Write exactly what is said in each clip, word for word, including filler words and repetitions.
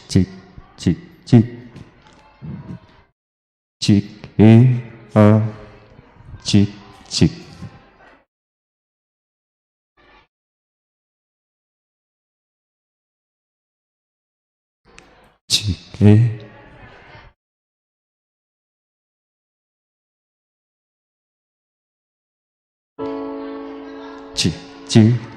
Cik, cik, cik. Cik, eh, ah. Cik, cik. Cik, eh. Cik, cik.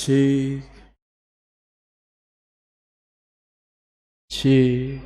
Cik. Cik.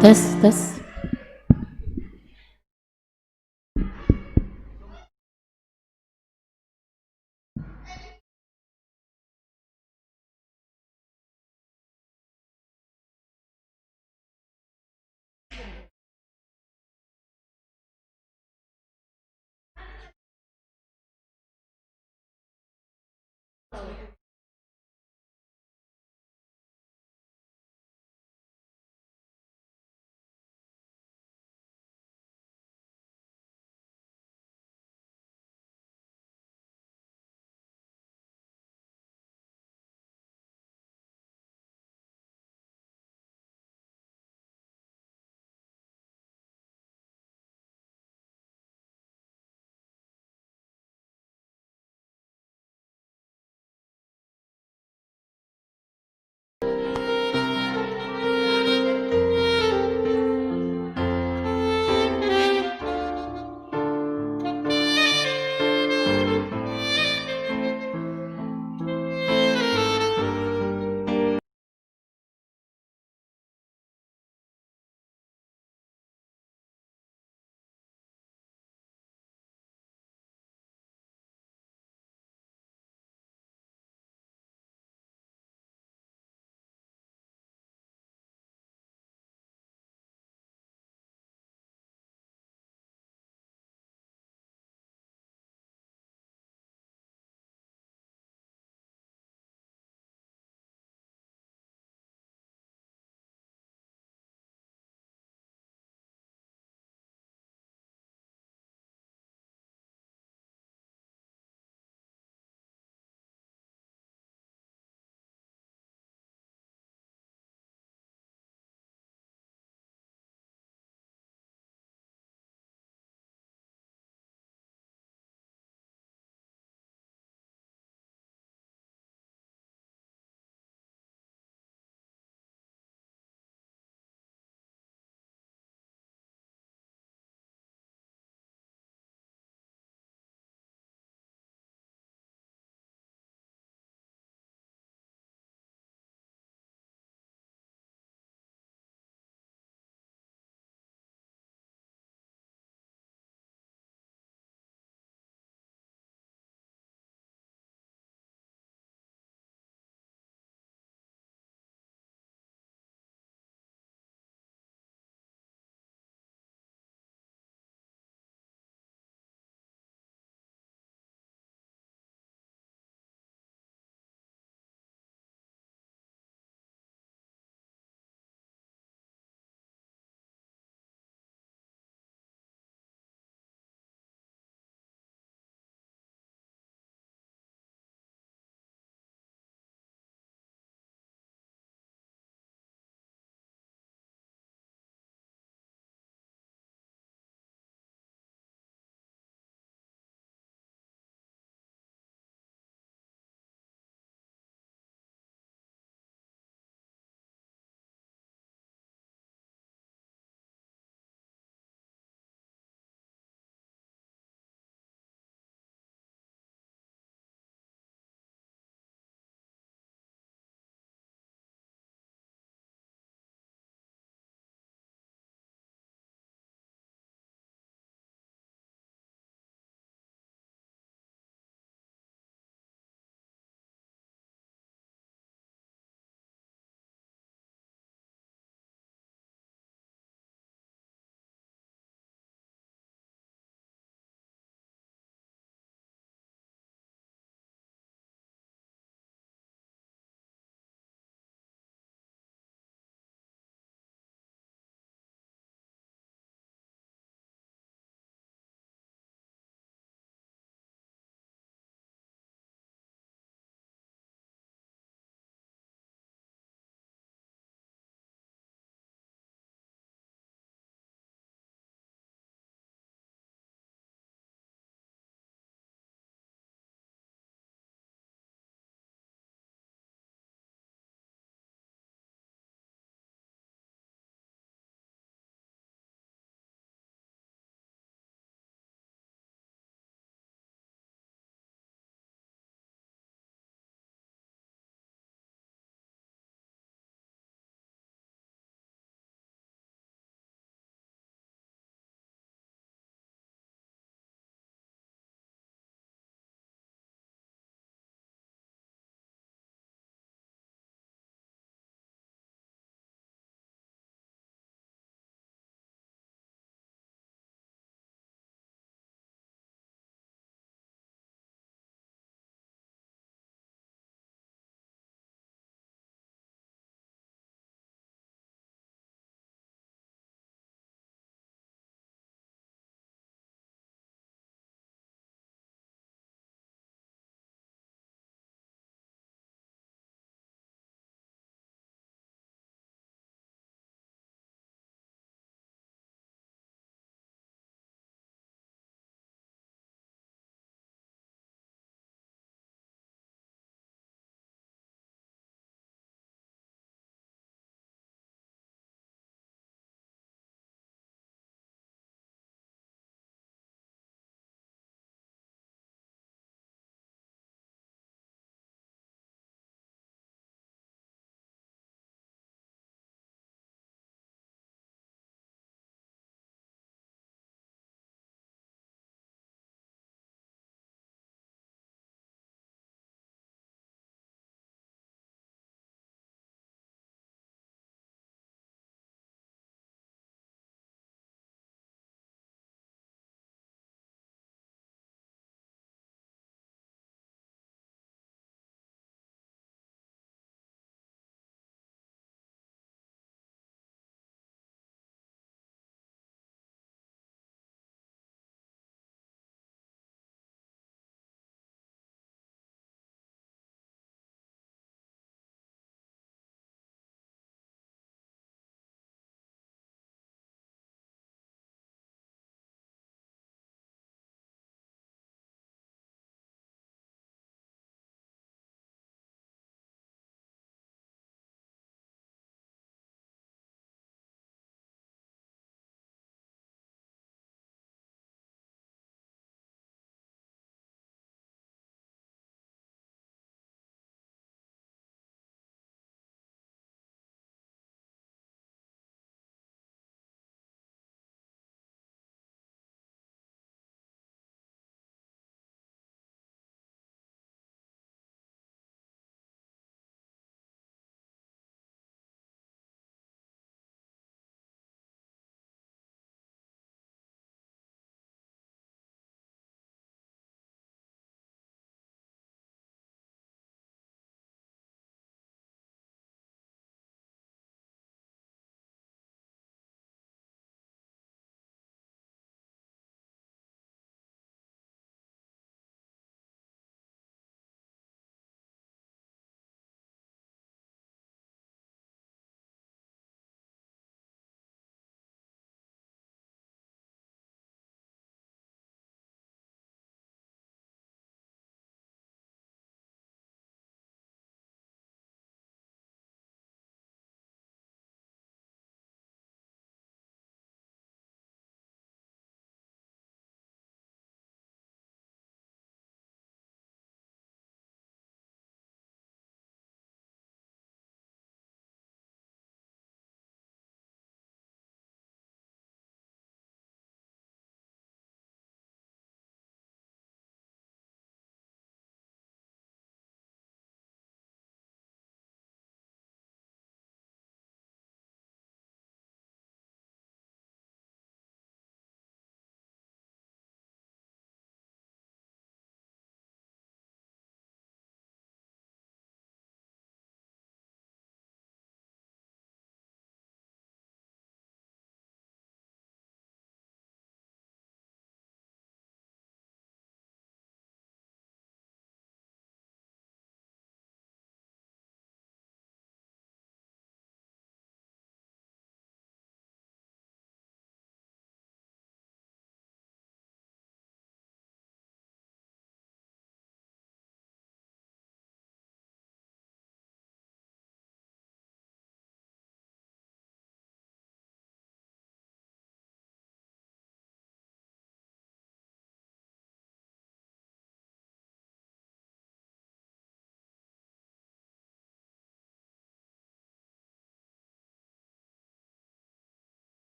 Tes, tes.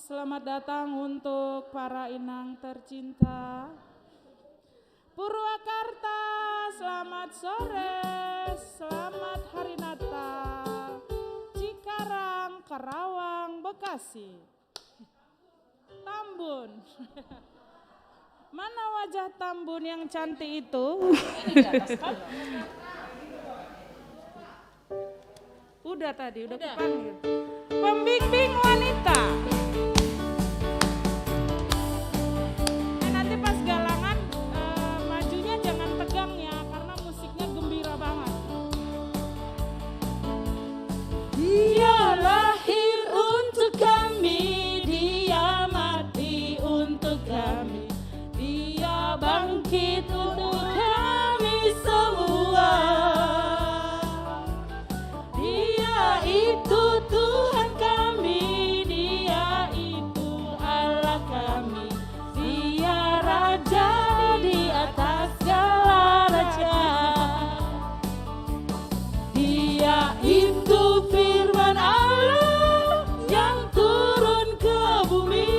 Selamat datang untuk para inang tercinta. Purwakarta, selamat sore, selamat hari Natal. Cikarang, Karawang, Bekasi. Tambun. Mana wajah Tambun yang cantik itu? Udah tadi, udah kupanggil. Pembimbing wanita. Eh, nanti pas galangan, eh, majunya jangan tegang ya, karena musiknya gembira banget. Dia lahir untuk kami, dia mati untuk kami, dia bangkit untuk kami semua. Dia itu Tuhan kami, dia itu Allah kami, dia Raja di atas segala raja. Dia itu firman Allah yang turun ke bumi,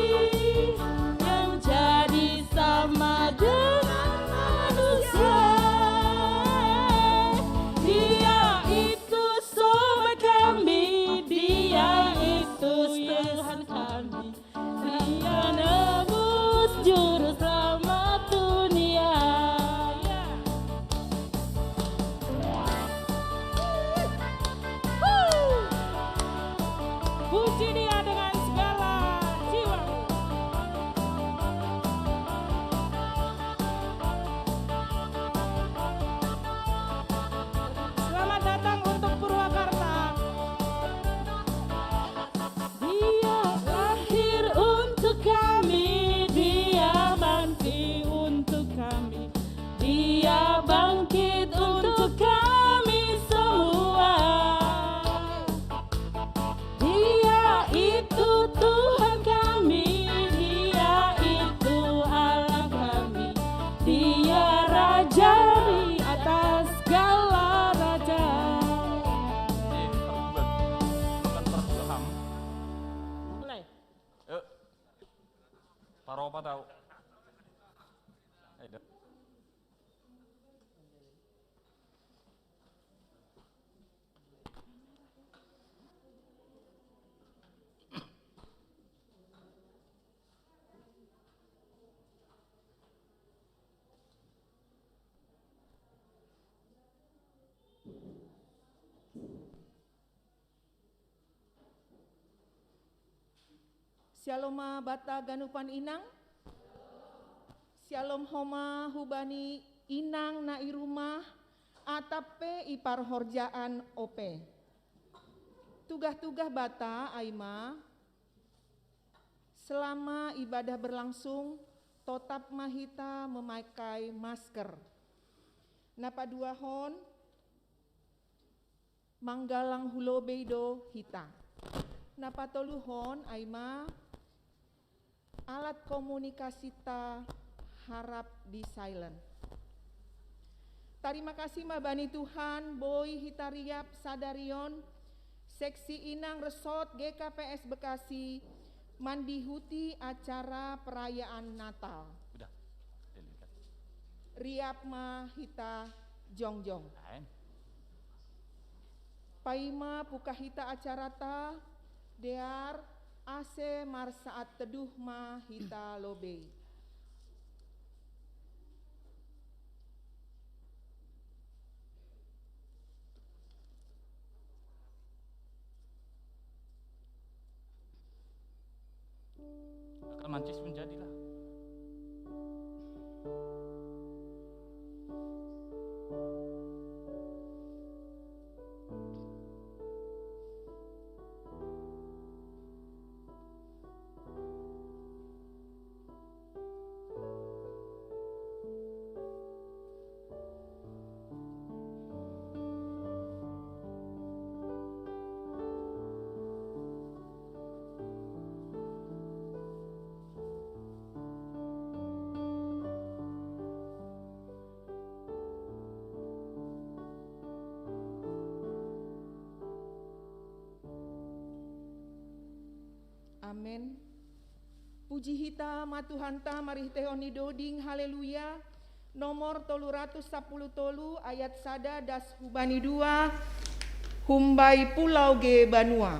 yang jadi sama dengan manusia. Dia itu sobat kami, dia itu Tuhan kami. Dia nebus juru selamat dunia. Puji dia dengan segala jiwamu. Selamat datang untuk Purwakarta. Dia lahir untuk kami, dia mati untuk kami, dia bangkit untuk kami semua. Dia itu Tuhan kami, dia itu Allah kami, dia Raja di atas segala raja. Mulai. Yuk. Paropa tahu. Ayo, Dok. Shalom bata ganupan inang. Shalom homa hubani inang na i rumah, atap pe i parhorjaan ope. Tugah-tugah bata ai ma, selama ibadah berlangsung, totap ma hita memakai masker. Na paduahon, manggalang hu lobei do hita. Na patoluhon ai ma, alat komunikasita harap di silent. Tarima kasih ma bani Tuhan, boi hita riap sadari on, Seksi Inang Resort G K P S Bekasi mandihuti acara perayaan Natal. Udah. Riap ma hita jongjong. Lain. Paima pukah hita acarata, dear ase marsaat teduh ma hita lobei. Akan mancis menjadilah. Amen. Puji hita ma Tuhanta marhitehon ni doding, haleluya. Nomor tolu ratus sapuluh tolu, ayat sada das hubani dua, humbai pulau ge banua.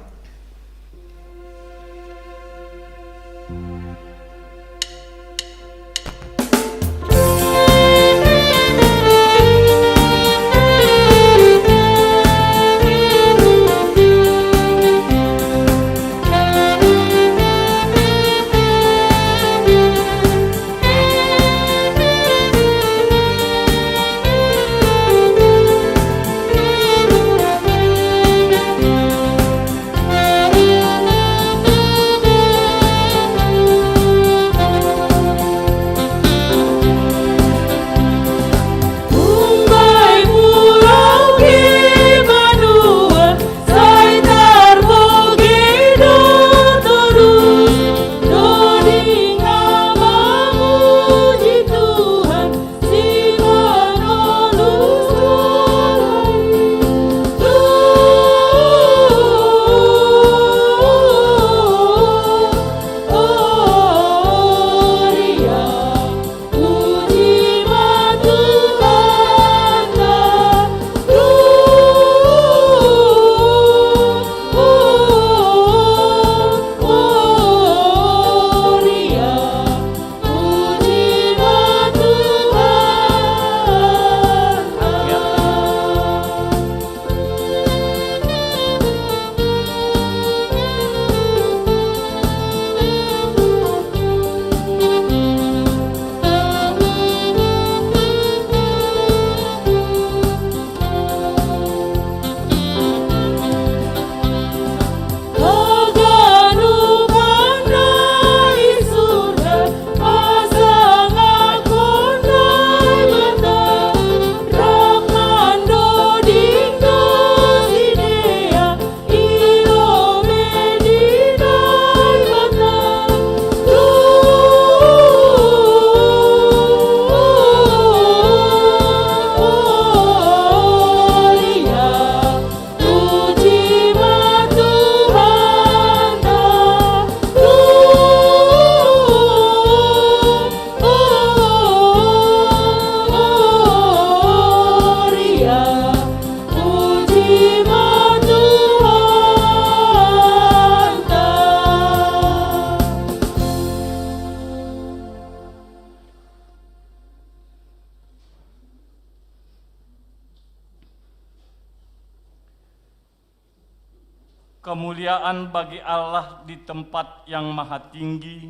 Kemuliaan bagi Allah di tempat yang maha tinggi,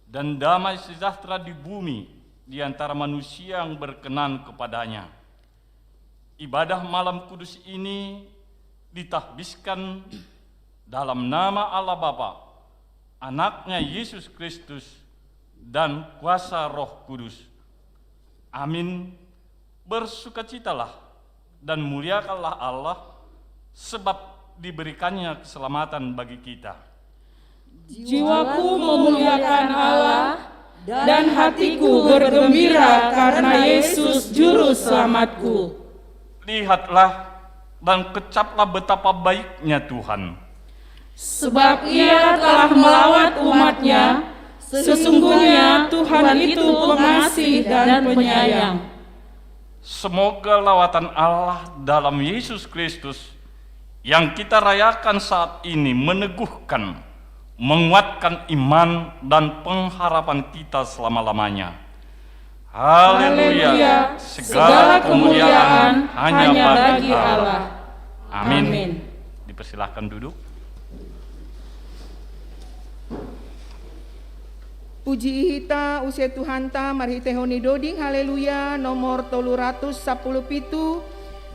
dan damai sejahtera di bumi di antara manusia yang berkenan kepada-Nya. Ibadah malam kudus ini ditahbiskan dalam nama Allah Bapa, Anaknya Yesus Kristus, dan kuasa Roh Kudus. Amin. Bersukacitalah dan muliakanlah Allah, sebab diberikan-Nya keselamatan bagi kita. Jiwaku memuliakan Allah, dan hatiku bergembira karena Yesus Juru Selamatku. Lihatlah dan kecaplah betapa baiknya Tuhan. Sebab Ia telah melawat umat-Nya, sesungguhnya Tuhan itu pengasih dan penyayang. Semoga lawatan Allah dalam Yesus Kristus yang kita rayakan saat ini meneguhkan, menguatkan iman dan pengharapan kita selama-lamanya. Haleluya. Haleluya. Segala kemuliaan hanya bagi Allah. Amin. Dipersilahkan duduk. Puji hita use Tuhanta marhitehon ni doding, haleluya, nomor tolu ratus sapuluh pitu,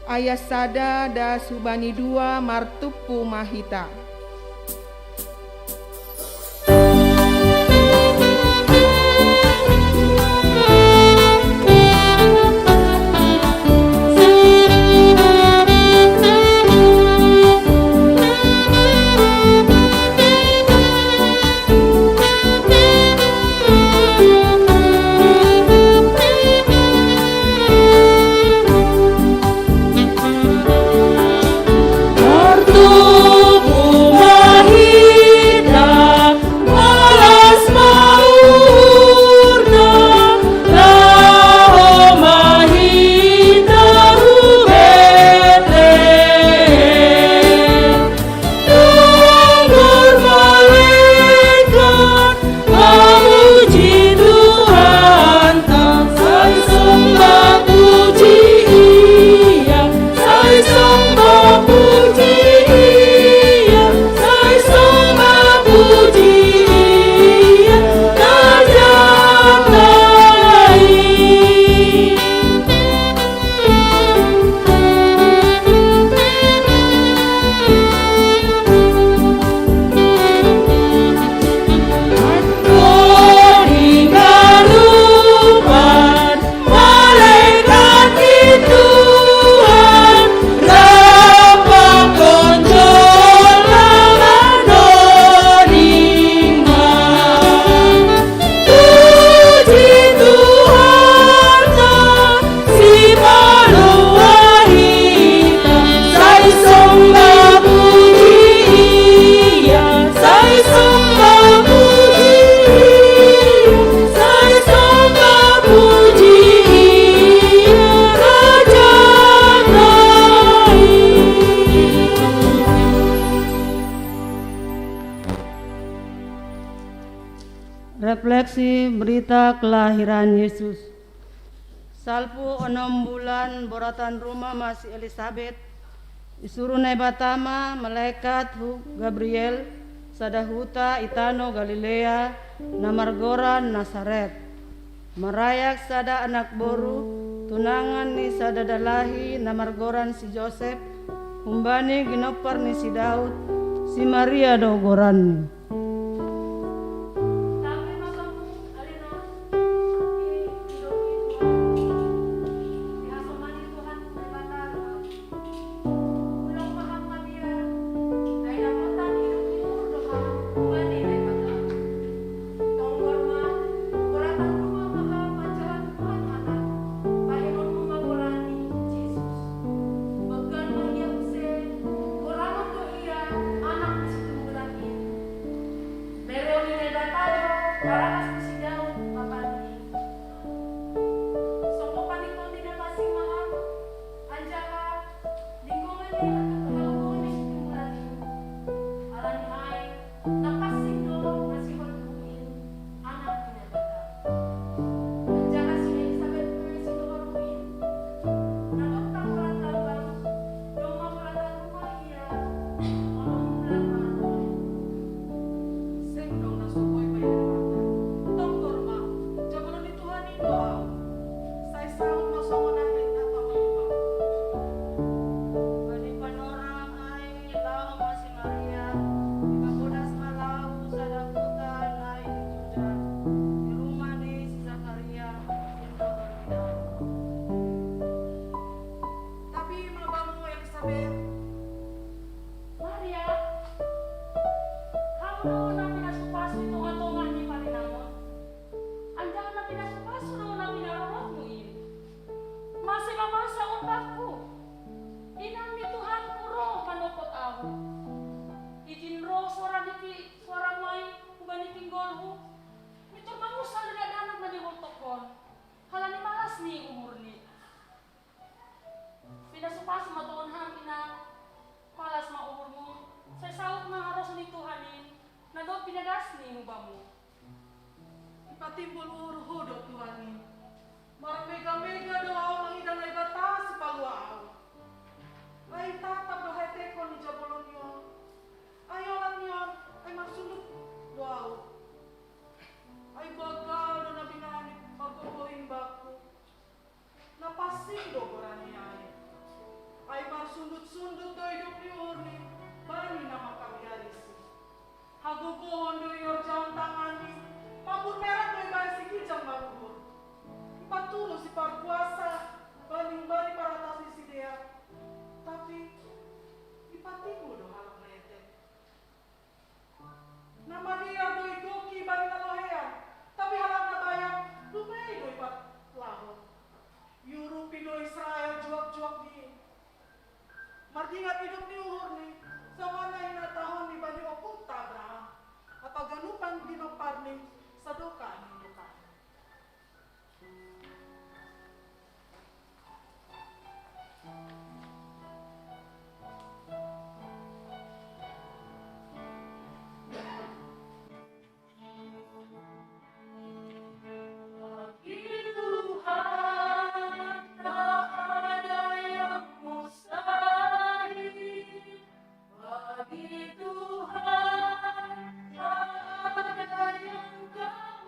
ayat sada das hubani dua, martumpu ma hita. Refleksi berita kelahiran Yesus. Salpu onom bulan boratan rumah ma si Elisabet, isuru Naibata ma malaikat hu Gabriel, sada huta i tano Galilea, na margoran Nasaret. Marayak sada anak boru, tunangan ni sada dalahi na margoran si Josep, humbani ginompar ni si Daud, si Maria do goranni. Damai ma bangmu, Alena, i didokui Tuhan. Ihasomani Tuhan Naibata do bangmu. Unang ma ham mabiar, ai dapotan idop ni uhur do ham humbani Naibata. Tonggor ma, boratan rumah ma ham anjaha Tuhan Anak, bahenonmu ma goranni Jesus. Banggal ma ia muse, goranon do ia Anak ni Situmbulan in. Bere ni Naibata do taratas ni si Daud bapanni. Songon paningkon ni na pansing ma ham, anjaha linggoman ni hagogoon ni Situmbulan in. Ala ni ai, na pansing do na sihol tubu in, Anak ni Naibata. Anjaha si Elisabet pe sidohor in, na gok tanggoran gambang, domma boratan rumah ia, onom bulan ma. Seng dong na so boi bahen Naibata. Tonggor ma, jabolon ni Tuhan i do ahu. Sai saut ma songon na hinatahon ni Naibata. Bani panorang ai laho ma si Maria, ipabodas ma laho sada huta na i Juda, di rumah ni si Zakaria, indohan ni Daud. Tabi ma bangmu Elisabet. Maria, ham do na pinasupasu i tongah-tongah ni parinangon. Anjaha na pinasupasu do na pinarorotmu i. Mase ma masa on bangku? Inang ni Tuhanku ro manopot ahu. Idin ro soara ni pi-, soaramu ai hubani pinggolhu. Pintor mangusal do dakdanak na di holtongkon, halani malas ni uhurni. Pinasupasu ma tongon ham, Inang. Malas ma uhurmu, sai saut ma harosuh ni Tuhan in, na dob pinadasni hu bamu. Ipatimbul uhurhu do Tuhan i. Marmega-mega do ahu mangidah Naibata Sipalua ahu. Ai tatap do hahetekon ni jabolon ni on. Ai olat ni on, ai marsundut do ahu. Ai banggal do na binahen ni pargogoh in bangku. Na pansing do goranni ai. Ai marsundut-sundut do idop ni uhurni bani na mangkabiarisi. Hagogohon do ihorjahon tanganni, mambur merak do ibahen si ginjang maruhur. Ipaturu si parkuasa bani humbani paratas ni sidea, tapi ipatimbul do halak na etek. Na madear do igoki bani na lohean, tapi halak na bayak dumei do ipatulahon. Iurupi do Israel juak-juak ni i. Mardingat idop ni uhurni, songon na hinatahonni bani ompungta Abraham, apaganupan ginomparni sadokah ni dokahni. Bagi Tuhan, tak ada yang mustahil. Bagi Tuhan, tak ada yang tak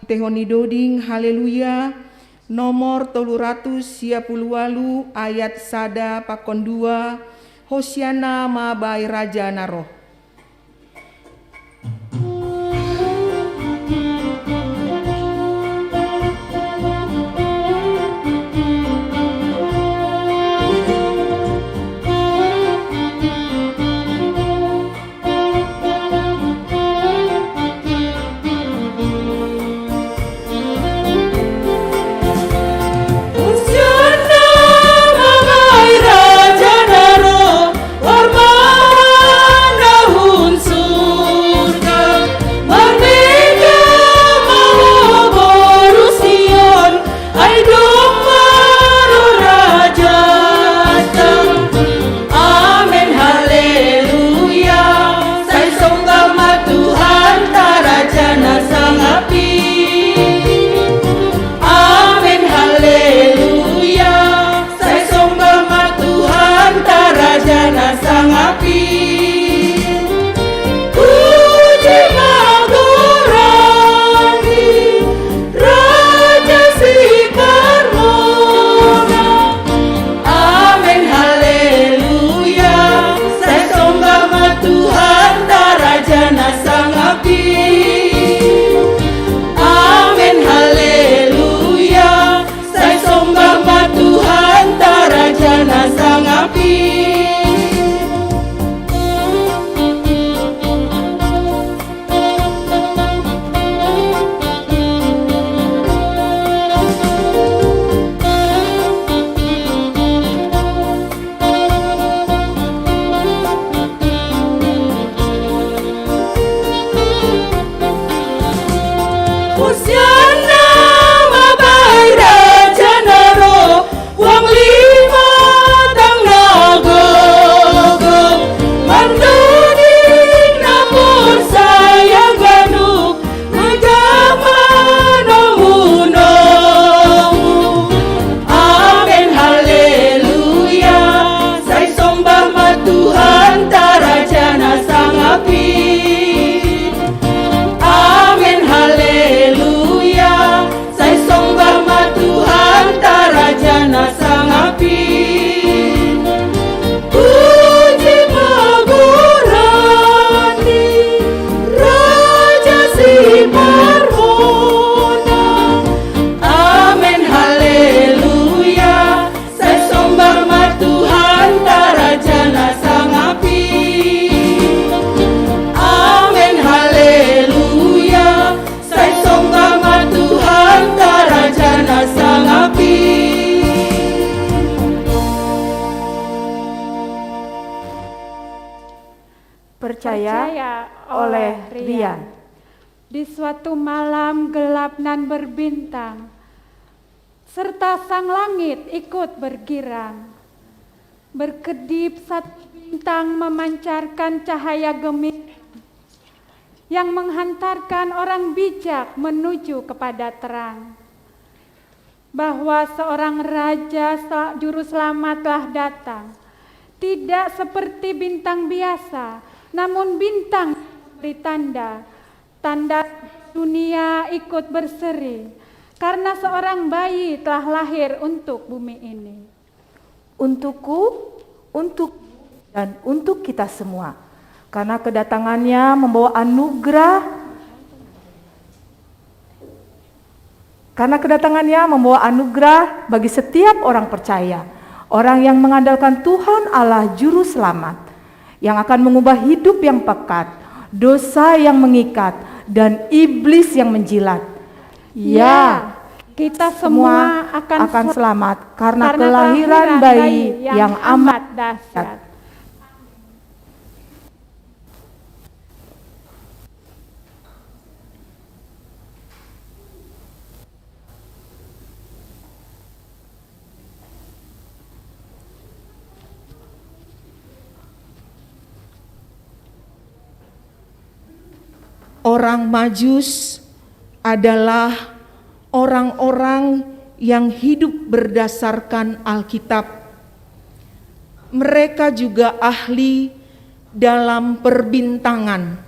Tehoni doding, haleluya, nomor tolu ratus sia puluh walu, ayat sada pakon dua, Hosiana ma bai Raja na roh. Amen, haleluya. Sai songgah ma Tuhan ta Raja na sangapi. Amen, haleluya. Sai songgah ma Tuhan ta Raja na sangapi. Puji ma goran ni Raja si parmona. Amen, haleluya. Sai songgah ma Tuhan ta Raja na sangapi. Amen, haleluya. Sai songgah ma Tuhan ta Raja na sangapi. Hosiana ma bai Raja na roh, huang lima tang na gogok, mandoding na porsaya ganup, na jama nomu-nomu. Amen, haleluya. Sai songgah ma Tuhan ta Raja na sangapi. Amen, haleluya. Sai songgah ma Tuhan ta Raja na sangapi. Puji ma goran ni Raja si parmona. Amen, haleluya. Sai songgah ma Tuhan ta Raja na sangapi. Amen, haleluya. Sai songgah ma Tuhan ta Raja na sangapi. Percaya oleh Rian. Di suatu malam gelap nan berbintang, serta sang langit ikut bergirang. Berkedip satu bintang memancarkan cahaya gemilang yang menghantarkan orang bijak menuju kepada terang. Bahwa seorang raja sel-, juru selamat telah datang, tidak seperti bintang biasa, namun bintang yang memberi tanda. Tanda dunia ikut berseri, karena seorang bayi telah lahir untuk bumi ini. Untukku, untuk, dan untuk kita semua. Karena kedatangannya membawa anugerah, karena kedatangannya membawa anugerah bagi setiap orang percaya, orang yang mengandalkan Tuhan Allah Juru Selamat, yang akan mengubah hidup yang pekat, dosa yang mengikat, dan iblis yang menjilat. Ya, kita semua akan selamat karena kelahiran bayi yang amat dahsyat. Orang Majus adalah orang-orang yang hidup berdasarkan Alkitab. Mereka juga ahli dalam perbintangan.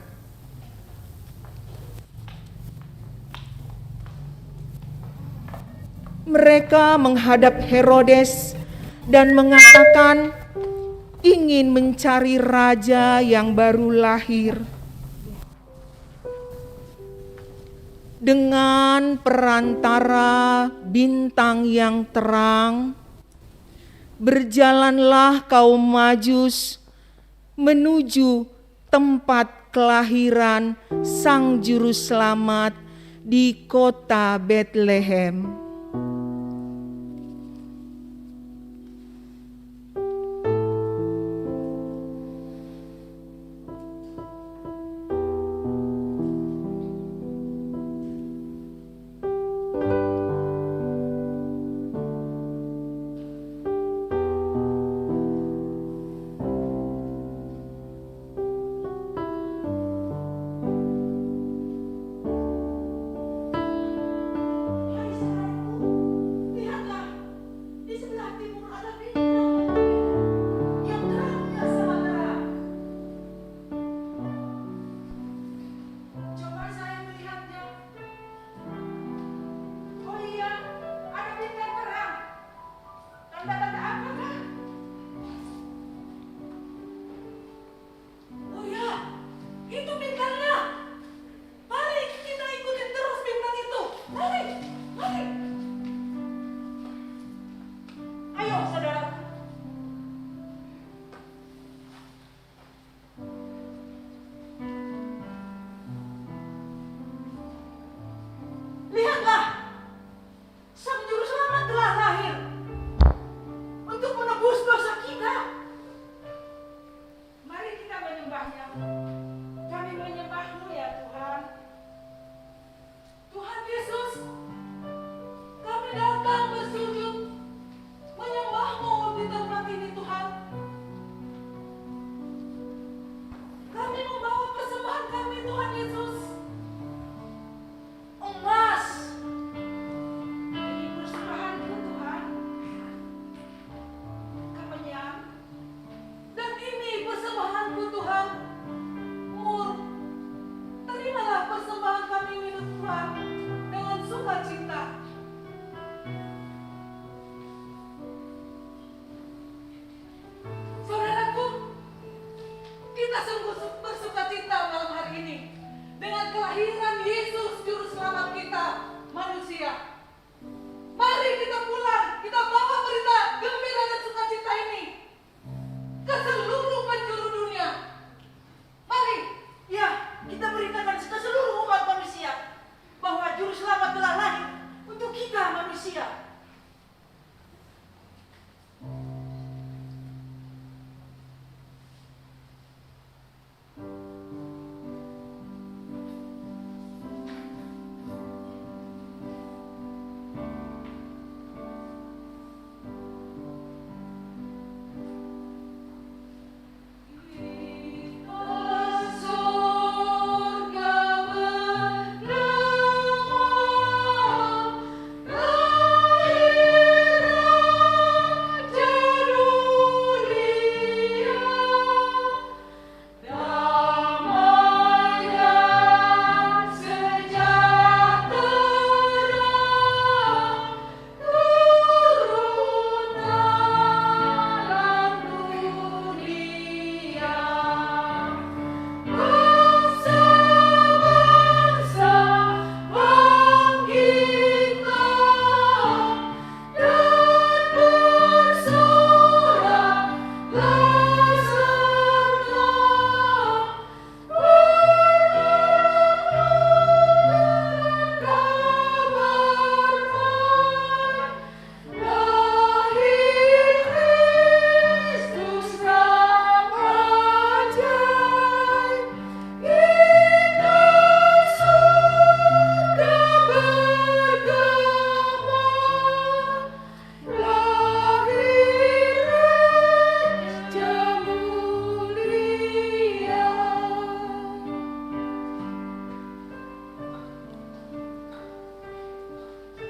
Mereka menghadap Herodes dan mengatakan ingin mencari raja yang baru lahir. Dengan perantara bintang yang terang, berjalanlah kaum Majus menuju tempat kelahiran Sang Juru Selamat di kota Betlehem.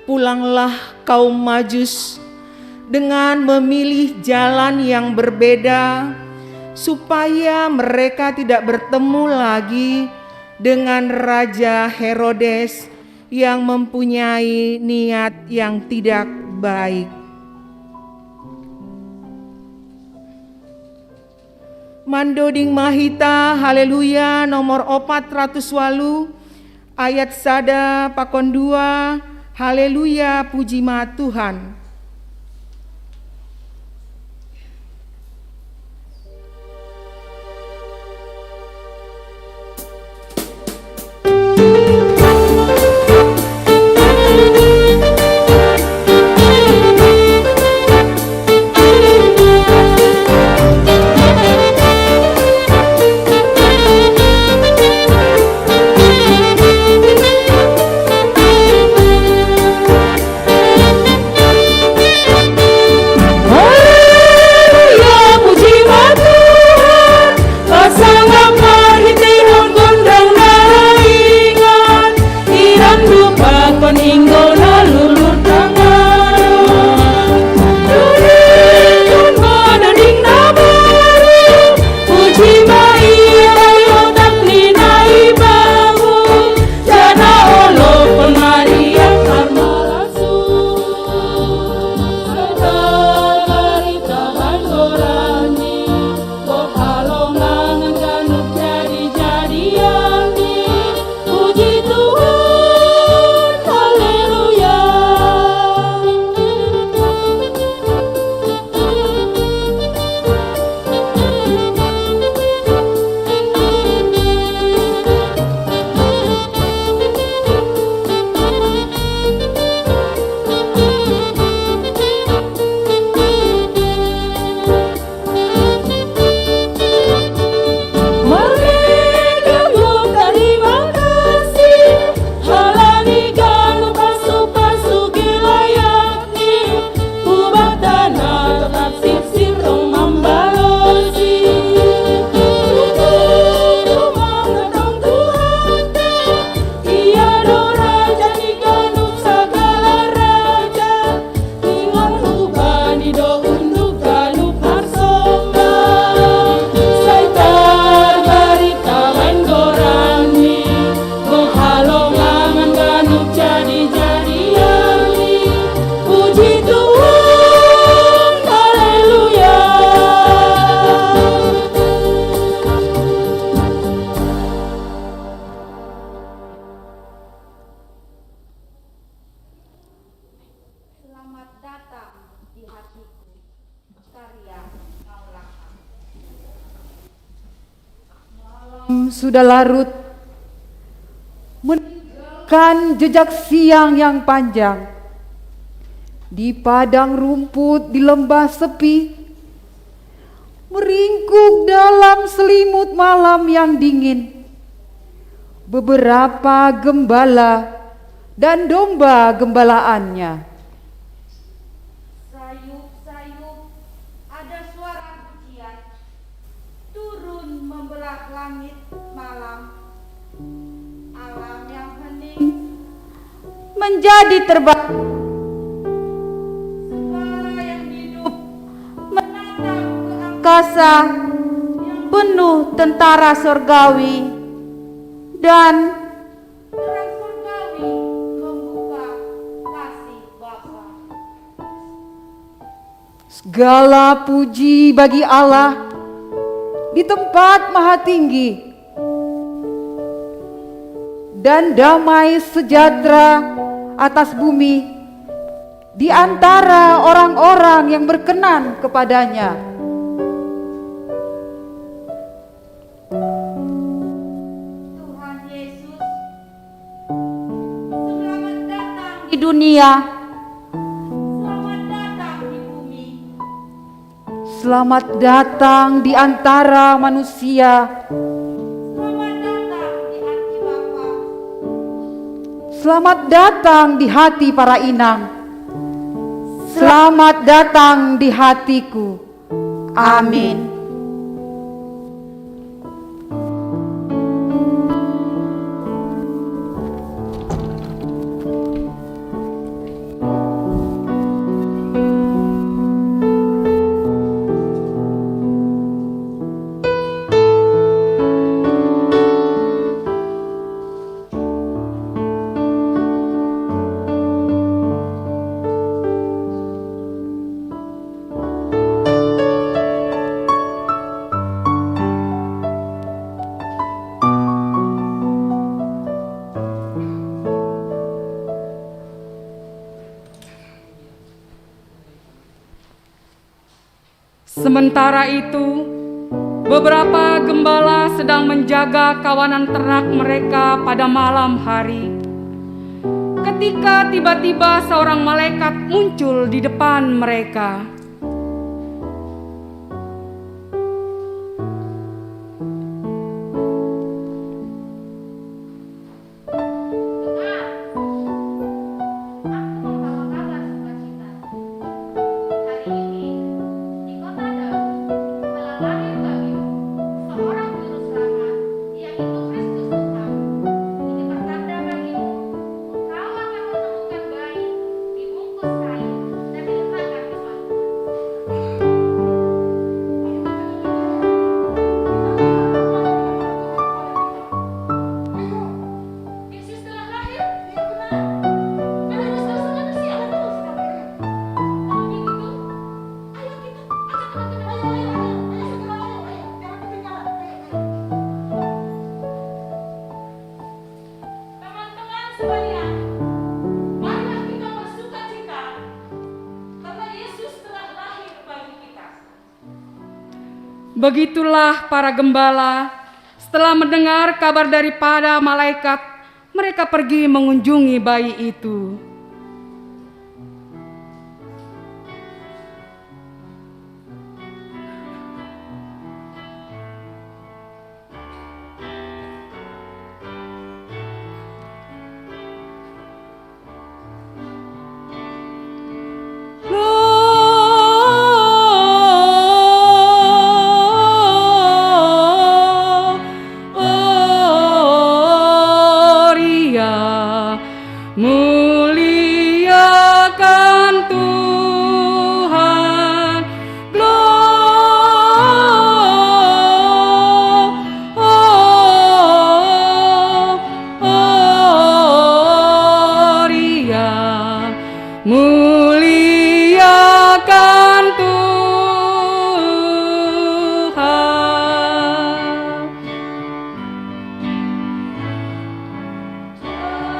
Pulanglah kaum Majus dengan memilih jalan yang berbeda, supaya mereka tidak bertemu lagi dengan Raja Herodes yang mempunyai niat yang tidak baik. Mandoding Mahita, Haleluya, nomor opat ratus walu, ayat sada pakon dua, Haleluya, puji ma Tuhan. Sudah larut, meninggalkan jejak siang yang panjang di padang rumput, di lembah sepi, meringkuk dalam selimut malam yang dingin. Beberapa gembala dan domba gembalaannya. Sayup-sayup, ada suara pujian. Turun membelah langit malam. Alam yang hening menjadi terbang. Segala yang hidup menatap ke angkasa yang penuh tentara sorgawi dan terang sorgawi membuka kasih Bapa. Segala puji bagi Allah di tempat maha tinggi, dan damai sejahtera atas bumi di antara orang-orang yang berkenan kepada-Nya. Tuhan Yesus, selamat datang di dunia. Selamat datang di bumi. Selamat datang di antara manusia. Selamat datang di hati Bapa. Selamat datang di hati para inang. Selamat datang di hatiku. Amin. Sementara itu, beberapa gembala sedang menjaga kawanan ternak mereka pada malam hari, ketika tiba-tiba seorang malaikat muncul di depan mereka. Dengar, aku membawa kabar sukacita. Hari ini, di kota Daud, telah lahir bagimu seorang juru selamat, yaitu Kristus Tuhan. Ini pertanda bagimu, kau akan menemukan bayi dibungkus kain dan diletakkan di salib. Yesus telah lahir. Iya, benar. Karena Yesus telah siap. Kalau begitu, ayo kita ajak teman-teman. Ayo, ayo, ayo, ayo, segera, ayo, ayo. Jangan ketinggalan. Ayo, ayo. Teman-teman sekalian, marilah kita bersuka cita karena Yesus telah lahir bagi kita. Begitulah para gembala, setelah mendengar kabar daripada malaikat, mereka pergi mengunjungi bayi itu. Gloria, muliakan Tuhan. Gloria, muliakan Tuhan.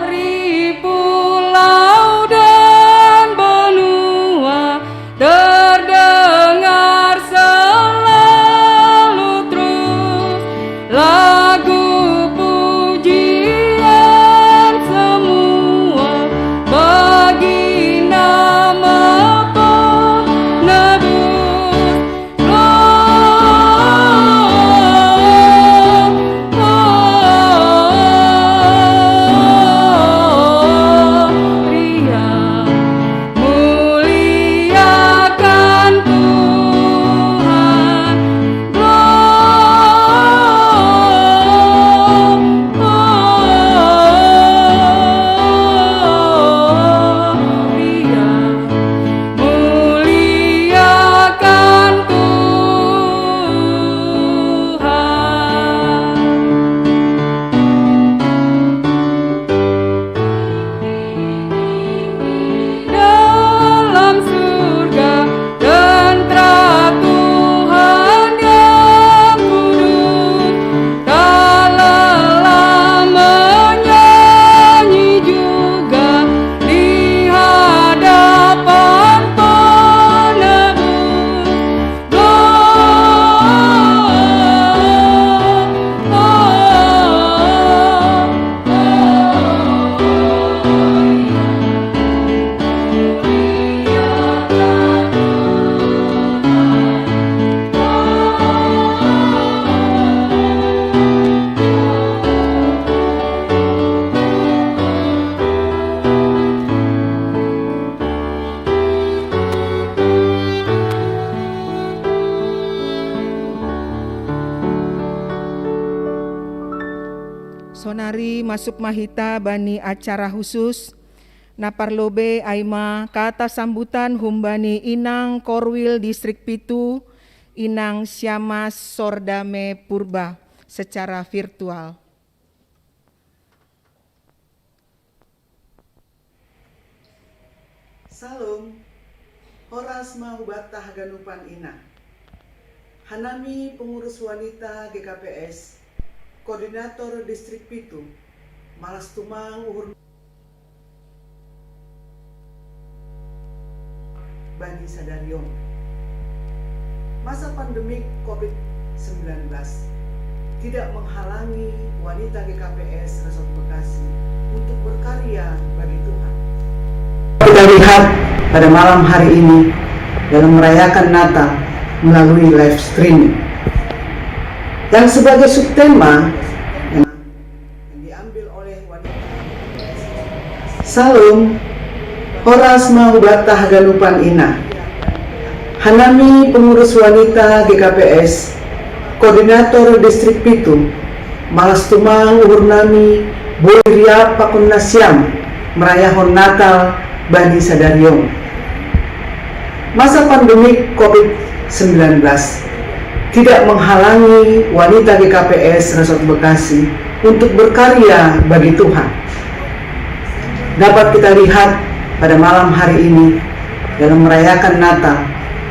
Dari pulau dan benua terdengar selalu terus lagu pujian semua bagi nama Penebus. Gloria, muliakan Tuhan. Gloria, muliakan Tuhan. Dalam surga, tentara Tuhan yang kudus, tak lelah menyanyi juga di hadapan Penebus. Sonari masuk mahita bani acara khusus. Naparlobe aima kata sambutan humbani Inang Korwil Distrik Pitu, Inang Syamas Sordame Purba, secara virtual. Salom. Horas ma hubata haganupan ina. Hanami pengurus wanita G K P S, koordinator Distrik Pitu, malas tumang uhur bani sadari on. Masa pandemik covid sembilan belas tidak menghalangi wanita G K P S Resort Bekasi untuk berkarya bagi Tuhan. Kita lihat pada malam hari ini dalam merayakan Natal melalui live streaming. Yang sebagai subtema yang diambil oleh wanita. Salom, horas ma hubatah ganupan ina. Hanami pengurus wanita G K P S, koordinator distrik pitu, malas tumang uhur nami boi riap pakon nasiam merayahon Natal bani sadari on. Masa pandemik covid sembilan belas tidak menghalangi wanita G K P S Resort Bekasi untuk berkarya bagi Tuhan. Dapat kita lihat pada malam hari ini dalam merayakan Natal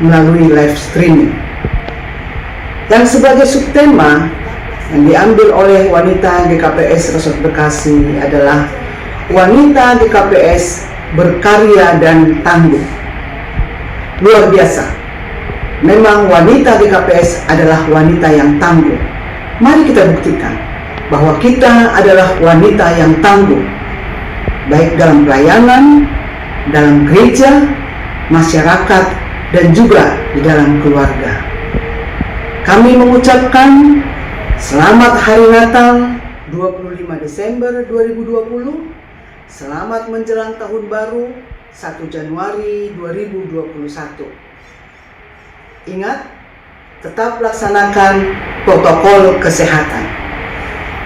melalui live streaming. Yang sebagai subtema yang diambil oleh wanita G K P S Resort Bekasi adalah wanita G K P S berkarya dan tangguh. Luar biasa. Memang wanita G K P S adalah wanita yang tangguh. Mari kita buktikan bahwa kita adalah wanita yang tangguh, baik dalam pelayanan, dalam gereja, masyarakat, dan juga di dalam keluarga. Kami mengucapkan selamat Hari Natal dua puluh lima Desember dua ribu dua puluh, selamat menjelang Tahun Baru satu Januari dua ribu dua puluh satu. Ingat, tetap laksanakan protokol kesehatan.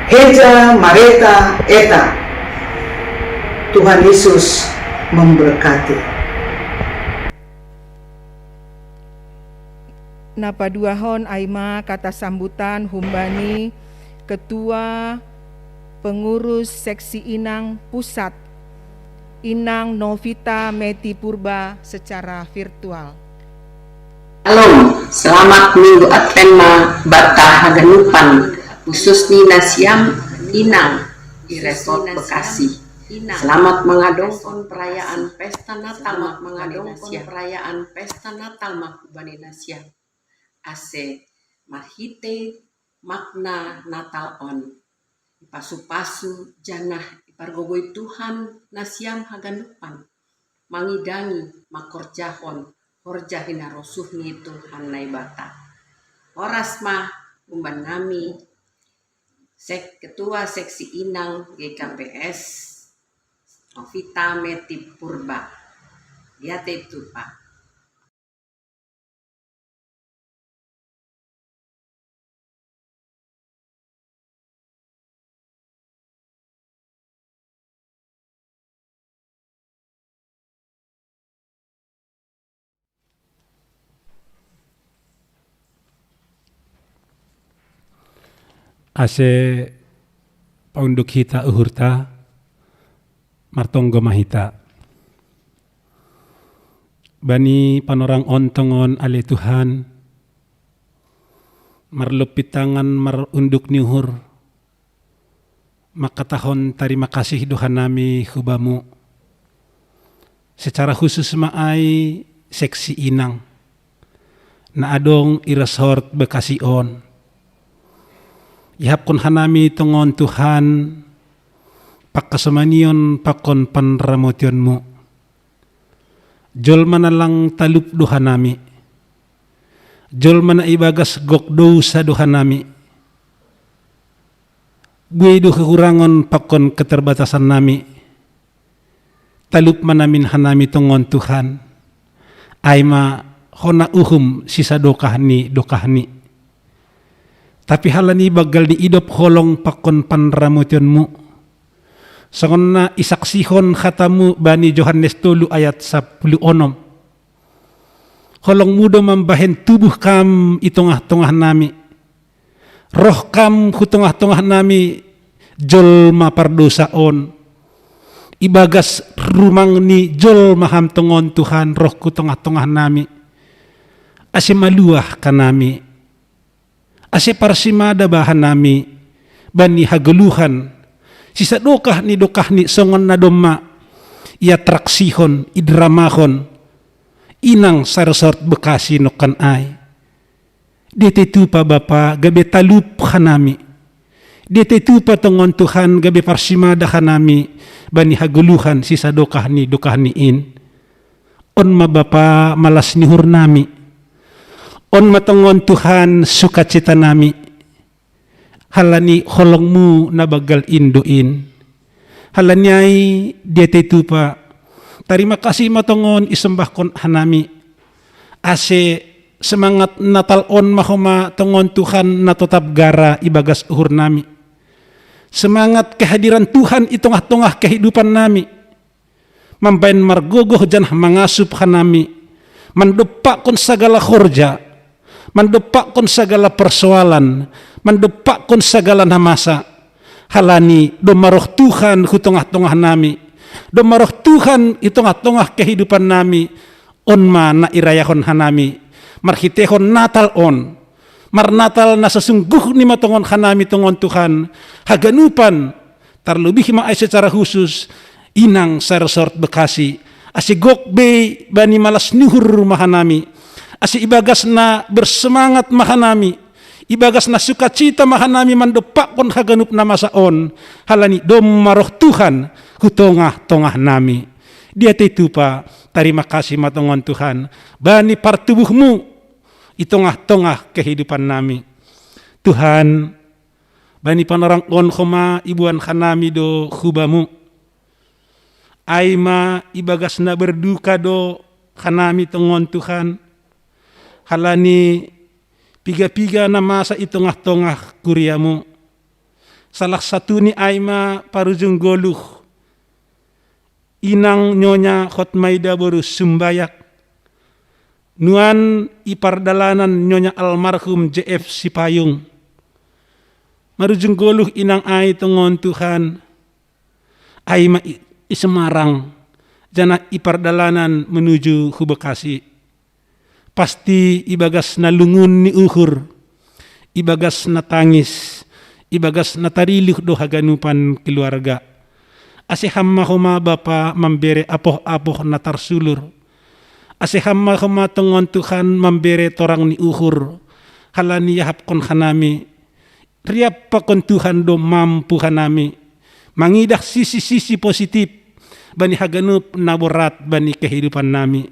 Heja mareta eta. Tuhan Yesus memberkati. Na paduahon ai ma kata sambutan humbani Ketua Pengurus Seksi Inang Pusat, Inang Novita Meti Purba secara virtual. Shalom, selamat Minggu Advent ma banta haganupan, khusus ni nasiam inang di Resort Bekasi. Selamat mangadongkon perayaan pesta Natal ma humbani nasiam. Perayaan pesta Natal ma humbani nasiam. Ase marhite makna Natal on, ipasu-pasu janah ipargogoi Tuhan nasiam haganupan, mangidangi mangkorjahon horja hinarosuh ni Tuhan Naibata. Horas ma humbani nami sek, Ketua Seksi Inang G K P S, Novita Meti Purba. Diatei tupa. Ase paunduk hita uhurta, martonggo ma hita. Bani panorang on tongon ale Tuhan, marlompit tangan marunduk ni uhur, mangkatahon tarima kasih do hanami hu Bamu, secara khusus ma ai Seksi Inang na adong i Resort Bekasi on. Ihapkon hanami tongon Tuhan pangkasomanion pakon panramotion-Mu. Jolma na lang talup do hanami. Jolma na ibagas gok dousa do hanami. Buei do kekurangon pakon keterbatasan nami. Talup ma namin hanami tongon Tuhan. Ai ma hona uhum sisadokah ni dokahni. Tapi halani banggal ni idop holong pakon panramotion-Mu, songon na isaksihon hata-Mu bani Johannes tolu ayat sapuluh onom. Holong-Mu do mambahen tubuh Kam i tongah-tongah nami. Roh Kam hu tongah-tongah nami jolma pardousa on. Ibagas rumang ni jolma Ham tongon Tuhan roh hu tongah-tongah nami. Ase maluah hanami. Ase parsimada ba hanami bani hagoluhan, sisadokah ni dokahni songon na domma iatraksihon, idramahon inang sa-Resort Bekasi nongkan ai. Diete tupa Bapa gabe talup hanami. Diete tupa tongon Tuhan gabe parsimada hanami bani hagoluhan sisadokah ni dokah ni in. On ma Bapa malas ni uhur nami. On ma tongon Tuhan sukacita nami. Halani holongmu na bagal indo in. Halani ai diete tupa. Tarima kasih ma tongon isembahkon hanami. Ase semangat Natal on ma homa tongon Tuhan na totap gara ibagas uhur nami. Semangat kehadiran Tuhan i tongah-tongah kehidupan nami. Mambaen margogoh janah mangasup hanami. Mandompakkon sagala horja. Mandompakkon sagala persoalan. Mandompakkon sagala na masa. Halani domma roh Tuhan hu tongah-tongah nami. Domma roh Tuhan i tongah-tongah kehidupan nami. On ma na irayahon hanami. Marhitehon Natal on. Marnatal na sesungguhni ma tongon hanami tongon Tuhan. Haganupan. Tarlebih ma ai secara khusus inang sarsort Bekasi. Ase gok be bani malas ni uhur ma hanami. Ase ibagas na bersemangat ma hanami. Ibagas na sukacita ma hanami mandompakkon haganup na masa on. Halani domma roh Tuhan hu tongah-tongah nami. Diete tupa tarima kasih ma tongon Tuhan. Bani partubuhmu i tongah-tongah kehidupan nami. Tuhan, bani panorang on homa iboan hanami do hu Bamu. Ai ma ibagas na berduka do hanami tongon Tuhan. Halani piga-piga na masa i tongah-tongah kuriamu. Salah satuni ai ma parujung goluh. Inang Nyonya Hotmaida boru Sumbayak. Nuan i pardalanan Nyonya almarhum J F Sipayung. Marujung goluh inang ai tongon Tuhan. Ai ma i, i Semarang. Janah i pardalanan menuju hu Bekasi. Pasti ibagas na lungun ni uhur. Ibagas na tangis. Ibagas na tariluh do haganupan keluarga. Ase Ham ma homa Bapa mambere apoh-apoh na tarsulur. Ase Ham ma homa tongon Tuhan mambere torang ni uhur. Halani iahapkon hanami. Riap pakon Tuhan do mampu hanami. Mangidah sisi-sisi positif. Bani haganup na borat bani kehidupan nami.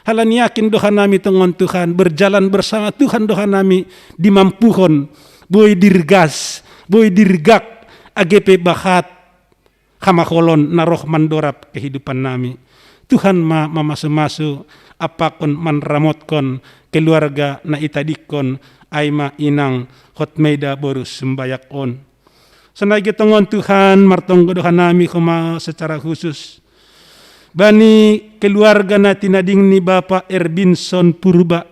Halani yakin do hanami tongon Tuhan. Berjalan bersama Tuhan do hanami. Dimampuhon. Boi dirgas. Boi dirgak. Age pe bahat. Hamaholon na roh mandorab kehidupan nami. Tuhan ma mamasu-masu, ampakon manramotkon keluarga na itadikkon, ai ma inang Hotmaida boru Sumbayak on. Sonai ge tongon Tuhan, martonggo do hanami homa secara khusus. Bani keluarga na tinading ni Bapa Erbinson Purba.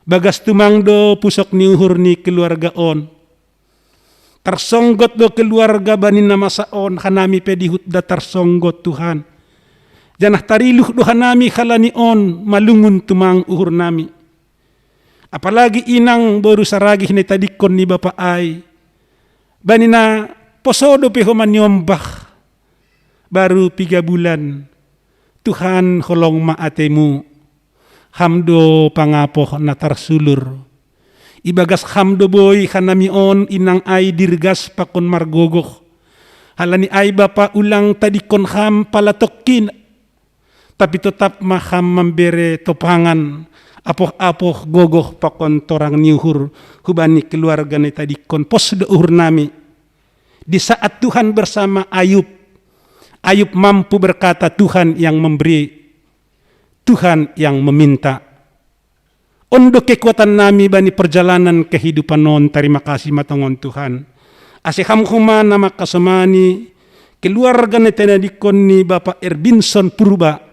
Bagas tumang do pusok ni uhur ni keluarga on. Tarsonggot do keluarga bani na masa on, hanami pe dihut da tarsonggot Tuhan. Janah tariluh do hanami halani on, malungun tumang uhur nami. Apalagi inang boru Saragih na itadikkon ni Bapa ai. Bani na poso dope homa niombah. Baru piga bulan. Tuhan holong ma atemu. Ham do pangapoh na tarsulur. Ibagas Ham do boi hanami on inang ai dirgas pakon margogoh. Halani ai Bapa ulang tadikkon Ham pala tokkin. Tapi totap ma Ham mambere topangan apoh-apoh gogoh pakon torang ni uhur hubani keluarga na itadikkon pos do uhur nami. Di saat Tuhan bersama Ayub, Ayub mampu berkata, "Tuhan yang memberi, Tuhan yang meminta." On do kekuatan nami bani perjalanan kehidupan on, tarima kasih ma tongon Tuhan. Ase Ham homa na mangkasomani keluarga na tinadingkon ni Bapa Erbinson Purba,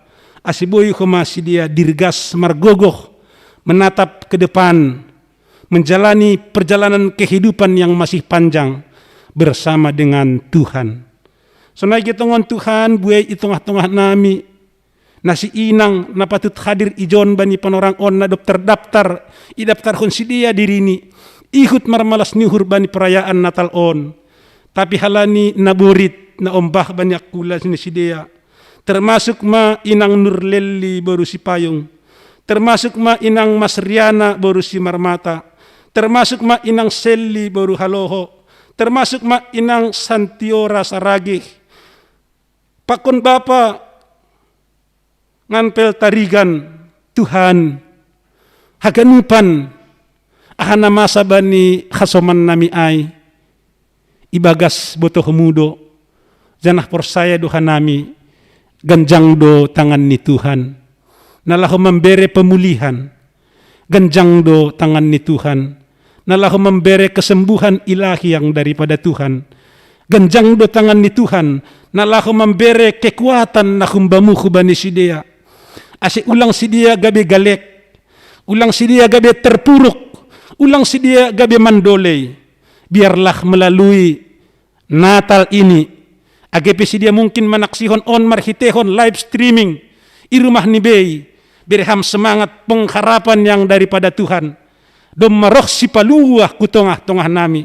ase boi homa sidea dirgas margogoh, menatap ke depan, menjalani perjalanan kehidupan yang masih panjang bersama dengan Tuhan. Sonai ge tongon Tuhan, buei i tongah-tongah nami, na si inang na patut hadir ijon bani panorang on na dob terdaftar, idaftarhon sidea dirini, ihut marmalas ni uhur bani perayaan Natal on. Tapi halani na borit, na ombah bani angkula ni sidea, termasuk ma inang Nurlelli boru Sipayung, termasuk ma inang Masriana boru Simarmata, termasuk ma inang Selli boru Haloho, termasuk ma inang Santiora Saragih. Pakon Bapa ngan peltarigan, Tuhan, haganupan aha na masa bani hasoman nami ai, ibagas botohmu do, janah porsaya do hanami, ganjang do tangan ni Tuhan, na laho mambere pemulihan, ganjang do tangan ni Tuhan, na laho mambere kesembuhan ilahi yang daripada Tuhan, ganjang do tangan ni Tuhan, na laho mambere kekuatan na humbamu hubani sidea, ase ulang sidea gabe galek, ulang sidea gabe terpuruk, ulang sidea gabe mandolei. Biarlah melalui Natal ini, age pe sidea mungkin manaksihon on marhitehon live streaming i rumah ni bei, bere ham semangat pengharapan yang daripada Tuhan. Domma roh Sipaluah hu tongah-tongah nami,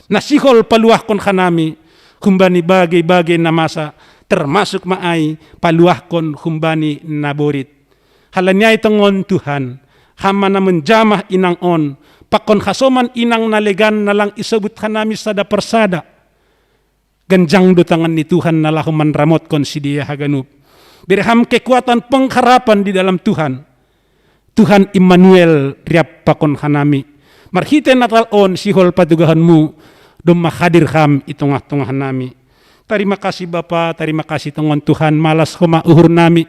na sihol paluahkon hanami humbani bagei-bagei na masa, termasuk ma ai paluahkon humbani naborit. Halani ai tongon Tuhan, Ham ma na menjamah inang on, pakon hasoman inang na legan na lang isobut hanami sada persada. Ganjang do tangan ni Tuhan na laho manramotkon sidea haganup. Bere Ham kekuatan pengharapan di dalam Tuhan. Tuhan Immanuel riap pakon hanami. Marhite Natal on sihol patugahonmu, domma hadir Ham i tongah-tongah nami. Tarima kasih Bapa, tarima kasih tongon Tuhan, malas homa uhur nami.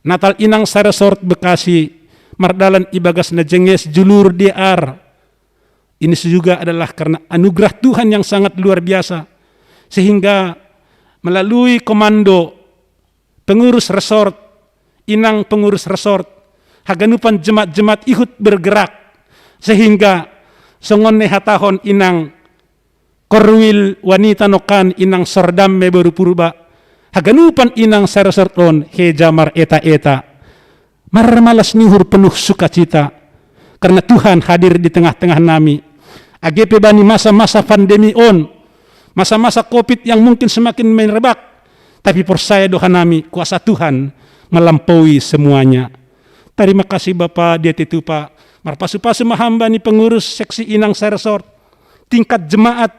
Natal inang saresort Bekasi mardalan ibagas na jenges julur di ar. Ini juga adalah karena anugerah Tuhan yang sangat luar biasa, sehingga melalui komando pengurus resort, inang pengurus resort, haganupan jemaat-jemaat ihut bergerak, sehingga songon nihatahon inang Korwil wanita nokan inang Sordamme boru Purba, haganupan inang saresort on heja mareta-eta, marmalas ni uhur penuh sukacita, karena Tuhan hadir di tengah-tengah nami. Age pe bani masa-masa pandemi on, masa-masa covid yang mungkin semakin merebak, tapi porsaya do hanami kuasa Tuhan melampaui semuanya. Tarima kasih Bapa, dia titupa, marpasu-pasu ma Ham bani pengurus seksi inang saresort, tingkat jemaat,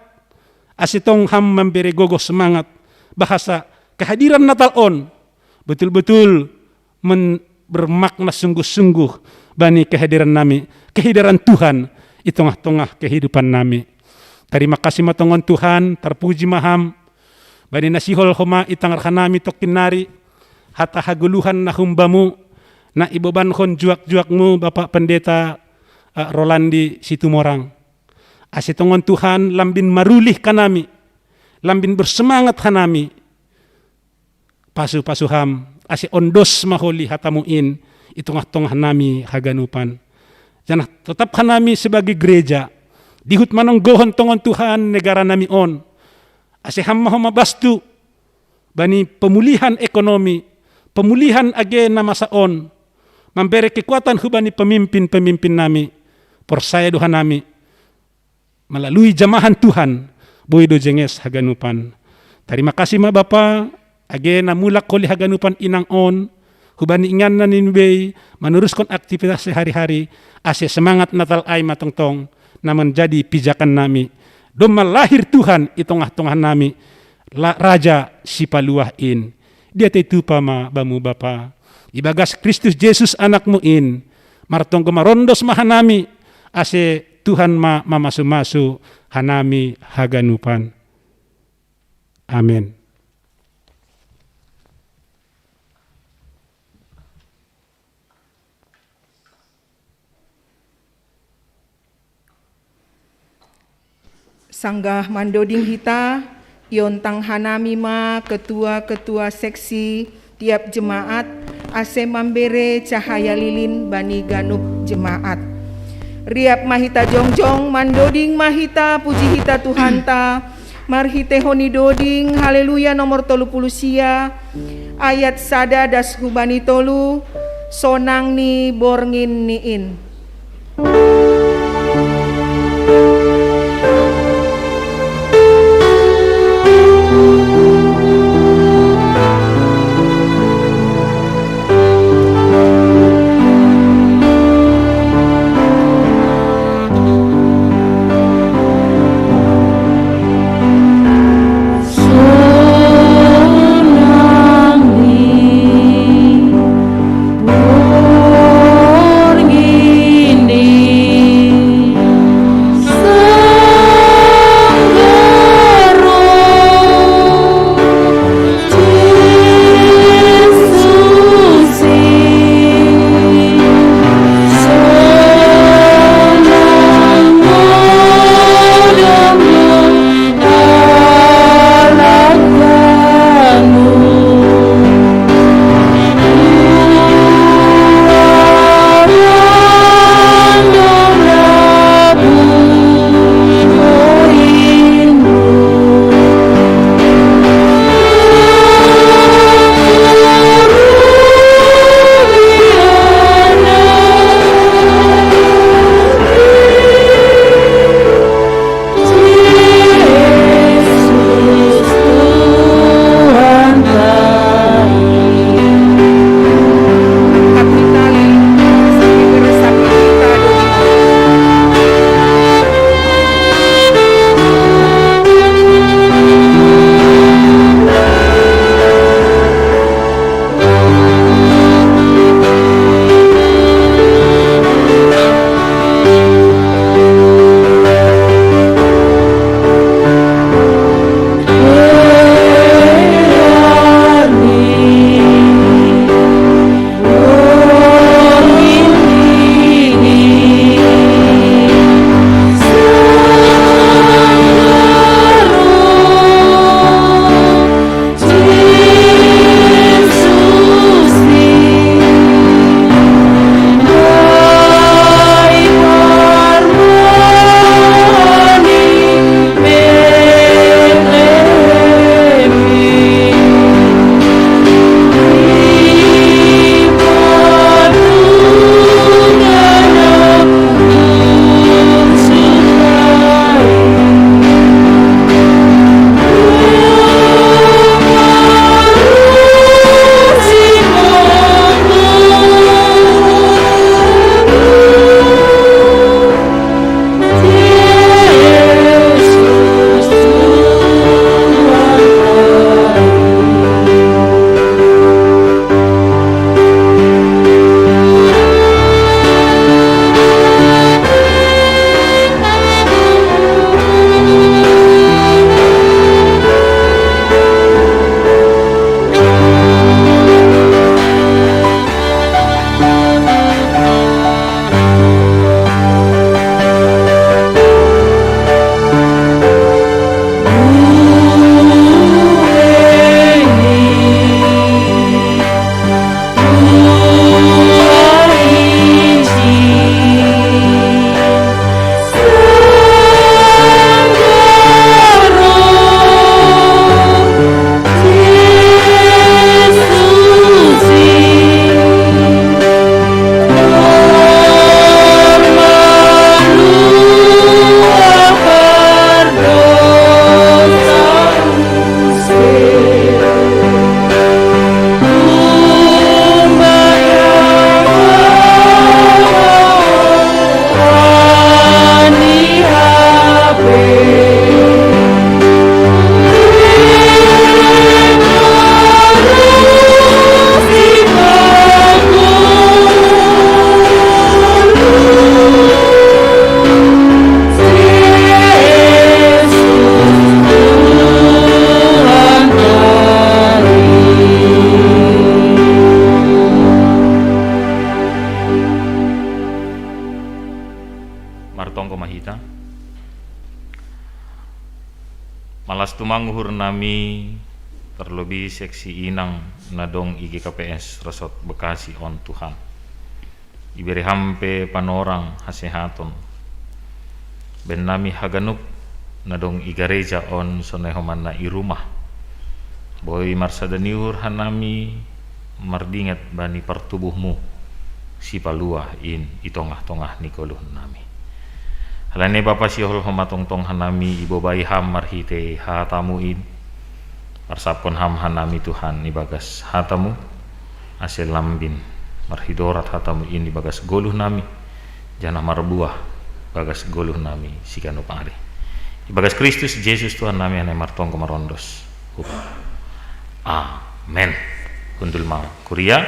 ase tong Ham mambere gogoh semangat, bahasa kehadiran Natal on betul-betul men-, bermakna sungguh-sungguh bani kehadiran nami, kehadiran Tuhan i tongah-tongah kehidupan nami. Tarima kasih ma tongon Tuhan, tarpuji ma Ham, bani na sihol homa itangar hanami tongkin nari, hata hagoluhan na humbamu, na ibobankon juak-juakmu Bapak Pendeta, eh, Rolandi Situmorang. Ase tongon Tuhan lambin marulih hanami, lambin bersemangat hanami. Pasu-pasu Ham, ase ondos ma holi hatamu in i tongah-tongah nami haganupan. Janah totap hanami sebagai gereja, dihut manonggohon tongon Tuhan negara nami on. Ase Ham ma homa bastu bani pemulihan ekonomi, pemulihan age na masa on, mambere kekuatan hubani pemimpin-pemimpin nami. Porsaya do hanami, melalui jamahan Tuhan, boi do jenges haganupan. Tarima kasih ma Bapa, age na mulak holi haganupan inang on, hubani inganna ni bei, manuruskon aktivitas sehari-hari, ase semangat Natal ai ma tongtong na menjadi pijakan nami. Domma lahir Tuhan i tongah-tongah nami, la-, Raja Sipaluah in. Dia titupa ma Bamu Bapa, ibagas Kristus Jesus Anakmu in, martonggo marondos ma hanami, ase Tuhan ma mamasu-masu hanami haganupan. Amen. Sanggah mandoding hita, iontang hanami ma ketua-ketua seksi tiap jemaat, ase mambere cahaya lilin bani ganup jemaat. Riap ma hita jongjong, mandoding ma hita, puji hita Tuhanta, marhitehon ni doding Haleluya nomor tolu puluh sia, ayat sada das hubani tolu, sonang ni borngin ni in. Tumanguhur nami, terlebih seksi inang na dong i G K P S Resort Bekasi on Tuhan. Ibere ham pe panorang hasehaton. Baen nami haganup na dong i gareja on sonai homa na i rumah. Boi marsada ni uhur hanami mardingat bani partubuhmu sipaluah in i tongah-tongah ni goluh nami. Halani Bapa sihol homa tongtong hanami ibobai ham marhite hatamu in. Parsapkon ham hanami Tuhan ibagas hatamu, ase lambin marhidorat hatamu in ibagas goluh nami, janah marbuah bagas goluh nami siganup ari. Ibagas Kristus Jesus Tuhan nami hanami martonggo marondos. Amen. Hundul ma kuria.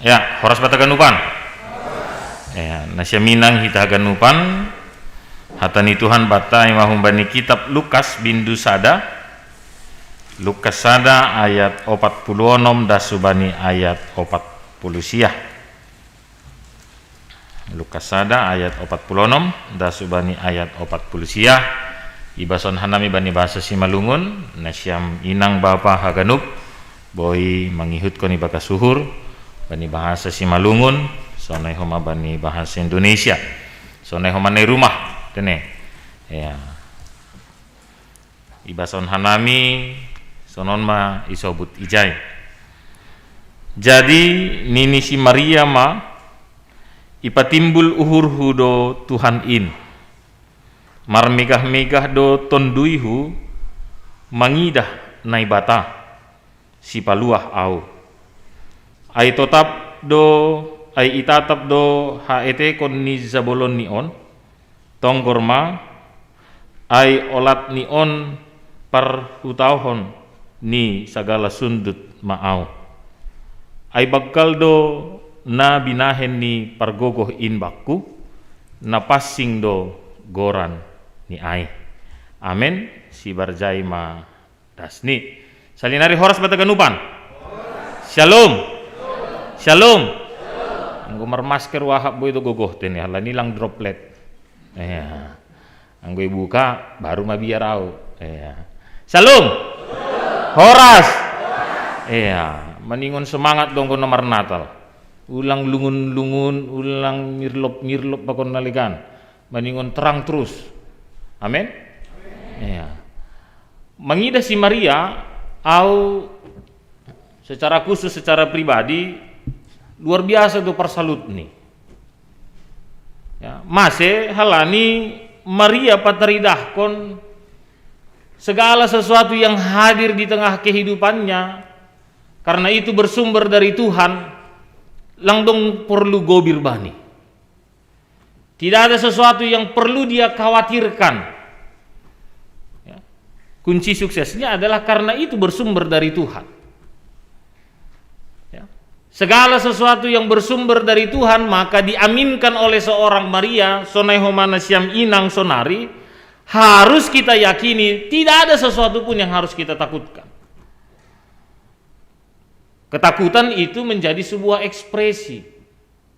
Ya, horas banta haganupan. Ya, nasiam inang hita haganupan. Hata ni Tuhan banta ima humbani kitab Lukas bindu sada. Lukas sada ayat opat puluh onom das hubani ayat opat puluh sia. Lukas sada ayat opat puluh onom das hubani ayat opat puluh sia. Ibason hanami bani bahasa Simalungun, nasiam inang bapa haganup, boi mangihutkon ibagas uhur bani bahasa Simalungun, sonai homa bani bahasa Indonesia. Sonai homa na i rumah, tene. Ya. Ibason hanami, sonon ma isobut ijai. Jadi, nini si Maria ma, ipatimbul uhurhu do Tuhan in. Marmegah-megah do tonduyhu mangidah Naibata, sipaluah au. Ai totap do, ai itatap do haetekon ni jabolonni on, tonggor ma, ai olatni on parhutaohon ni sagala sundut ma au. Ai banggal do na binahen ni pargogoh in bakku, na pansing do goran ni ai. Amen, sibarjai ma dasni. Salinari horas banta haganupan. Shalom. Shalom. Anggo marmasker wahap boi do gogoh tene, halani lang droplet. Ya. Anggo ibuka baru mabiar au. Ya. Shalom. Horas. Ya, maningon semangat do anggo na marnatal. Ulang lungun-lungun, ulang mirlop-mirlop pakon na legan. Maningon terang terus. Amen. Ya. Mangidah si Maria, au secara khusus, secara pribadi, luar biasa do parsalutni. Ya, mase halani Maria pataridahkon segala sesuatu yang hadir di tengah kehidupannya, karena itu bersumber dari Tuhan, lang dong porlu gobir bani. Tidak ada sesuatu yang perlu dia khawatirkan. Ya. Kunci suksesnya adalah karena itu bersumber dari Tuhan. Ya. Segala sesuatu yang bersumber dari Tuhan, maka diaminkan oleh seorang Maria, sonai homa nasiam inang sonari, harus kita yakini tidak ada sesuatu pun yang harus kita takutkan. Ketakutan itu menjadi sebuah ekspresi.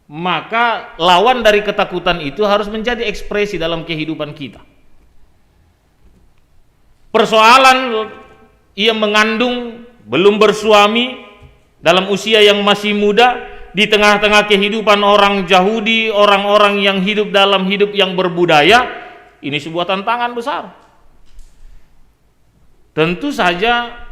Maka lawan dari ketakutan itu harus menjadi ekspresi dalam kehidupan kita. Persoalan ia mengandung, belum bersuami, dalam usia yang masih muda, di tengah-tengah kehidupan orang Yahudi, orang-orang yang hidup dalam hidup yang berbudaya, ini sebuah tantangan besar. Tentu saja,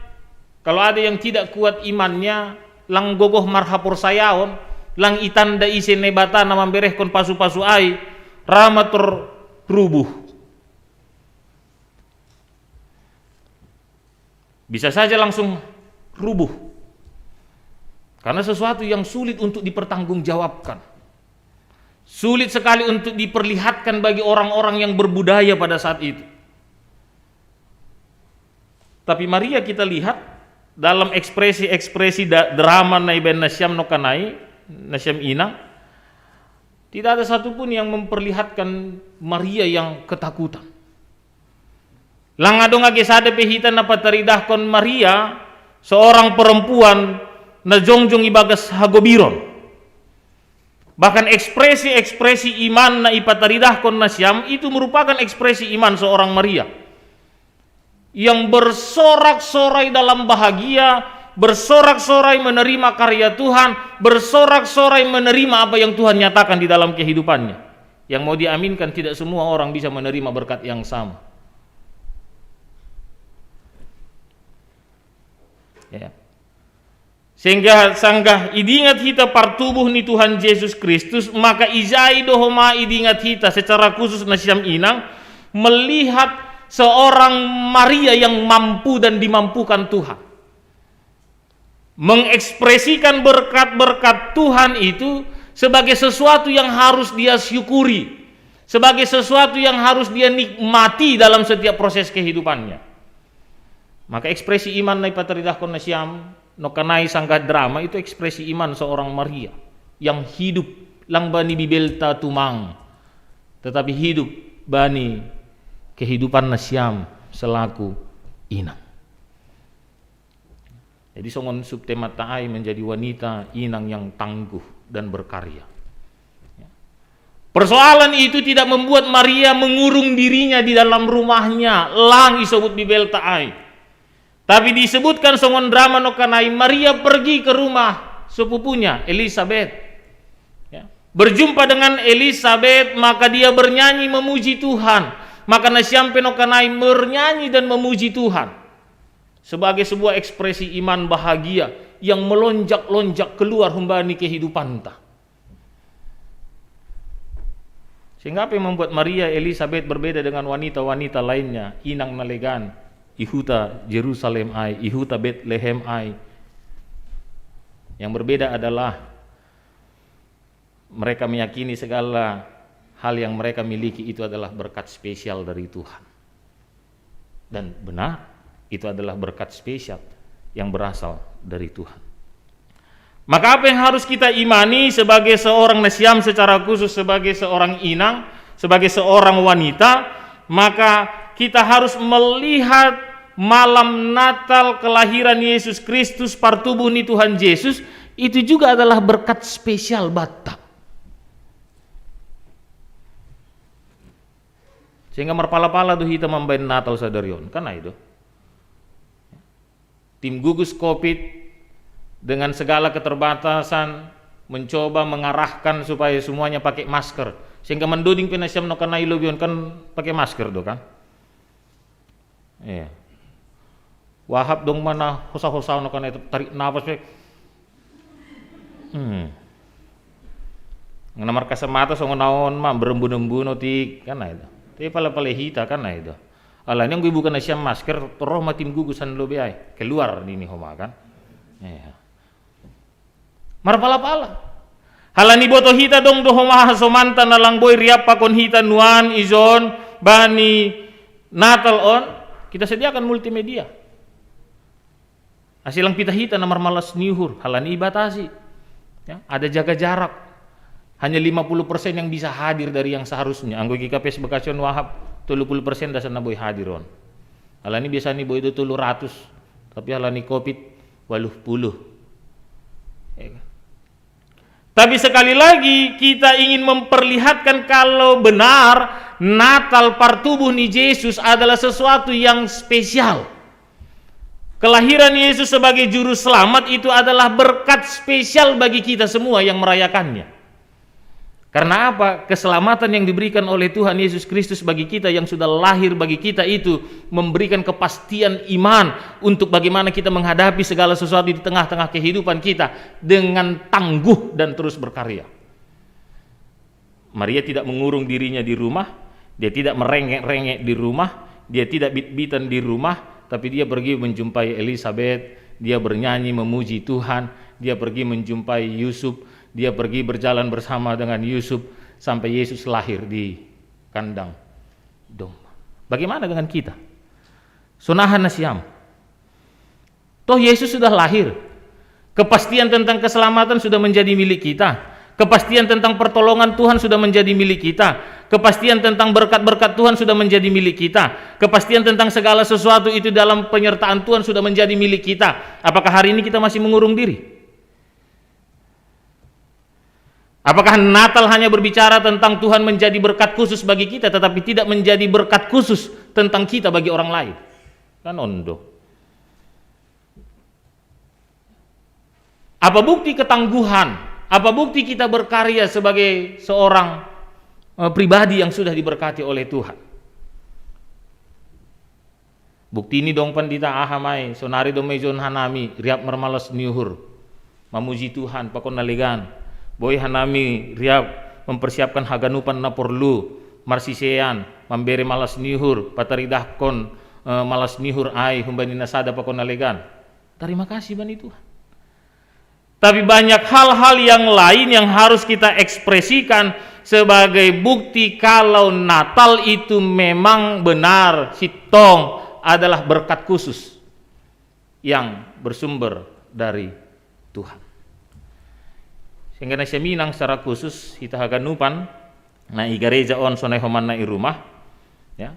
kalau ada yang tidak kuat imannya, lang gogoh marhaporsayaon, lang itanda ise Naibata na mamberehkon pasu-pasu ai, ra ma tor rubuh. Bisa saja langsung rubuh. Karena sesuatu yang sulit untuk dipertanggungjawabkan. Sulit sekali untuk diperlihatkan bagi orang-orang yang berbudaya pada saat itu. Tapi Maria kita lihat dalam ekspresi-ekspresi da-, drama na ibaen nasiam nongkanai, nasiam inang, tidak ada satupun yang memperlihatkan Maria yang ketakutan. Lang adong age sada pe hita na pataridahkon Maria, seorang perempuan na jongjong ibagas hagobiron. Bahkan ekspresi-ekspresi iman na ipataridahkon na siam itu merupakan ekspresi iman seorang Maria yang bersorak-sorai dalam bahagia, bersorak-sorai menerima karya Tuhan, bersorak-sorai menerima apa yang Tuhan nyatakan di dalam kehidupannya. Yang mau diaminkan, tidak semua orang bisa menerima berkat yang sama. Ya. Sehingga sanggah idingat hita partubuh ni Tuhan Yesus Kristus, maka ijai do homa idingat hita secara khusus na siam inang melihat seorang Maria yang mampu dan dimampukan Tuhan. Mengekspresikan berkat-berkat Tuhan itu sebagai sesuatu yang harus dia syukuri, sebagai sesuatu yang harus dia nikmati dalam setiap proses kehidupannya. Maka ekspresi iman na ipataridahkon na siam, no kanai sanggah drama itu ekspresi iman seorang Maria yang hidup lang bani bibelta tumang, tetapi hidup bani kehidupan na siam selaku inang. Jadi songon subtema ta ai menjadi wanita inang yang tangguh dan berkarya. Ya. Persoalan itu tidak membuat Maria mengurung dirinya di dalam rumahnya, lang isobut bibelta ai. Tapi disebutkan songon drama no kanai Maria pergi ke rumah sepupunya Elisabet. Ya. Berjumpa dengan Elisabet, maka dia bernyanyi memuji Tuhan. Maka na siam pe no kanai bernyanyi dan memuji Tuhan sebagai sebuah ekspresi iman bahagia yang melonjak-lonjak keluar humbani kehidupanta. Sehingga apa yang membuat Maria Elisabet berbeda dengan wanita-wanita lainnya, inang na legan, ihuta Jerusalem ai, ihuta Betlehem ai, yang berbeda adalah mereka meyakini segala hal yang mereka miliki itu adalah berkat spesial dari Tuhan. Dan benar, itu adalah berkat spesial yang berasal dari Tuhan. Maka apa yang harus kita imani sebagai seorang na siam secara khusus sebagai seorang inang, sebagai seorang wanita, maka kita harus melihat malam Natal kelahiran Yesus Kristus, partubuh ni Tuhan Yesus, itu juga adalah berkat spesial banta. Sehingga marpala-pala do hita mambaen Natal sadari on, kan ai do. Tim gugus covid dengan segala keterbatasan mencoba mengarahkan supaya semuanya pakai masker. Sehingga mandoding pe na siam no kanai lobi on kan pakai masker do kan. Iya. Wahab dong mana hosa-hosa no kanai, tarik napas pe. Hmm. Ngana markasamata songon na on ma berembu-rembu no ti kan ai do. Tapi pala-pala hita kan ai do. Alani anggo ibuka na siam masker, roh ma tim gugus an lobi ai. Keluar dini homa kan. Iya. Marpala-pala. Halani boto hita dong do homa hasomanta na lang boi riap pakon hita nuan ijon bani Natal on, kita sediakan multimedia. Asi lang pita hita na marmalas ni uhur, halani ibatasi. Ya, ada jaga jarak. Hanya lima puluh persen yang bisa hadir dari yang seharusnya. Anggo G K P S Bekasi on wahab, tolu puluh persen dasar na boi hadir on. Halani biasa ni boi do tolu ratus, tapi halani covid, waluh puluh. Ya kan? Tapi sekali lagi kita ingin memperlihatkan kalau benar Natal partubuh ni Yesus adalah sesuatu yang spesial. Kelahiran Yesus sebagai juru selamat itu adalah berkat spesial bagi kita semua yang merayakannya. Karena apa? Keselamatan yang diberikan oleh Tuhan Yesus Kristus bagi kita yang sudah lahir bagi kita itu memberikan kepastian iman untuk bagaimana kita menghadapi segala sesuatu di tengah-tengah kehidupan kita dengan tangguh dan terus berkarya. Maria tidak mengurung dirinya di rumah, dia tidak merengek-rengek di rumah, dia tidak bit-bitan di rumah, tapi dia pergi menjumpai Elisabet, dia bernyanyi memuji Tuhan, dia pergi menjumpai Yusuf, dia pergi berjalan bersama dengan Yusuf sampai Yesus lahir di kandang domba. Bagaimana dengan kita? Sonaha na siam. Toh Yesus sudah lahir. Kepastian tentang keselamatan sudah menjadi milik kita. Kepastian tentang pertolongan Tuhan sudah menjadi milik kita. Kepastian tentang berkat-berkat Tuhan sudah menjadi milik kita. Kepastian tentang segala sesuatu itu dalam penyertaan Tuhan sudah menjadi milik kita. Apakah hari ini kita masih mengurung diri? Apakah Natal hanya berbicara tentang Tuhan menjadi berkat khusus bagi kita, tetapi tidak menjadi berkat khusus tentang kita bagi orang lain? Kan ondo. Apa bukti ketangguhan? Apa bukti kita berkarya sebagai seorang eh, pribadi yang sudah diberkati oleh Tuhan? Bukti ini dong pandita aha mai, sonari dong mai jon hanami, riap marmalas ni uhur. Mamuji Tuhan, pakon nalegan. Boi hanami riap mempersiapkan haganupan na porlu, marsisean, mambere malas ni uhur, pataridahkon eh, malas ni uhur ai humbani nasada pakon nalegan. Terima kasih bani Tuhan. Tapi banyak hal-hal yang lain yang harus kita ekspresikan sebagai bukti kalau Natal itu memang benar sitong adalah berkat khusus yang bersumber dari Tuhan. Sehingga na seminang secara khusus kita haganupan na i gareja on sonai homan na i rumah, ya.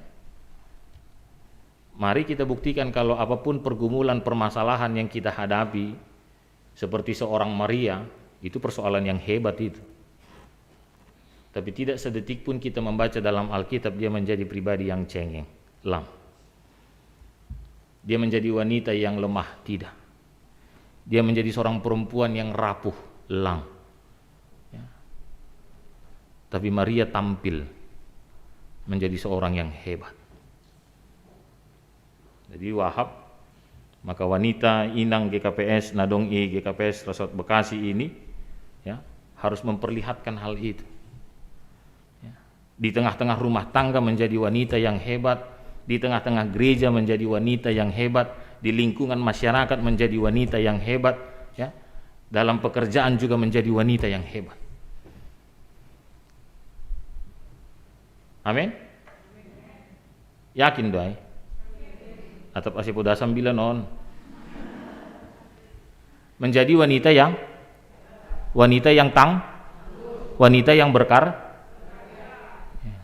Mari kita buktikan kalau apapun pergumulan permasalahan yang kita hadapi, seperti seorang Maria, itu persoalan yang hebat itu. Tapi tidak sedetik pun kita membaca dalam Alkitab dia menjadi pribadi yang cengeng, lam. Dia menjadi wanita yang lemah, tidak. Dia menjadi seorang perempuan yang rapuh, lang. Ya. Tapi Maria tampil menjadi seorang yang hebat. Jadi wahap, maka wanita inang G K P S, na dong i G K P S Resort Bekasi ini, ya, harus memperlihatkan hal itu. Ya. Di tengah-tengah rumah tangga menjadi wanita yang hebat, di tengah-tengah gereja menjadi wanita yang hebat, di lingkungan masyarakat menjadi wanita yang hebat, ya. Dalam pekerjaan juga menjadi wanita yang hebat. Amin. Yakin doai? Atap asi poda sambilan on. Menjadi wanita yang wanita yang tang wanita yang berkar. Ya.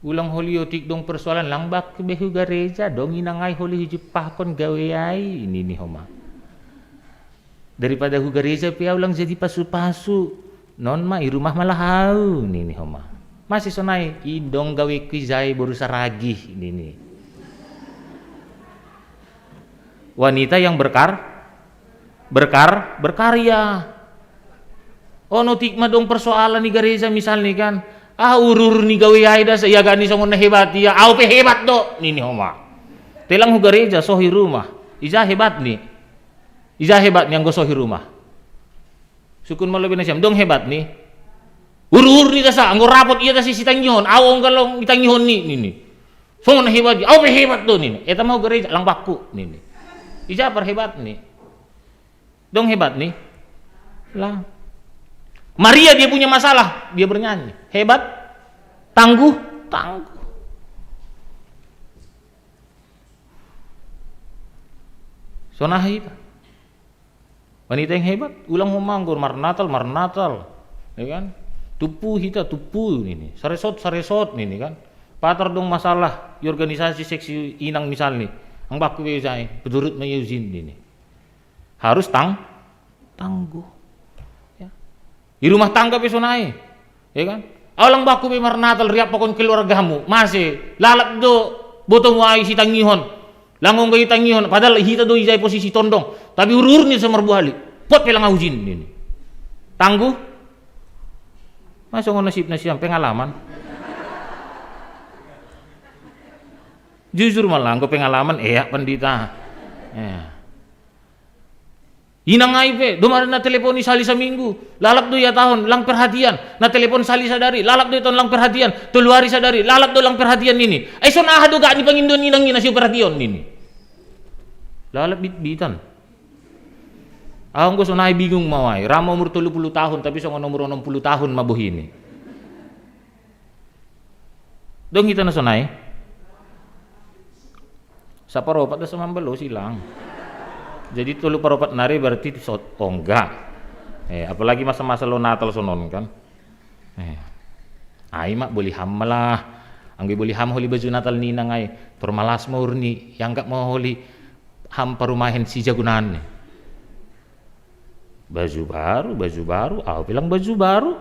Ulang holi otik dong persoalan lang bak behu gareja dong inangai holi hijipahkon gawe ai ini nih homa. Daripada hu gareja pe au lang jadi pasu-pasu. Non ma i rumah malah au nini homa. Masih sonai idong gawe kui jai boru saragi nini. Wanita yang berkar berkar berkarya. Ono tik ma dong persoalan ni gareja misalnya kan. Ah urur ni gawe ai dasa ia gani songon na hebat ia au pe hebat do nini homa. Telang hu gareja sohi rumah. Ija hebat ni. Ija hebat ni anggo sohi rumah. Sukun malo bina siam dong hebat ni. Uru-uru ni tasa anggo rapot ia tasi sitangihon au onggalong itangihon ni nini. Songon na hebat au pe hebat do nini. Eta mau gereja lang bakku nini. Ija par hebat ni. Dong hebat ni. Lah. Maria dia punya masalah, dia bernyanyi. Hebat, tangguh, tangguh. Sonaha hita. Wanita yang hebat, ulang ho manggur marnatal marnatal, ya kan? Tupu hita tupu ini, saresot saresot ini kan. Patar dong masalah di organisasi seksi inang misalnya, ang baku be jai, pedurut ma Eugene ini. Harus tang tangguh. Ya. Di rumah tangga pe sonai, ya kan? Alang baku be marnatal riap pakon keluargamu, mase lalap do botomu ai sitangihon. Langong gai tangihon, padahal hita do ijai posisi tondong. Tapi urur ni samar buali. Pot pelang aujin ini. Tangguh. Masuk nasib nasiam pengalaman. Jujur malah anggo pengalaman eh pandita. Ya. Inang ai pe, doma na teleponi sali saminggu, lalap do ia tahun lang perhatian, na telepon sali sadari, lalap do ia tahun lang perhatian, tolu hari sadari, lalap do lang perhatian nini. Ai son aha do gak ni pangindo ni nang ina siu perhatian nini. Lalap bit-bitan. Aku engko sonai bingung mau ai, rama umur tolu puluh tahun tapi songon umur onom puluh tahun ma bohini. Dong hita na sonai. Saparopat da samambalo silang. Jadi tolu paropat nari berarti sot ongga. Eh, apalagi masa-masa lo Natal sonon kan. Eh. Ai mak boli ham malah. Anggi boli ham holi baju Natal ni nangai. Tormalas mau urni yang gak mau holi ham parumahen si jagunan. Baju baru, baju baru, au bilang baju baru.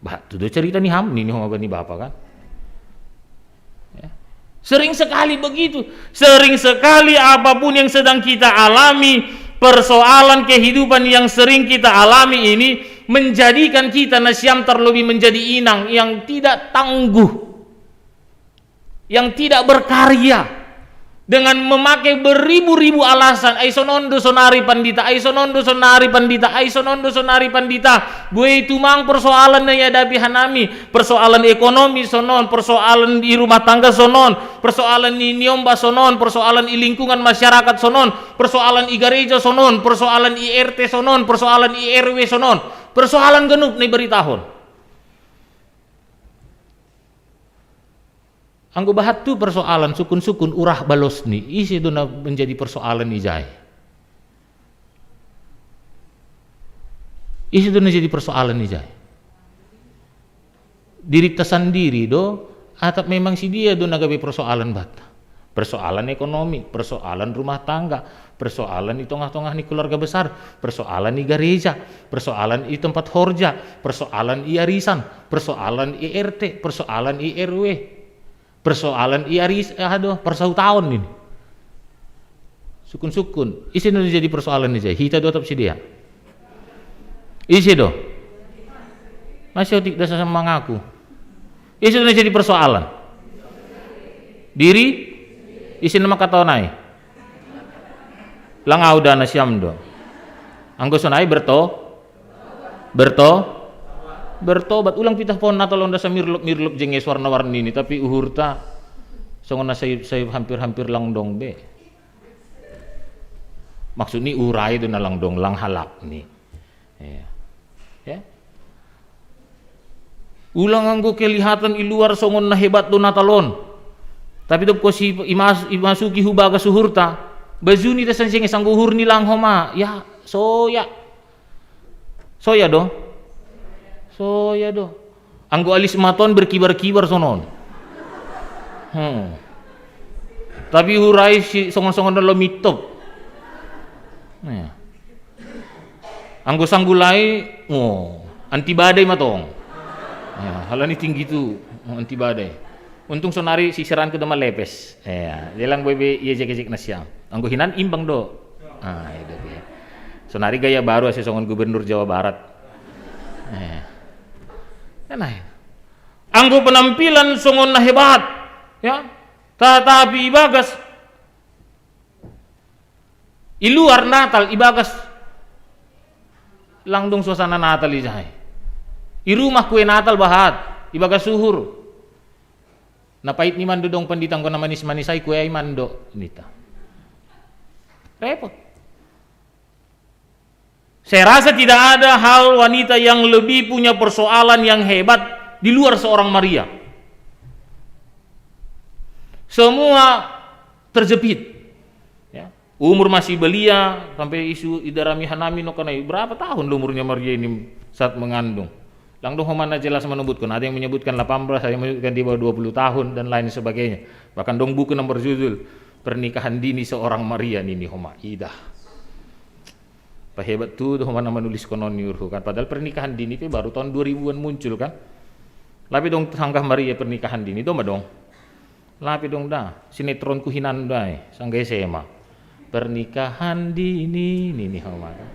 Bah, tu do cerita ni ham, ni, ni homa bani bapa kan. Ya. Sering sekali begitu. Sering sekali apapun yang sedang kita alami, persoalan kehidupan yang sering kita alami ini menjadikan kita nasiam terlebih menjadi inang yang tidak tangguh, yang tidak berkarya, dengan memakai beribu-ribu alasan. Ai sonondo sonari pandita, ai sonondo sonari pandita, ai sonondo sonari pandita. Bue tumang persoalan na ihadapi hanami, persoalan ekonomi sonon, persoalan di rumah tangga sonon, persoalan ni niomba sonon, persoalan i lingkungan masyarakat sonon, persoalan i gareja sonon, persoalan i R T sonon, persoalan i R W sonon, persoalan ganup na ibaritahon. Anggo bahat tu persoalan sukun-sukun urah balosni, ise do na menjadi persoalan ijai? Ise do na jadi persoalan ijai? Dirita sandiri do, atap memang si dia do na gabe persoalan bata? Persoalan ekonomi, persoalan rumah tangga, persoalan di tengah-tengah ni keluarga besar, persoalan di gereja, persoalan di tempat horja, persoalan di arisan, persoalan di R T, persoalan di R W, persoalan di aris, aduh, persautaon ini. Sukun-sukun, ise na jadi persoalan ijai? Hita do atap si dia? Ise do? Masih otik dasa sama ngaku. Ise do na jadi persoalan? Diri? Ise na mangkataon ai? Lang au da nasiam do. Anggo sonai berto, berto, bertobat. Ulang pitah pohon Natal on dasa mirlop-mirlop jenges warna-warni ini, tapi uhurta songon na sai, sai hampir-hampir lang dong be. Maksudni urai do na lang dong, lang halak ni. Ya. Ya. Ulang anggo kelihatan i luar songon na hebat do Natal on. Tapi dob kosi imas, imasuki hu bagas uhurta, bajuni da sansenges anggo uhur ni lang homa. Ya, soya. Soya do. Soya do. Anggo alis maton berkibar-kibar sonon. Hmm. Tapi urai si songon-songon na lomitop. Ya. Anggo sanggulai, oh, anti badai matong. Ya, halani tinggi tu, oh, anti badai. Untung sonari si seranku do malepes. Ya, jelang bebe ia jek-jek nasiam. Anggo hinan imbang do. Ah, itu dia. Sonari gaya baru ase songon gubernur Jawa Barat. Ya. Enak. Anggo penampilan songon na hebat, ya. Tatapi ibagas, i luar Natal, ibagas langdung suasana Natal ijai. I rumah kue Natal bahat, ibagas uhur. Na pait ni mando dong pandita, anggo na manis-manis ai kue ai mando nita. Repot. Saya rasa tidak ada hal wanita yang lebih punya persoalan yang hebat di luar seorang Maria. Semua terjepit. Ya. Umur masih belia, sampai isu idarami hanami no kanai. Berapa tahun lo umurnya Maria ini saat mengandung? Lang dong homa na jelas menyebutkan, ada yang menyebutkan delapan belas, ada yang menyebutkan di bawah dua puluh tahun dan lain sebagainya. Bahkan dong buku yang berjudul Pernikahan Dini Seorang Maria nini homa. Idah. Pahebat tu do homa na manulis konon ni urhu kan. Padahal pernikahan dini pe baru tahun dua ribuan muncul kan. Lape dong sanggah Maria pernikahan dini do ma dong. Lape dong da, sinetronku hinan da, eh, sanggah S M A. Pernikahan dini, nini homa kan.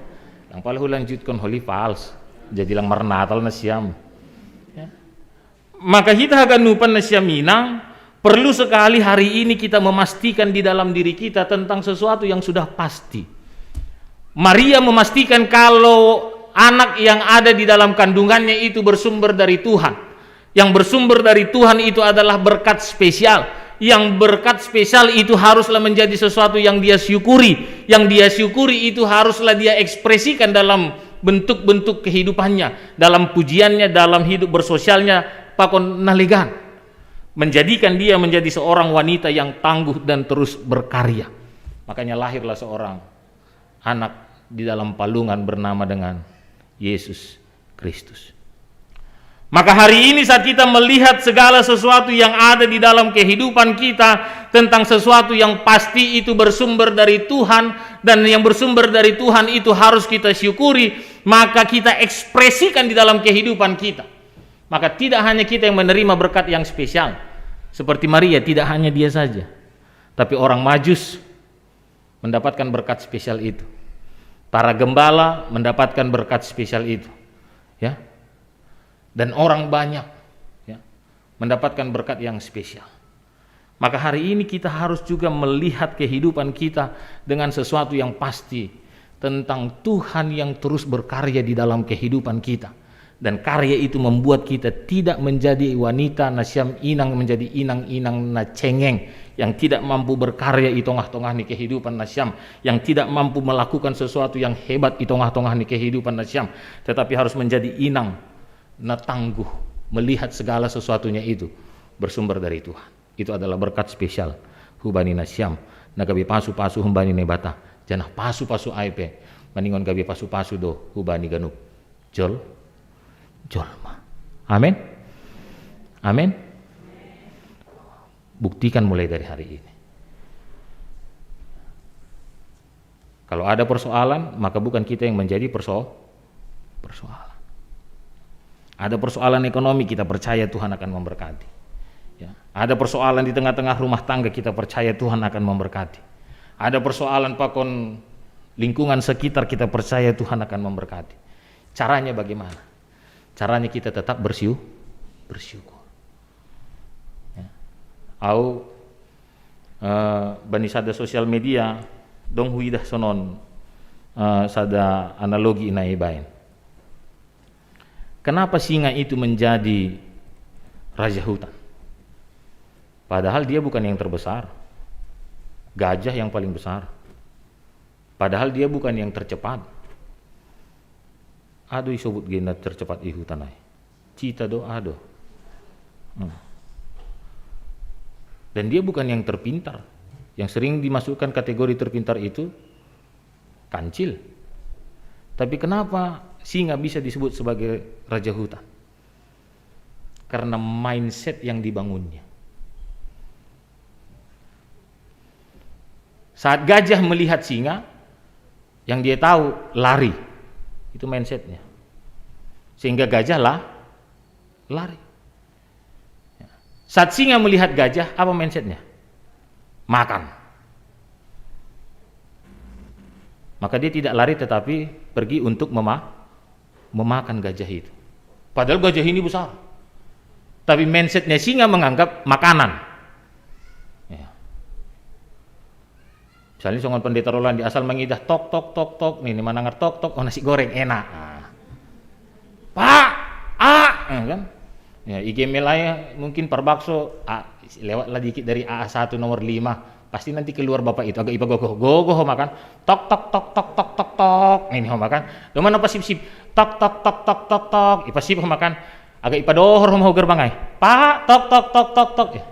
Lang pala hulanjutkon holi fals. Jadi lang marnatal nasiam. Ya. Maka hita haganupan nasiam inang, perlu sekali hari ini kita memastikan di dalam diri kita tentang sesuatu yang sudah pasti. Maria memastikan kalau anak yang ada di dalam kandungannya itu bersumber dari Tuhan. Yang bersumber dari Tuhan itu adalah berkat spesial. Yang berkat spesial itu haruslah menjadi sesuatu yang dia syukuri. Yang dia syukuri itu haruslah dia ekspresikan dalam bentuk-bentuk kehidupannya, dalam pujiannya, dalam hidup bersosialnya, pakon na legan. Menjadikan dia menjadi seorang wanita yang tangguh dan terus berkarya. Makanya lahirlah seorang anak di dalam palungan bernama dengan Yesus Kristus. Maka hari ini, saat kita melihat segala sesuatu yang ada di dalam kehidupan kita tentang sesuatu yang pasti itu bersumber dari Tuhan, dan yang bersumber dari Tuhan itu harus kita syukuri, maka kita ekspresikan di dalam kehidupan kita. Maka tidak hanya kita yang menerima berkat yang spesial, seperti Maria, tidak hanya dia saja, tapi orang Majus mendapatkan berkat spesial itu. Para gembala mendapatkan berkat spesial itu. Ya. Dan orang banyak, ya, mendapatkan berkat yang spesial. Maka hari ini kita harus juga melihat kehidupan kita dengan sesuatu yang pasti tentang Tuhan yang terus berkarya di dalam kehidupan kita. Dan karya itu membuat kita tidak menjadi wanita na siam inang, menjadi inang-inang na cengeng, yang tidak mampu berkarya di tengah-tengah ni kehidupan na siam, yang tidak mampu melakukan sesuatu yang hebat di tengah-tengah ni kehidupan na siam, tetapi harus menjadi inang na tangguh melihat segala sesuatunya itu bersumber dari Tuhan. Itu adalah berkat spesial hubani na siam, na gabe pasu-pasu hubani Naibata, janah pasu-pasu ai pe maningon gabe pasu-pasu do hubani ganup jol, jolma. Amin. Amin. Buktikan mulai dari hari ini. Kalau ada persoalan, maka bukan kita yang menjadi perso-, persoalan. Ada persoalan ekonomi, kita percaya Tuhan akan memberkati. Ya. Ada persoalan di tengah-tengah rumah tangga, kita percaya Tuhan akan memberkati. Ada persoalan pakon lingkungan sekitar, kita percaya Tuhan akan memberkati. Caranya bagaimana? Caranya kita tetap bersiu-, bersyukur. Ya. Au, eh, bani sada sosial media, dong huidah sonon, eh, sada analogi inai bain. Kenapa singa itu menjadi raja hutan? Padahal dia bukan yang terbesar. Gajah yang paling besar. Padahal dia bukan yang tercepat. Ado isobut gena tercepat i hutan ai. Cita do, ado. Hmm. Dan dia bukan yang terpintar. Yang sering dimasukkan kategori terpintar itu kancil. Tapi kenapa singa bisa disebut sebagai raja hutan? Karena mindset yang dibangunnya. Saat gajah melihat singa, yang dia tahu lari. Itu mindsetnya. Sehingga gajah lah lari. Ya. Saat singa melihat gajah, apa mindsetnya? Makan. Maka dia tidak lari, tetapi pergi untuk mema-, memakan gajah itu. Padahal gajah ini besar. Tapi mindsetnya singa menganggap makanan. Ya. Misalnya songon Pendeta Rolandi, asal mangidah tok, tok, tok, tok, ni, ni manangar tok, tok, oh, nasi goreng, enak. Nah. Pak, A, ya kan? Ya, i Gmail aja mungkin parbakso, A, lewatlah dikit dari A A satu nomor lima. Pasti nanti keluar bapak itu, agak ipagogoh, gogoh makan. Tok, tok, tok, tok, tok, tok, tok. Ini ho makan. Domana pasip-sip. Tok, tok, tok, tok, tok, tok. Ipasip ho makan. Agak ipadohor ho mahu gerbang ai. Pak, tok, tok, tok, tok, tok. Eh,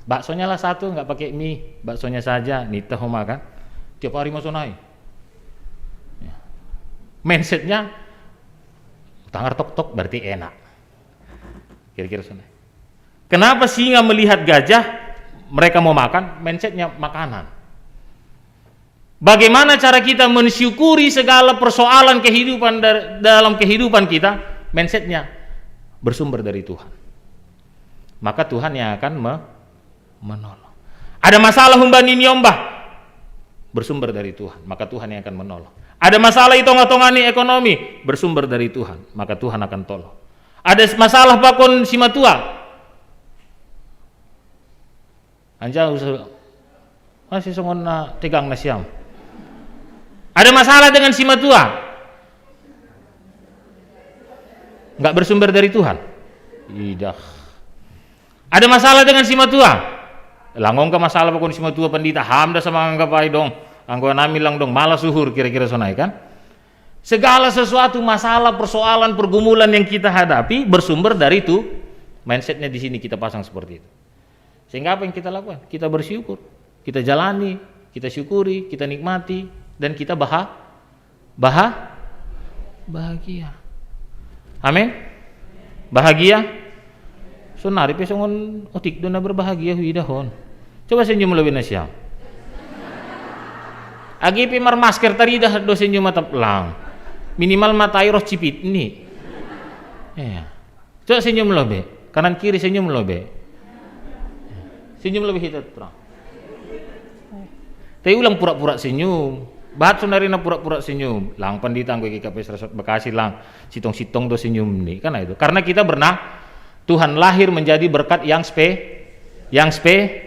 baksonya lah satu, nggak pakai mie. Baksonya saja, nitah ho makan. Tiap hari masuk naik. Ya. Mindsetnya, tangar tok, tok, berarti enak. Kira-kira sana. Kenapa singa melihat gajah, mereka mau makan, mindsetnya makanan. Bagaimana cara kita mensyukuri segala persoalan kehidupan dar-, dalam kehidupan kita, mindsetnya bersumber dari Tuhan. Maka Tuhan yang akan me-, menolong. Ada masalah humbani niombah, bersumber dari Tuhan, maka Tuhan yang akan menolong. Ada masalah di tongah-tongah ni ekonomi, bersumber dari Tuhan, maka Tuhan akan tolong. Ada masalah pakon simatua. Anjau se-, masih songon na tegang na siam. Ada masalah dengan simatua. Nggak bersumber dari Tuhan. Idah. Ada masalah dengan simatua. Langong ka masalah pakon simatua, pandita, ham da sama anggapai dong. Anggo nami lang dong, malas uhur, kira-kira sonai kan. Segala sesuatu, masalah, persoalan, pergumulan yang kita hadapi bersumber dari itu. Mindsetnya di sini kita pasang seperti itu. Sehingga apa yang kita lakukan? Kita bersyukur, kita jalani, kita syukuri, kita nikmati, dan kita baha-, baha-, bahagia. Amin. Bahagia? Sonari pe songon otik do na berbahagia huida hon. Coba senyum lo be na siam. Age pe marmasker tarida do senyum atap lang. Minimal matai roh cipit ni. Iya. Coba senyum lo be. Kanan kiri senyum lo be. Senyum lo be hita terang. Tapi ulang pura-pura senyum. Bahat sonari na pura-pura senyum. Lang pandita anggo G K P S Resort Bekasi lang. Sitong-sitong do senyum ni. Kan itu. Karena kita pernah Tuhan lahir menjadi berkat yang spe yang spe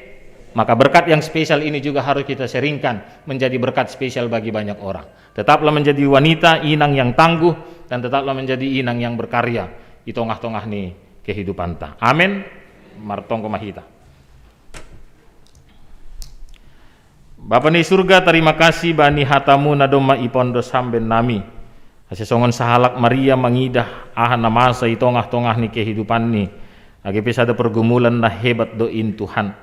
maka berkat yang spesial ini juga harus kita seringkan menjadi berkat spesial bagi banyak orang. Tetaplah menjadi wanita inang yang tangguh dan tetaplah menjadi inang yang berkarya di tengah-tengah ni kehidupanta. Amin. Martonggo ma hita. Bapa ni surga, terima kasih bani hatamu na domma ipondos hamben nami. Ase songon sahalak Maria mangidah aha na masa i tongah-tongah ni kehidupanni. Age pe sada pergumulan na hebat do in Tuhan.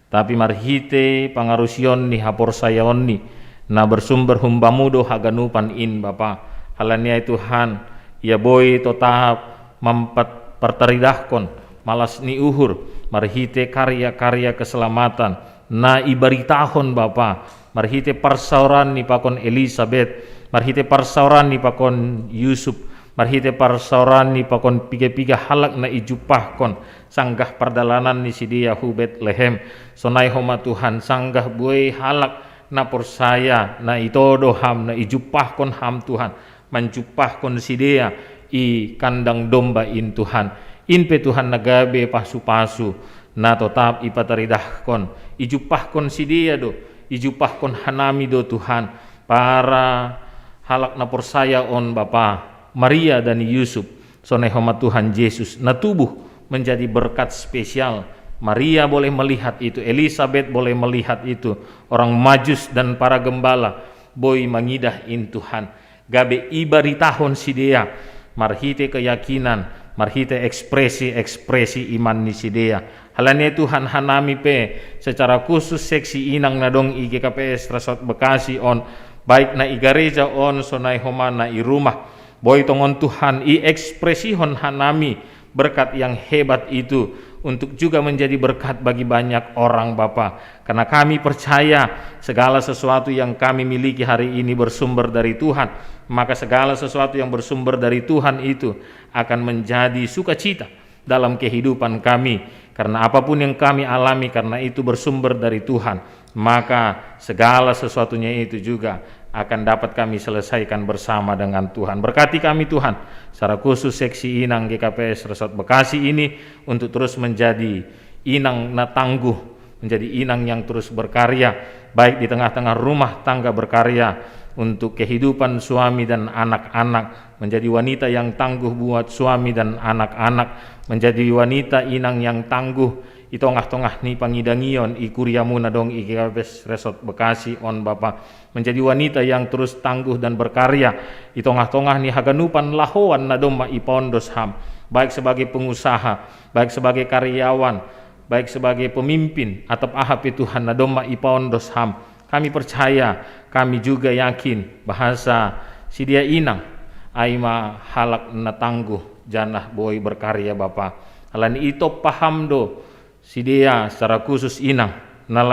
Tapi marhite pangarusion ni haporsayaonni na bersumber humbamu do haganupan in Bapa. Halani ai Tuhan, ia boi totahap mampat partaridahkon malas ni uhur marhite karya-karya keselamatan na ibaritahon Bapa, marhite parsaoran ni pakon Elisabet, marhite parsaoran ni pakon Yusuf, marhite parsaoran ni pakon piga-piga halak na ijumpahkon sanggah pardalanan ni sidea hu Betlehem. Sonai homa Tuhan sanggah buei halak na porsaya na itodo ham na ijumpahkon ham Tuhan manjumpahkon sidea i kandang domba in Tuhan. In pe Tuhan na gabe pasu-pasu na totap ipataridahkon, ijumpahkon sidea do, ijumpahkon hanami do Tuhan, para halak na porsaya on Bapa, Maria dan Yusuf, sonai homa Tuhan Yesus na tubuh menjadi berkat spesial. Maria boleh melihat itu, Elisabet boleh melihat itu, orang Majus dan para gembala boi mangidah in Tuhan. Gabe ibaritahon sidea marhite keyakinan, marhite ekspresi-ekspresi iman ni sidea. Halani Tuhan hanami pe secara khusus seksi inang na dong i G K P S Resort Bekasi on, baik na i gareja on sonai homa na i rumah. Boi tongon Tuhan i ekspresihon hanami berkat yang hebat itu untuk juga menjadi berkat bagi banyak orang Bapa. Karena kami percaya segala sesuatu yang kami miliki hari ini bersumber dari Tuhan, maka segala sesuatu yang bersumber dari Tuhan itu akan menjadi sukacita dalam kehidupan kami. Karena apapun yang kami alami karena itu bersumber dari Tuhan, maka segala sesuatunya itu juga akan dapat kami selesaikan bersama dengan Tuhan. Berkati kami Tuhan, secara khusus seksi inang G K P S Resort Bekasi ini untuk terus menjadi inang na tangguh, menjadi inang yang terus berkarya, baik di tengah-tengah rumah tangga berkarya untuk kehidupan suami dan anak-anak, menjadi wanita yang tangguh buat suami dan anak-anak, menjadi wanita inang yang tangguh di tengah-tengah ni pangidangion i kuriamu na dong i G K P S Resort Bekasi on Bapa, menjadi wanita yang terus tangguh dan berkarya di tengah-tengah ni haganupan lahoan na domma ipondos ham, baik sebagai pengusaha, baik sebagai karyawan, baik sebagai pemimpin atau aha pe Tuhan na domma ipondos ham. Kami percaya, kami juga yakin bahasa sidea inang ai ma halak na tangguh janah boi berkarya Bapa. Halani i tong paham do sidea secara khusus inang na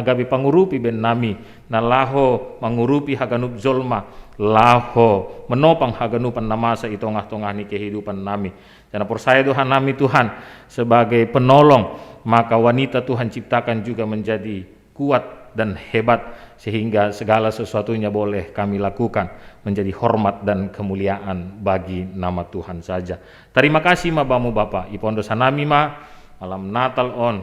gabe pangurupi bennami, na laho mangurupi haganup jolma, laho menopang haganupan na masa i tongah-tongah ni kehidupan nami. Karena porsaya do hanami Tuhan sebagai penolong, maka wanita Tuhan ciptakan juga menjadi kuat dan hebat, sehingga segala sesuatunya boleh kami lakukan menjadi hormat dan kemuliaan bagi nama Tuhan saja. Terima kasih ma bamu Bapa, ipondos hanami ma malam Natal on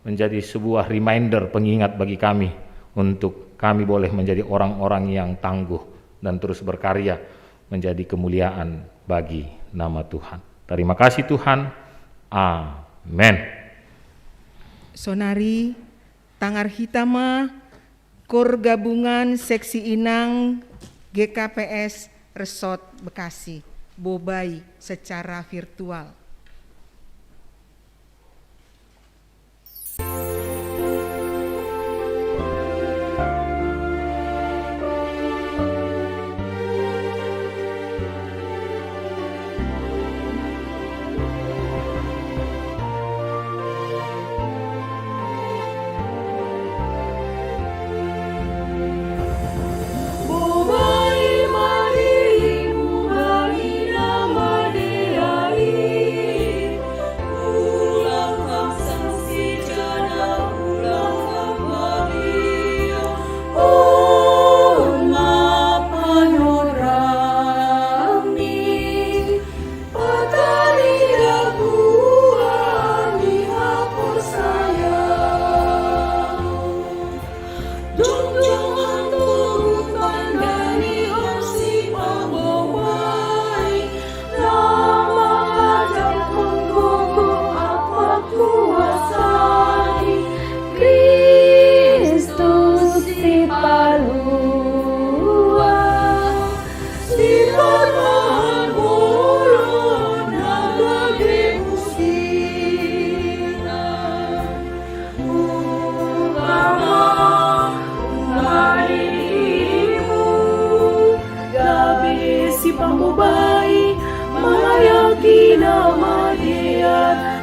menjadi sebuah reminder, pengingat bagi kami untuk kami boleh menjadi orang-orang yang tangguh dan terus berkarya menjadi kemuliaan bagi nama Tuhan. Terima kasih Tuhan. Amen. Sonari tangar hita ma kor gabungan seksi inang G K P S Resort Bekasi, bobai secara virtual.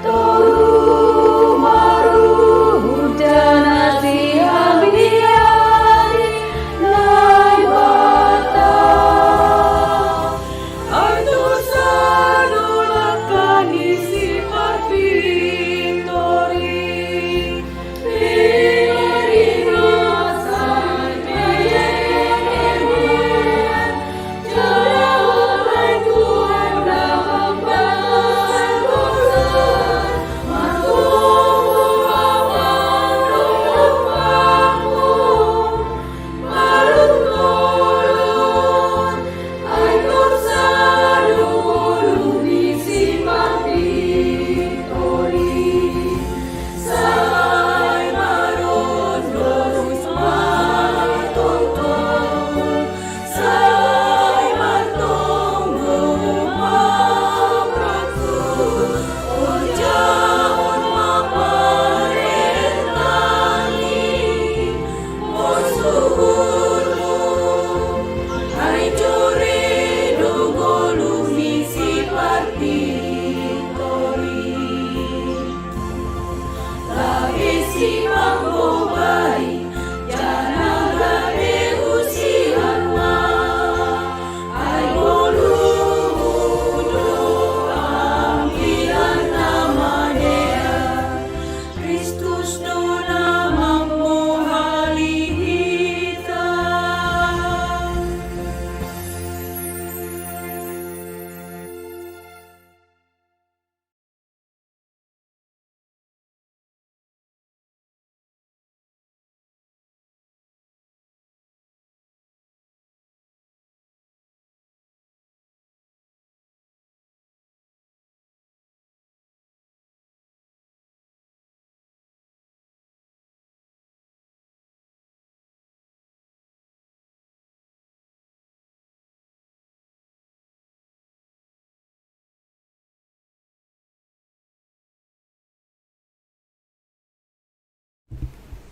Toru maruhut jana sian di ari Naibata. Ai torsadolakan ni si Parpintor i.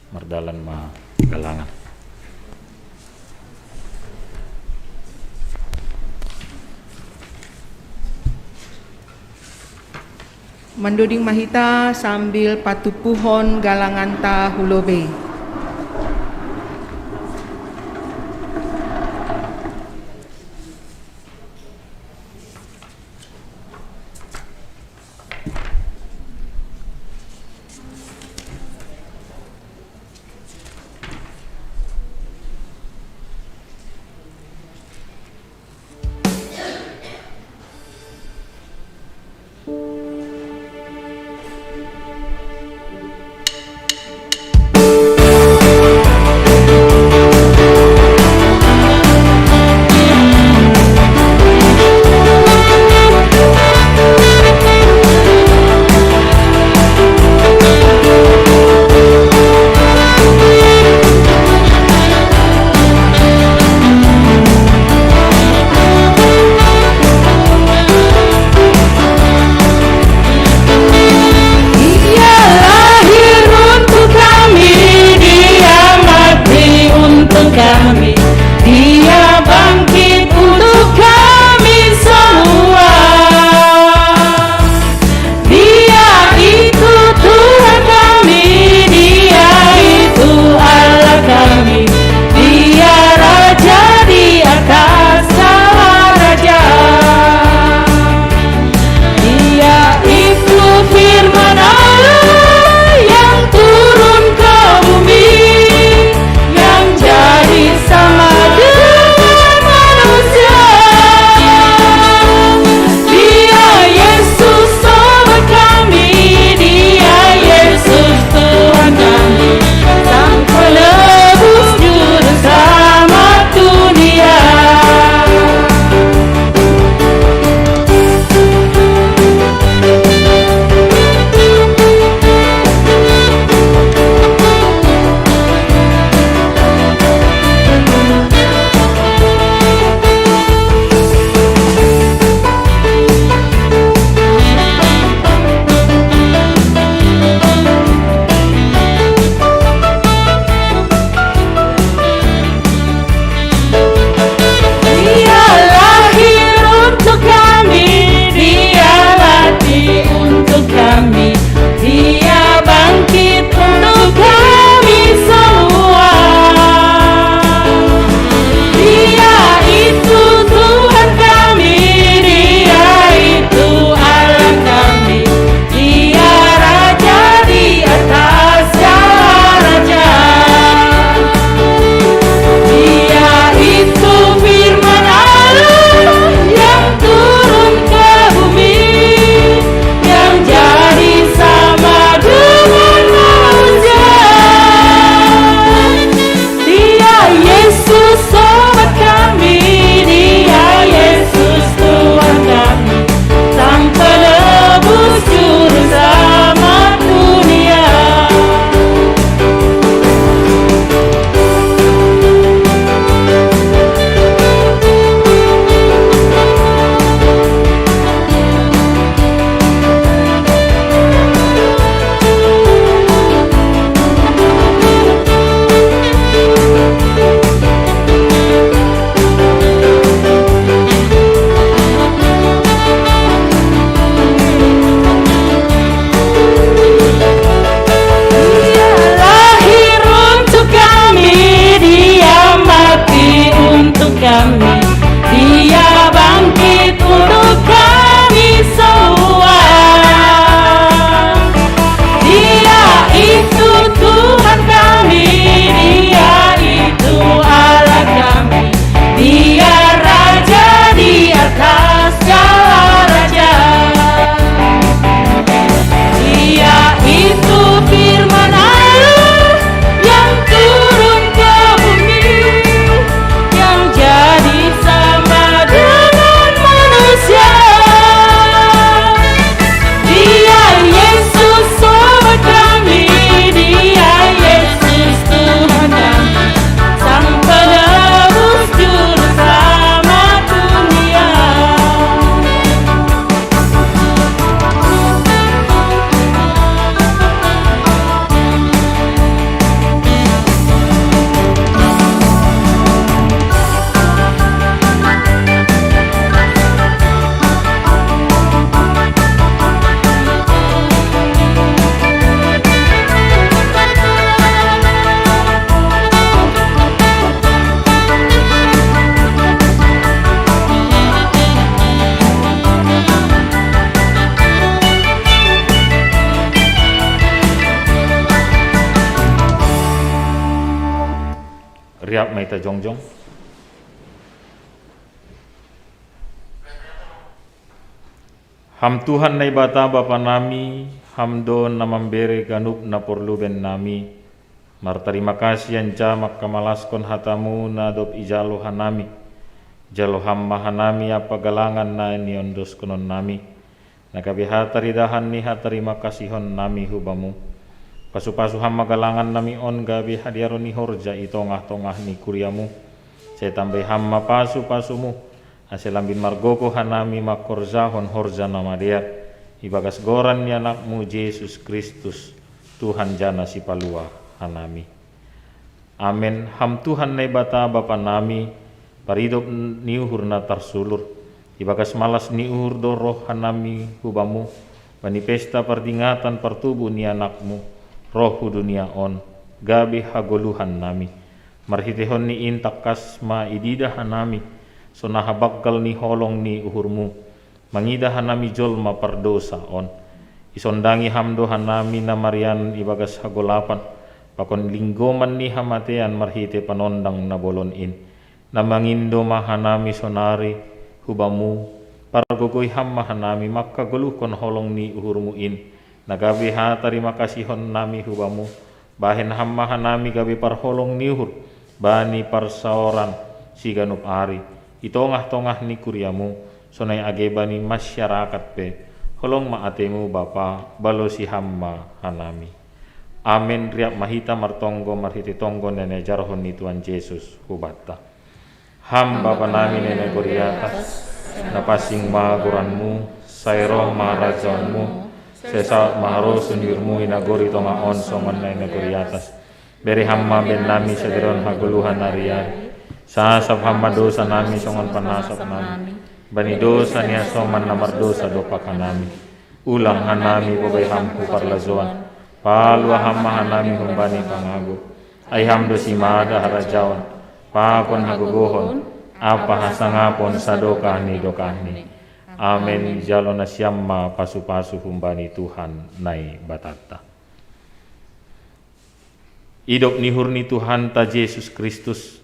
Mardalan ma galangan. Mandoding ma hita sambil patupuhon galanganta hu lobei. Riap ma hita jongjong. Ham Tuhan Naibata Bapa nami, Ham do na mambere ganup na porluben nami. Martarima kasih anca mangkamalaskon hatamu na dob ijalo hanami. Jalo Ham ma hanami apa galangan na niondoskonon nami, na gabe hataridahan ni hatarima kasihon nami hu Bamu. Pasupasu Ham ma galangan nami on gabe hadiaron ni horja i tongah-tongah ni kuriamu. Sai tambai Ham ma pasupasumu, ase lambin margogoh hanami mangkorjahon horja na madear, ibagas goran ni Anakmu Jesus Kristus, Tuhan jana Sipalua hanami. Amen. Ham Tuhan Naibata Bapa nami, paridop ni uhur na tarsulur, ibagas malas ni uhur do roh hanami hu Bamu, bani pesta pardingatan partubu ni Anakmu, roh hu dunia on, gabe hagoluhan nami. Marhiteihon ni in tangkas ma ididah hanami, songon habanggal ni holong ni uhurmu, mangidah hanami jolma pardousa on. Isondangi Ham do hanami na marianan ibagas hagolapan, pakon linggoman ni hamatean marhite panondang na bolon in. Na mangindo ma hanami sonari hu Bamu, pargogoi Ham ma hanami mangkagoluhkon holong ni uhurmu in, na gabe hatarima kasihon nami hu Bamu. Bahen Ham ma hanami gabe parholong ni uhur, bani parsaoran siganup ari, i tongah-tongah ni kuriamu, sonai age bani masyarakat pe. Holong ma atemu Bapa, balosi Ham ma hanami. Amen. Riap ma hita martonggo marhite tonggo na niajarhon ni Tuhan Jesus hubanta. Ham Bapa nami na di atas, na pansing ma goranmu, sai ro ma harajaonmu, sai saut ma harosuon ni uhurmu i nagori tonga on songon na di nagori atas. Bere Ham ma bahen nami sadari on hagoluhan ari-ari. Sasap Ham ma dosa nami songon panasap nami bani dosa ni hasoman na mardosa dompak hanami. Ulang hanami pobai Ham hu parlajouan, palua Ham ma hanami humbani pangago. Ai Ham do simada harajaon, pakon hagogohon, ampa hasangapon sadokah ni dokahni. Amen. Jalo nasiam ma pasupasu humbani Tuhan Naibatanta. Idop ni uhur ni Tuhanta Jesus Kristus,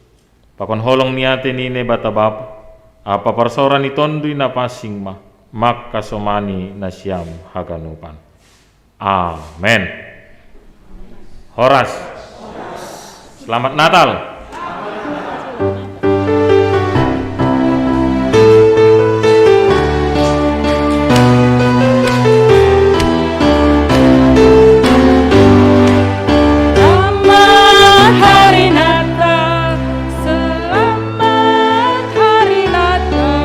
pakon holong ni ate ni Naibata Bapa, ampa parsaoran ni Tonduy Napansing ma, mangkasomani nasiam haganupan. Amen. Horas. Selamat Natal. Selamat Hari Natal, selamat Hari Natal,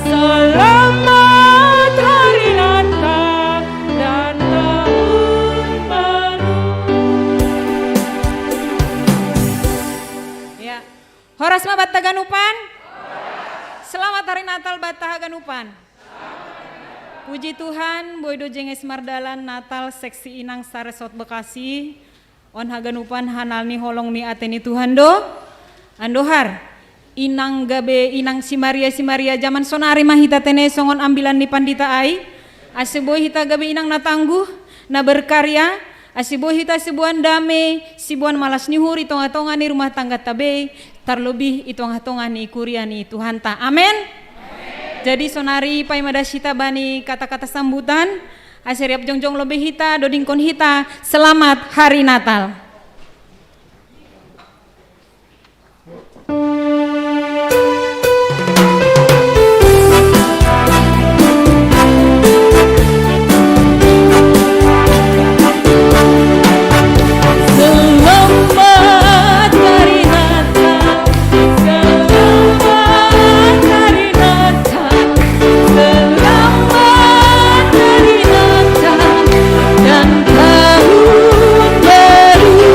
selamat Hari Natal dan Tahun Baru. Ya. Horas ma banta haganupan. Selamat Hari Natal banta haganupan. Puji Tuhan, boi do jenges mardalan Natal seksi Inang Saresot Bekasi. On haganupan hanal ni holong ni ate ni Tuhan do. Andohar, inang gabe inang si Maria, si Maria jaman sonari ma hita tene songon ambilan ni pandita ai. Ase boi hita gabe inang na tangguh, na berkarya, ase boi hita siboan dame, siboan malas ni uhur i tongah-tongah ni rumah tangganta be, tarlobih i tongah-tongah ni kuria ni Tuhanta. Amen. Jadi sonari paima das hita bani kata-kata sambutan, ase riap jongjong lobei hita, dodingkon hita, selamat Hari Natal. Selamat Hari Natal, selamat Hari Natal, selamat Hari Natal dan Tahun Baru.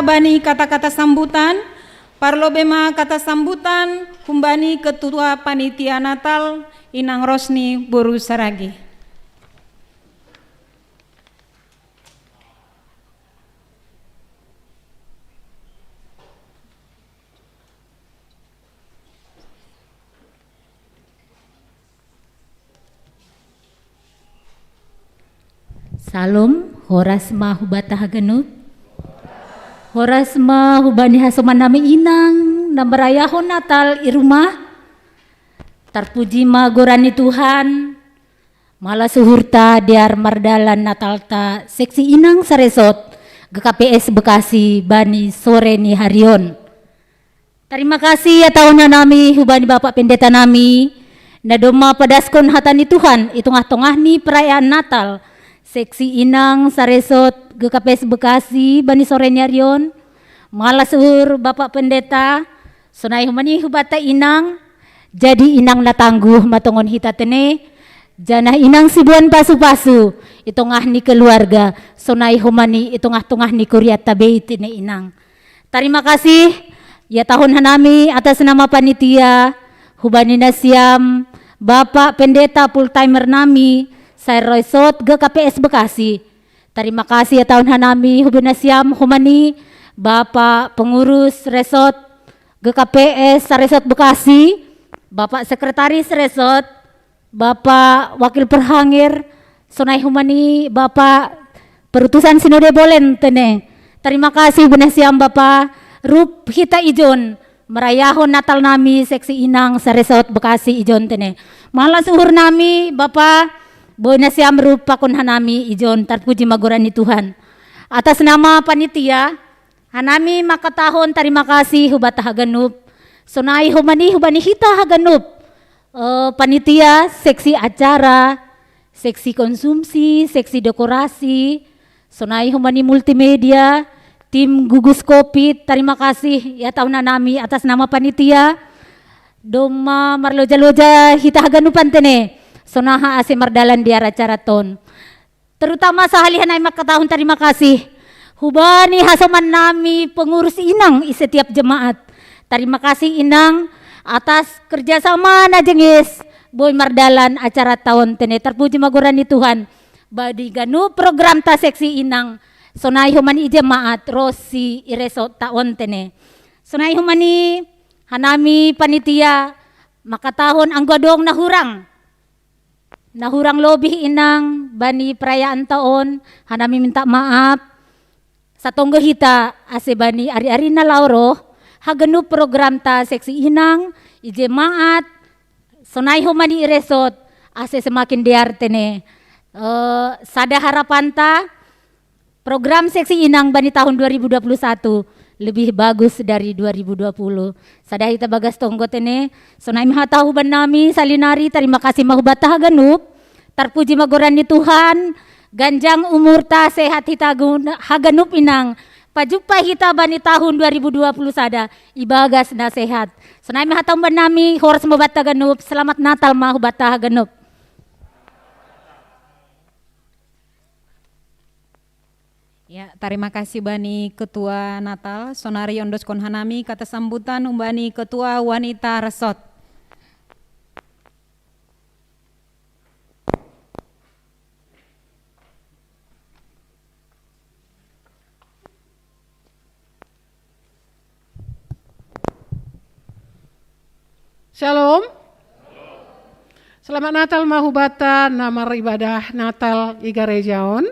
Bani kata-kata sambutan, parlobe ma kata sambutan humbani Ketua Panitia Natal, Inang Rosni Boru Saragi. Salom, horas ma hubata haganup. Horas ma hubani hasoman nami inang na marayahon Natal i rumah. Tarpuji ma goran ni Tuhan. Malas uhurta diar mardalan Natalta seksi inang saresot G K P S Bekasi bani sore ni harion. Tarima kasih ya tahun nami hubani Bapak Pendeta nami, na domma padaskon hata ni Tuhan i tongah-tongah ni perayaan Natal seksi inang saresot G K P S Bekasi bani sore ni harion. Malas uhur Bapak Pendeta, sonai humani hubata inang, jadi inang na tangguh matongon hita tene, janah inang sibuan pasu-pasu i tongah ni keluarga, sonai humani i tongah-tongah ni kuriatta bei tene inang. Tarima kasih ya tahun hanami atas nama panitia, hubani nasiam Bapak Pendeta full timer nami, saresot G K P S Bekasi. Tarima kasih ya tahun hanami hubani nasiam humani Bapak Pengurus Resot G K P S saresot Bekasi, Bapak Sekretaris Resot, Bapak Wakil Perhangir, sonai humani Bapak Perutusan Sinode Bolen tene. Tarima kasih hubani nasiam Bapak, rup hita ijon marayahon Natal nami seksi inang saresot Bekasi ijon tene. Malas uhur nami Bapak, boi nasiam rup pakon hanami ijon, tarpuji ma goran ni Tuhan. Atas nama panitia, hanami mangkatahon tarima kasih hubata haganup, sonai humani hubani hita haganup, eh, panitia, seksi acara, seksi konsumsi, seksi dekorasi, sonai humani multimedia, tim gugus covid, tarima kasih ya tahun nami atas nama panitia, domma marloja-loja hita haganupan tene, sonaha ase mardalan diar acara ton. Terutama sahali hanami mangkatahon tarima kasih hubani hasoman nami pengurus inang i setiap jemaat. Tarima kasih inang atas kerjasama na jenges, boi mardalan acara ton tene, tarpuji ma goran ni Tuhan. Bani ganup programta seksi inang, sonai humani i jemaat ronsi i resot ton tene. Sonai humani hanami panitia mangkatahon anggo adong na hurang. Na hurang lobih inang bani perayaan ton, hanami minta maaf. Satonggo hita ase bani ari-ari na laho roh, haganup programta seksi inang i jemaat, sonai humani i resot, ase semakin dear tene. Eh, sada harapanta, program seksi inang bani tahun dua ribu dua puluh satu lebih bagus dari dua ribu dua puluh. Sada hita bagas tonggo tene, sonai ma hata huban nami salinari, tarima kasih ma hubata haganup, tarpuji ma goran ni Tuhan, ganjang umurta, sehat hita gun-, haganup inang, pajumpa hita bani tahun dua ribu dua puluh sada, ibagas na sehat. Sonai ma hata huban nami, horas ma hubata haganup, selamat Natal ma hubata haganup. Ya, tarima kasih bani Ketua Natal. Sonari ondoskon hanami kata sambutan humbani Ketua Wanita Resot. Shalom. Selamat Natal ma hubata na maribadah Natal i gareja on.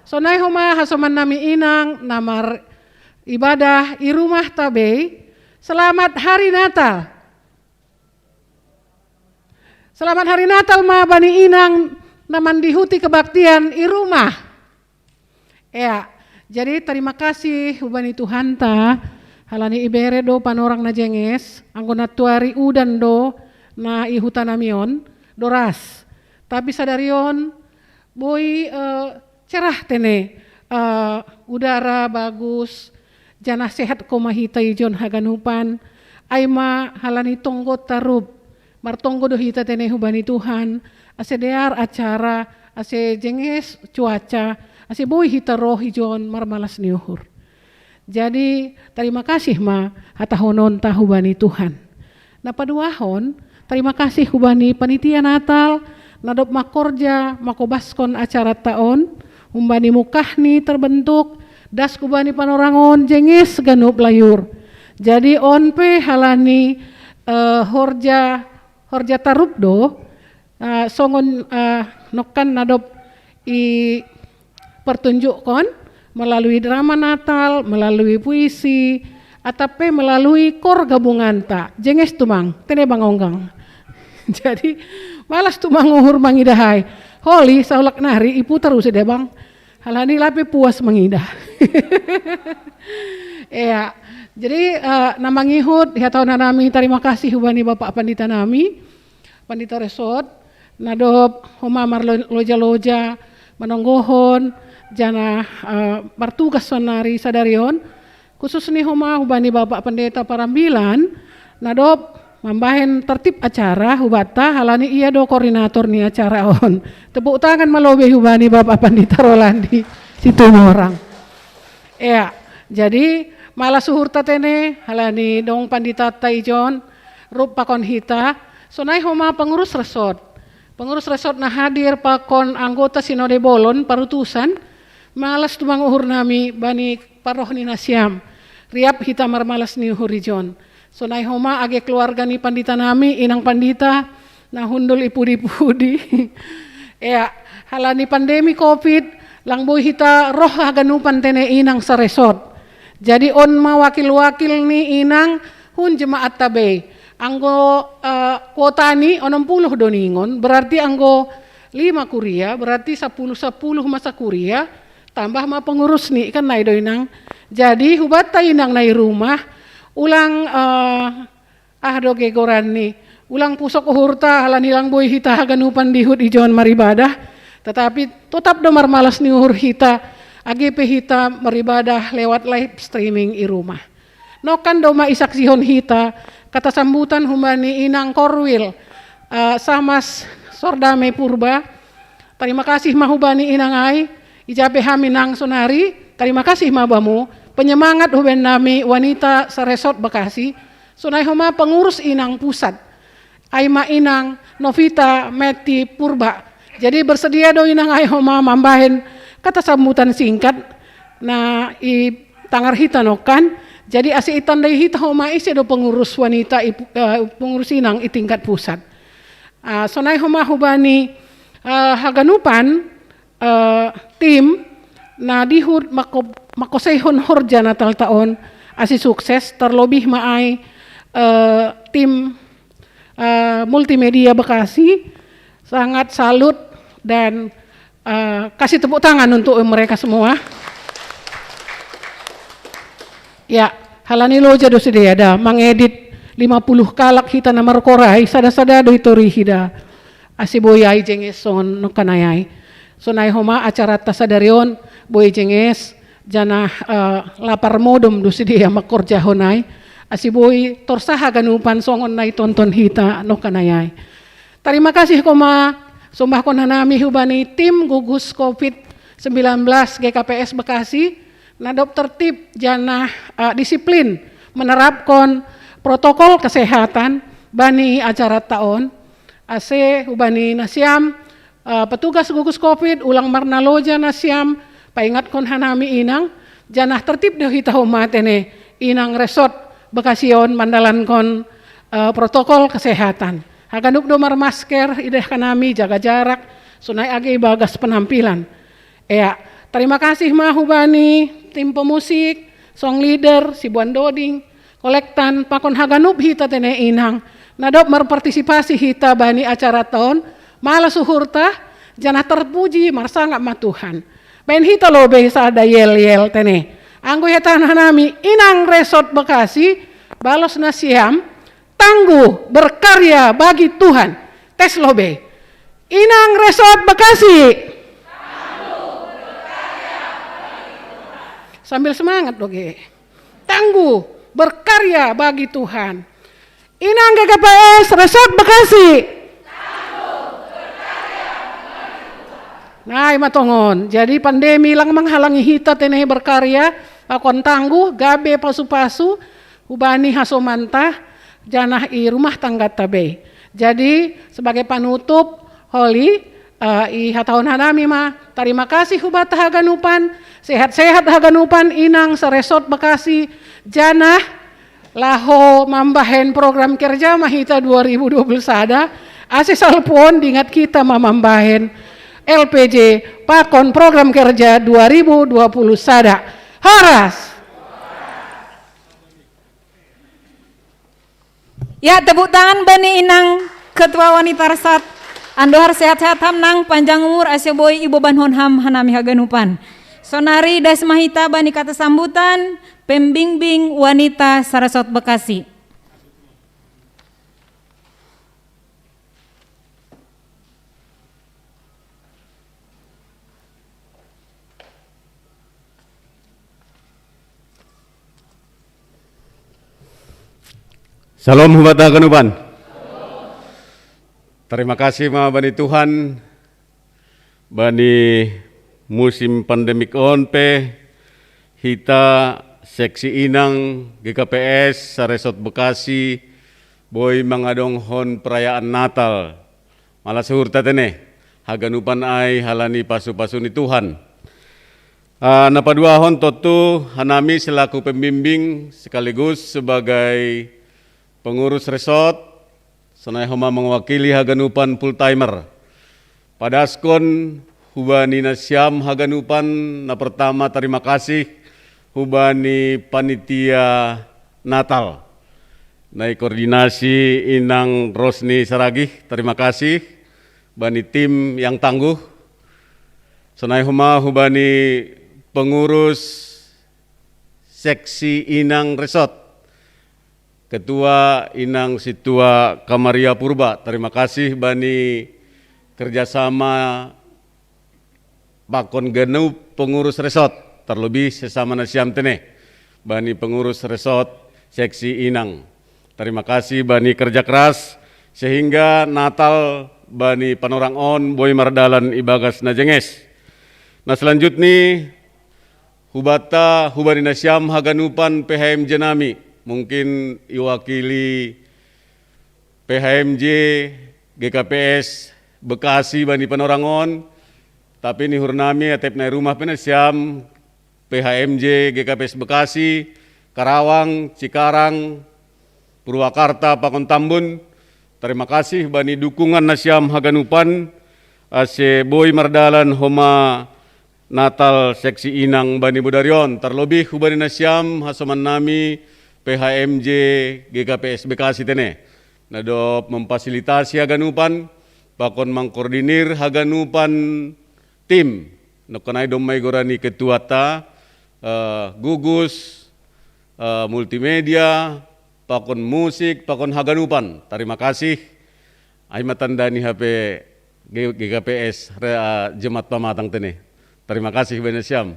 Sonai homa hasoman nami inang na maribadah i rumah tabei. Selamat Hari Natal. Selamat Hari Natal ma bani inang na mandihuti kebaktian i rumah. Ya, jadi tarima kasih hubani Tuhanta, halani ibere do panorang na jenges, anggo nantuari udan do na i huta nami on, doras. Tapi sadari on, boi, eh, cerah tene, eh, udara bagus, janah sehat koma hita ijon haganupan, ai ma halani tonggo tarup, martonggo do hita tene hubani Tuhan, ase dear acara, ase jenges cuaca, ase boi hita roh ijon marmalas ni uhur. Jadi tarima kasih ma hatahononta hubani Tuhan. Na paduahon, tarima kasih hubani panitia Natal, na dob mangkorja mangkobaskon acaranta on, humbani mungkahni terbentuk, das hubani panorang on jenges ganup layur. Jadi on pe halani uh, horja horja tarup do, uh, songon uh, nongkan na dob i pertunjukkon melalui drama Natal, melalui puisi, atap pe melalui kor gabunganta. Jenges tumang, tene bang onggang. Jadi malas tumang uhur mangidah ai. Holi saulak nari iputar use de bang. Halani lape puas mangidah. Ya, jadi uh, na mangihut ya tahu nami tarima kasih hubani Bapak Pandita nami, Pandita Resort, na dob homa marloja-loja manonggohon janah uh, martugas sonari sadari on, khususni homa hubani Bapak Pendeta Parambilan, na dob mambahen tertib acara hubanta halani ia do koordinator ni acara on. Tepuk tangan ma lobei hubani Bapak Pandita Rolandi Situmorang. Ya, jadi malas uhurta tene halani dong panditanta ijon rup pakon hita, sonai homa pengurus resort. Pengurus resort na hadir pakon anggota sinode bolon parutusan, malas tumang uhur nami bani parroh ni nasiam. Riap hita marmalas ni uhur ijon. Sonai homa age keluarga ni pandita nami, inang pandita, na hundul ipudi-pudi. Ya, halani pandemi covid, lang boi hita roh haganupan tene inang saresort. Jadi on ma wakil-wakil ni inang hun jemaatta bei. Anggo uh, kuota ni onom puluh do ningon, berarti anggo lima kuria, berarti sapuluh sapuluh masa kuria, tambah ma pengurus ni kan nai do inang. Jadi hubanta inang nai rumah, ulang uh, ah do gegoran ni, ulang pusok uhurta halani lang boi hita haganupan dihut ijon maribadah, tetapi totap do marmalas ni uhur hita, age pe hita maribadah lewat live streaming i rumah. Nokan do ma isaksihon hita kata sambutan hubani inang Korwil, uh, Samas Sordame Purba. Tarima kasih ma hubani inang ai, ija pe hami nang sonari, tarima kasih ma bamu, penyemangat huben nami wanita saresort Bekasi, sonai homa pengurus inang pusat. Ai ma inang Novita Meti Purba. Jadi bersedia do inang ai homa mambahen kata sambutan singkat na i tangar hita nokan. Jadi ase itandai hita homa ise do pengurus wanita i, uh, pengurus inang i tingkat pusat. Uh, sonai homa hubani uh, haganupan uh, tim na dihut mako, makoseihon horja Natalta on ase sukses, terlebih ma ai uh, tim uh, multimedia Bekasi, sangat salut dan uh, kasih tepuk tangan untuk mereka semua. Ya, halani loja do sidea da mangedit lima puluh kalak hita na markorai, sada-sada do itorihi da. Ase boi ai jenges songon nongkan ai. Sonai homa acaranta sadari on boi jenges, janah uh, lapar modom do sidea mangkorjahon ai. Ase boi torsa haganupan songon na itonton hita nongkan ai. Tarima kasih homa sombahkon hanami hubani tim gugus covid sembilan belas G K P S Bekasi, na dob tertib janah uh, disiplin menerapkon protokol kesehatan bani acaranta on. Ase hubani nasiam uh, petugas gugus covid, ulang marnaloja nasiam paingatkon hanami inang, janah tertib do hita homa tene inang resort Bekasi on mandalankon uh, protokol kesehatan. Haganup do marmasker, idah hanami jaga jarak, sonai age ibagas penampilan. Ya, tarima kasih ma hubani tim pemusik, song leader, sibuan doding, kolektan, pakon haganup hita tene inang na dob marpartisipasi hita bani acaranta on, malas uhurta, janah terpuji marsangap ma Tuhan. Baen hita lobei sada yel-yel tene. Anggo ihatahan hanami inang resort Bekasi, balos nasiam, tangguh berkarya bagi Tuhan. Tes lobei. Inang resort Bekasi. Sambil semangat doge. Tangguh berkarya bagi Tuhan. Inang G K P S Resort Bekasi. Nah, ima tongon. Jadi pandemi lang menghalangi hita tene berkarya, pakon tangguh gabe pasu-pasu hubani hasomanta janah i rumah tanggatta be. Jadi sebagai panutup, Holi, eh, ihatahon hanami ma tarima kasih hubata haganupan, sehat-sehat haganupan inang saresort Bekasi, janah laho mambahen program kerja ma hita dua ribu dua puluh sada, ase salpu on dingat hita ma mambahen L P J pakon program kerja dua ribu dua puluh sada. Horas! Ya, tepuk tangan bani inang ketua wanita resort. Andohar sehat-sehat ham nang, panjang umur ase boi ibobanon ham hanami haganupan. Sonari das ma hita bani kata sambutan pembimbing wanita saresort Bekasi. Salom hubata haganupan. Tarima kasih ma bani Tuhan, bani musim pandemik on pe hita seksi inang G K P S saresort Bekasi boi mangadongkon perayaan Natal. Malas uhurta tene, haganupan ai halani pasu-pasu ni Tuhan. Ah, na paduahon tontu hanami selaku pembimbing sekaligus sebagai pengurus resort, sonai homa mewakili haganupan full timer. Padaskon hubani nasiam haganupan, na pertama tarima kasih hubani panitia Natal. Na ikoordinasi inang Rosni Saragih, tarima kasih bani tim yang tangguh. Sonai homa hubani pengurus seksi inang resort, ketua inang sintua Kamaria Purba, tarima kasih bani kerjasama pakon ganup pengurus resort, terlebih sesama nasiam tene, bani pengurus resort seksi inang. Tarima kasih bani kerja keras sehingga Natal bani panorang on boi mardalan ibagas na jenges. Na selanjutni hubata hubani nasiam haganupan P H M J nami, mungkin iwakili P H M J G K P S Bekasi bani panorang on, tapi ni uhur nami atep na i rumah pe nasiam P H M J G K P S Bekasi, Karawang, Cikarang, Purwakarta pakon Tambun. Tarima kasih bani dukungan nasiam haganupan ase boi mardalan homa Natal seksi inang bani bodari on, terlebih hubani nasiam hasoman nami P H M J G K P S Bekasi tene, na dob memfasilitasi haganupan pakon mengkoordinir haganupan tim. Nongkan ai domma igora ni ketuata, eh, gugus, eh, multimedia, pakon musik, pakon haganupan. Tarima kasih. Ai ma tanda ni hape G-, G K P S re, eh, Jemaat Pamatang tene. Tarima kasih bani nasiam.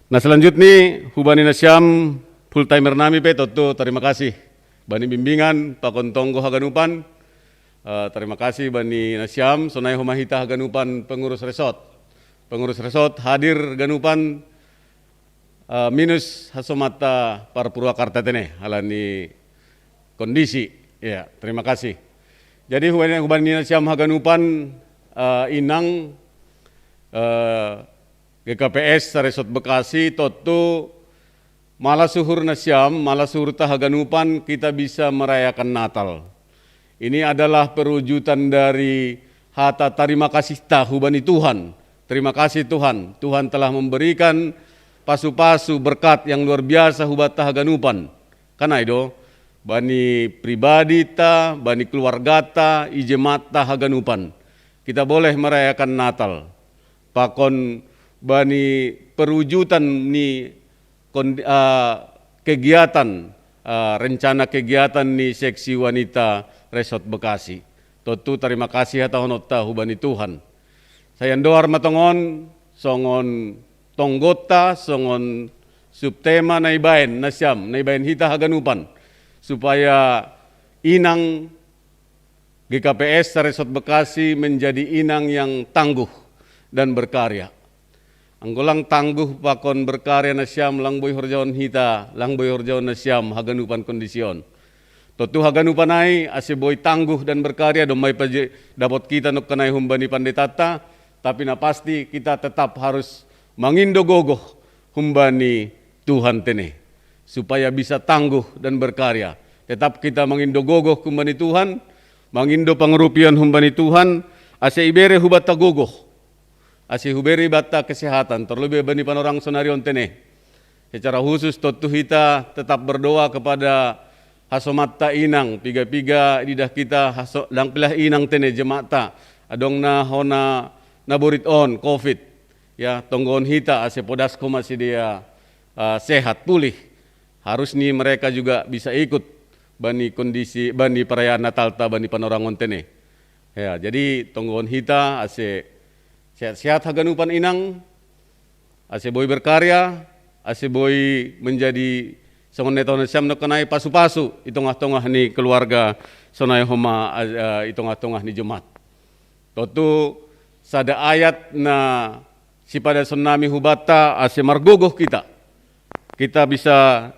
Na selanjutni hubani nasiam full timer nami pe tontu tarima kasih bani bimbingan pakon tonggo haganupan. Eh, tarima kasih bani nasiam, sonai homa hita haganupan pengurus resort. Pengurus resort hadir ganupan, eh, minus hasomanta par Purwakarta tene halani kondisi. Ya, terima kasih. Jadi hubani, hubani nasiam haganupan, eh, inang, eh, G K P S Resort Bekasi tontu malas uhur nasiam, malas uhurta haganupan kita bisa merayakan Natal. Ini adalah perwujudan dari hata tarima kasihta hubani Tuhan. Terima kasih Tuhan, Tuhan telah memberikan pasu-pasu berkat yang luar biasa hubata haganupan. Kan ai do, bani pribadita, bani keluargata, i jemaatta haganupan. Kita boleh merayakan Natal. Pakon bani perwujudan ni kon-, ah, kegiatan, ah, rencana kegiatan ni seksi wanita Resort Bekasi. Tontu tarima kasih hatahononta hubani Tuhan. Sai andohar ma tongon, songon tonggonta, songon subtema na ibaen nasiam, na ibaen hita haganupan, supaya inang G K P S Resort Bekasi menjadi inang yang tangguh dan berkarya. Anggo lang tangguh pakon berkarya nasiam, lang boi horjahon hita, lang boi horjahon nasiam haganupan kondisi on. Tontu haganupan ai ase boi tangguh dan berkarya domma ipaje-, dapot hita nongkan ai humbani panditanta, tapi na pasti hita tetap harus mangindo gogoh humbani Tuhan tene, supaya bisa tangguh dan berkarya. Tetap hita mangindo gogoh humbani Tuhan, mangindo pangurupion humbani Tuhan, ase ibere hubanta gogoh, ase hubere banta kesehatan, terlebih bani panorang sonari on tene. Secara khusus tontu hita tetap berdoa kepada hasomanta inang, piga-piga ididah hita haso-, lang pilah inang tene jemaatta, adong na hona naborit on, covid. Ya, tonggohon hita ase podaskon ma sidea, ah, sehat, pulih. Harus ni mereka juga bisa ikut bani kondisi, bani perayaan Natalta, bani panorang on tene. Ya, jadi tonggohon hita ase sehat-sehat haganupan inang, ase boi berkarya, ase boi menjadi songon na itonon siam nongkan ai pasu-pasu i tongah-tongah ni keluarga sonai homa, eh, i tongah-tongah ni jemaat. Tontu sada ayat na sipadasonnami hubanta ase margogoh hita. Hita bisa,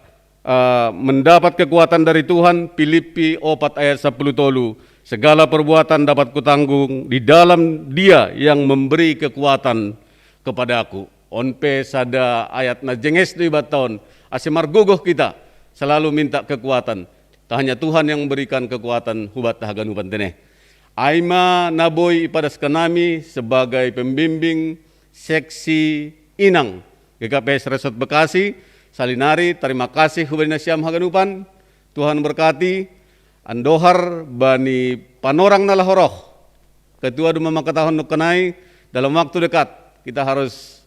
eh, mendapat kekuatan dari Tuhan, Filipi opat ayat sepuluh tolu. Segala perbuatan dapat kutanggung di dalam Dia yang memberi kekuatan kepadaku. On pe sada ayat na jenges do ibanta on, ase margogoh hita selalu minta kekuatan. Tak hanya Tuhan yang memberikan kekuatan hubanta haganupan tene. Ai ma na boi ipadaskon nami sebagai pembimbing seksi inang G K P S Resort Bekasi, salinari tarima kasih hubani nasiam haganupan, Tuhan berkati, andohar bani panorang na laho roh. Ketua do ma mangkatahon nongkan ai, dalam waktu dekat kita harus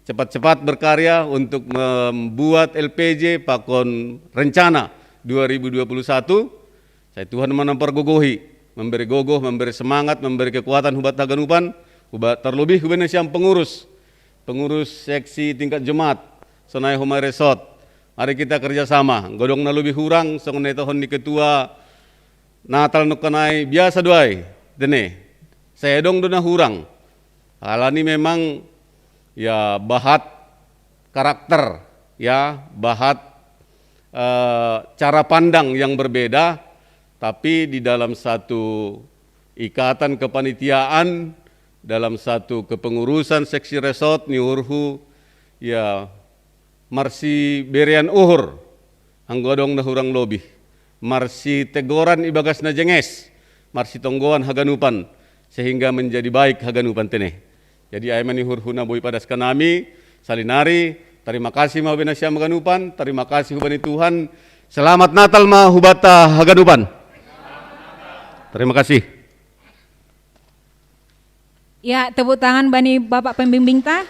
cepat-cepat berkarya untuk membuat L P J pakon rencana dua ribu dua puluh satu. Sai Tuhan ma na mampargogohi, memberi gogoh, memberi semangat, memberi kekuatan hubanta haganupan, huba-, terlebih hubani nasiam pengurus, pengurus seksi tingkat jemaat sonai homa resort. Mari kita kerjasama. Anggo adong na lobi hurang, songon na itohon ni ketua Natal nongkan ai, biasa do ai, tene. Sai adong do na hurang. Alani memang, ya, bahat karakter, ya, bahat, eh, cara pandang yang berbeda, tapi di dalam satu ikatan kepanitiaan, dalam satu kepengurusan seksi resort ni uhurhu, ya, marsiberean uhur, anggo adong na hurang lobi, marsitegoran ibagas na jenges, marsitonggoan haganupan, sehingga menjadi baik haganupan tene. Jadi ai ma ni uhurhu na boi padaskon nami, salinari, tarima kasih ma hubani nasiam haganupan, tarima kasih hubani Tuhan, selamat Natal ma hubanta haganupan. Terima kasih. Ya, tepuk tangan bani Bapak pembimbingta.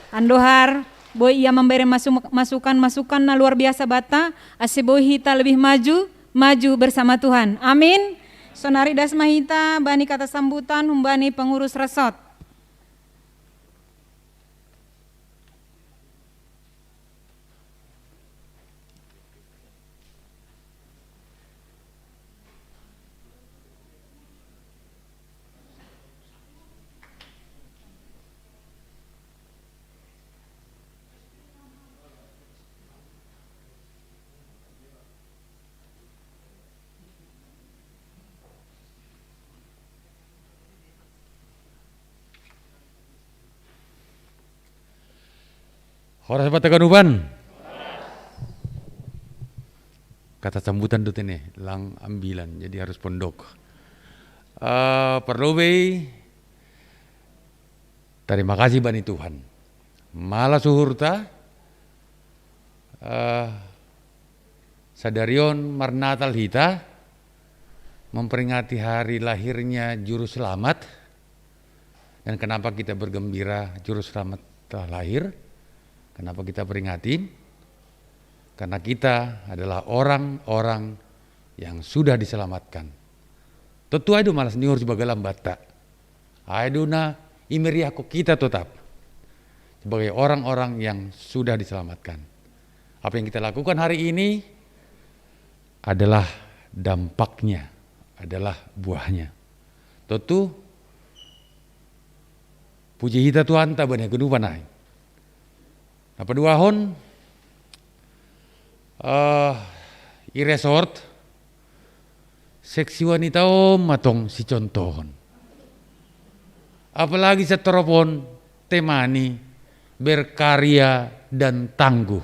Andohar, boi ia memberi masuk-, masukan-masukan na luar biasa banta, ase boi hita lebih maju, maju bersama Tuhan. Amin. Sonari das ma hita bani kata sambutan humbani pengurus resort. Horas banta haganupan. Kata sambutan do tene, lang ambilan, jadi harus pondok. Eh, parlobei, tarima kasih bani Tuhan. Malas uhurta, eh, sadari on marnatal hita, memperingati hari lahirnya Juru Selamat. Dan kenapa kita bergembira Juru Selamat telah lahir? Kenapa kita peringatin? Karena kita adalah orang-orang yang sudah diselamatkan. Tontu ai do malas ni uhur sibaga lambanta. Ai do na imeriahkon hita totap sebagai orang-orang yang sudah diselamatkan. Apa yang kita lakukan hari ini adalah dampaknya, adalah buahnya. Tontu, puji hita Tuhanta bani haganupan ai. Na paduahon, eh, i resort, seksi wanita on ma tong sicontohon. Apalagi sian torop on, temani, berkarya, dan tangguh.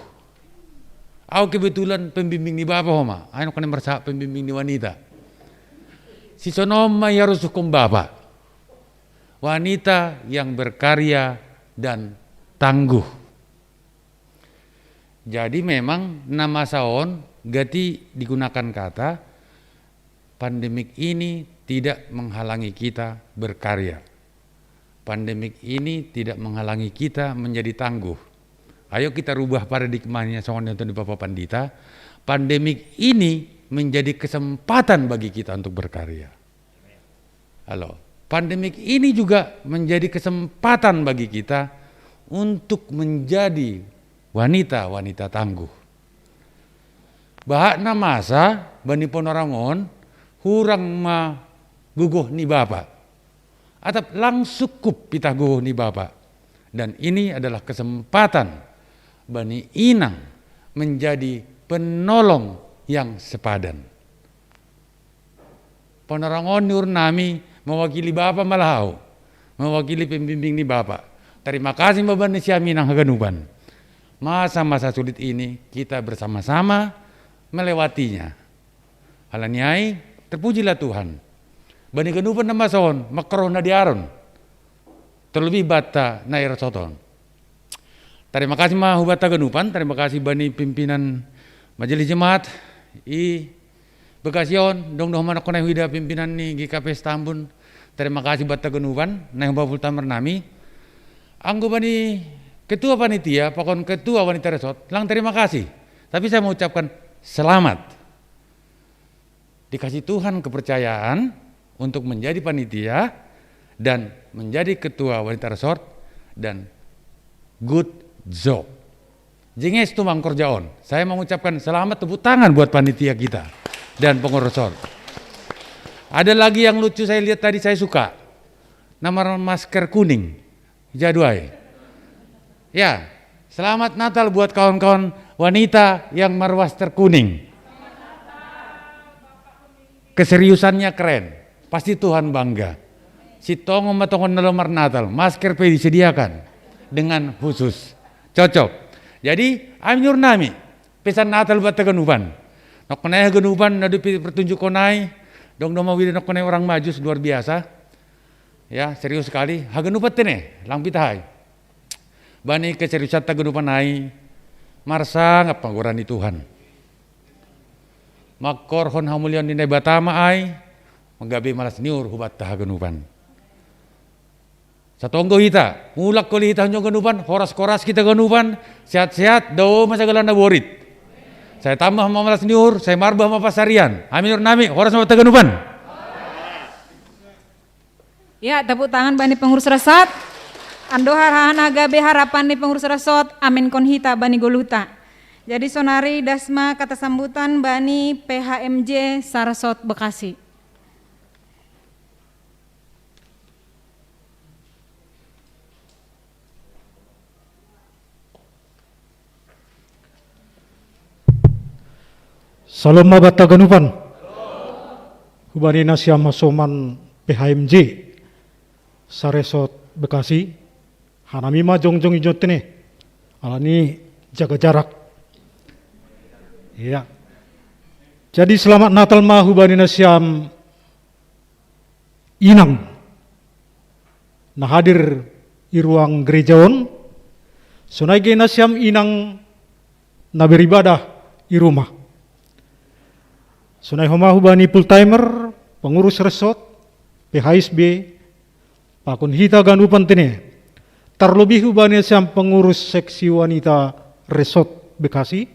Au kebetulan pembimbing ni Bapa ho ma, ai nangkin marsahap pembimbing ni wanita. Sisonon ma i harosuhkon Bapa. Wanita yang berkarya dan tangguh. Jadi memang na masa on gati digunakan kata, pandemik ini tidak menghalangi kita berkarya. Pandemik ini tidak menghalangi kita menjadi tangguh. Ayo kita rubah paradigmanya songon na nidok ni Bapa Pandita. Pandemik ini menjadi kesempatan bagi kita untuk berkarya. Halo, pandemik ini juga menjadi kesempatan bagi kita untuk menjadi wanita-wanita tangguh. Bahat na masa bani Ponorang on, hurang ma gogo ni Bapa. Atap lang sungkup pitah gogo ni Bapa. Dan ini adalah kesempatan bani inang menjadi penolong yang sepadan. Ponorang on niur nami mewakili Bapa ma laho, mewakili pembimbing ni Bapa. Terima kasih ma bani siam inang haganupan. Masa-masa sulit ini kita bersama-sama melewatinya. Ala ni ai, terpujilah Tuhan. Bani ganupan na masa on, mangkorhon hadiaron. Terlebih banta na i resort on. Terima kasih ma hubanta ganupan, terima kasih bani pimpinan Majelis Jemaat i Bekasi on, dung dohot ma nangkin huida pimpinan ni G K P S Tambun. Terima kasih banta ganupan, na i homa full timer nami. Anggo bani ketua panitia, pakon ketua wanita resort, lang terima kasih. Tapi saya mau ucapkan selamat. Dikasih Tuhan kepercayaan untuk menjadi panitia dan menjadi ketua wanita resort dan good job. Jenges tu mangkorja on. Saya mengucapkan selamat, tepuk tangan buat panitia kita dan pengurus resort. Ada lagi yang lucu saya lihat tadi, saya suka. Nama masker kuning. Jadwai. Ya, selamat Natal buat kawan-kawan wanita yang marmasker kuning. Keseriusannya keren. Pasti Tuhan bangga. Sitonggon ma tongon na laho marnatal, masker pe disediakan dengan khusus. Cocok. Jadi, ami niur nami, pesan Natal buat haganupan. Nangkin haganupan na dope pertunjukan ai, dung dohot ma huida nangkin orang Majus luar biasa. Ya, serius sekali. Haganupan tene, lang pitah ai. Bani keseriusanta haganupan ai, marsangap ma goar ni Tuhan. Mangkorhon hamuliaon ni Naibata ma ai, manggabe malas ni uhur hubanta haganupan. Satonggo hita, mulak holi hita haganupan, horas-horas hita haganupan, sehat-sehat, dao ma sagala na borit. Sai tambah ma malas ni uhur, sai marbah ma pansarian. Ami niur nami, horas ma hita haganupan. Ya, tepuk tangan bani pengurus resort. Andohar hahana gabe harapan ni pengurus resort, aminkon hita bani goluhta. Jadi sonari das ma kata sambutan bani P H M J Saresort Bekasi. Salom ma banta haganupan. Hubani nasiam hasoman P H M J Saresort Bekasi, hanami ma jongjong i jongjong tene, alani jaga jarak. Iya. Jadi selamat Natal ma hubani nasiam inang na hadir i ruang gereja on, sonai ge nasiam inang na beribadah i rumah. Sonai homa hubani full timer, pengurus resort, P H S B, pakon hita haganupan tene. Tarlobih hubani nasiam pengurus seksi wanita resort Bekasi,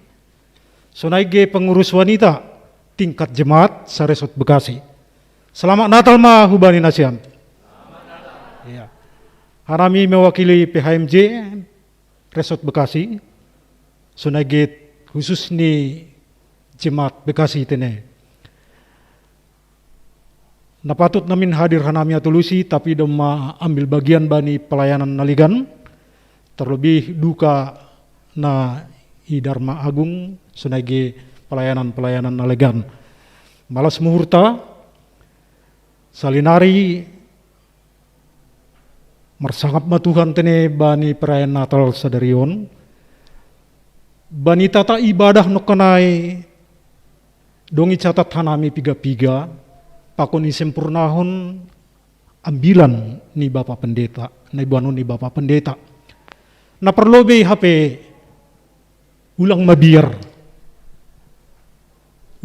sonai ge pengurus wanita tingkat jemaat Saresort Bekasi. Selamat Natal ma hubani nasiam. Iya. Hanami mewakili P H M J Resort Bekasi, sonai ge khusus ni jemaat Bekasi tene. Na patut namin hadir hanami atolusi, tapi domma ambil bagian bani pelayanan na legan, terlebih duka na i Dharma Agung, sonai ge pelayanan-pelayanan na legan. Malas muhurta, salinari marsangap ma Tuhan tene bani perayaan Natal sadari on, bani tata ibadah nongkanai dong icatat hanami piga-piga, pakon isempurnahon ambilan ni Bapa Pendeta, na iboanon ni Bapa Pendeta. Na parlobei hape ulang mabiar.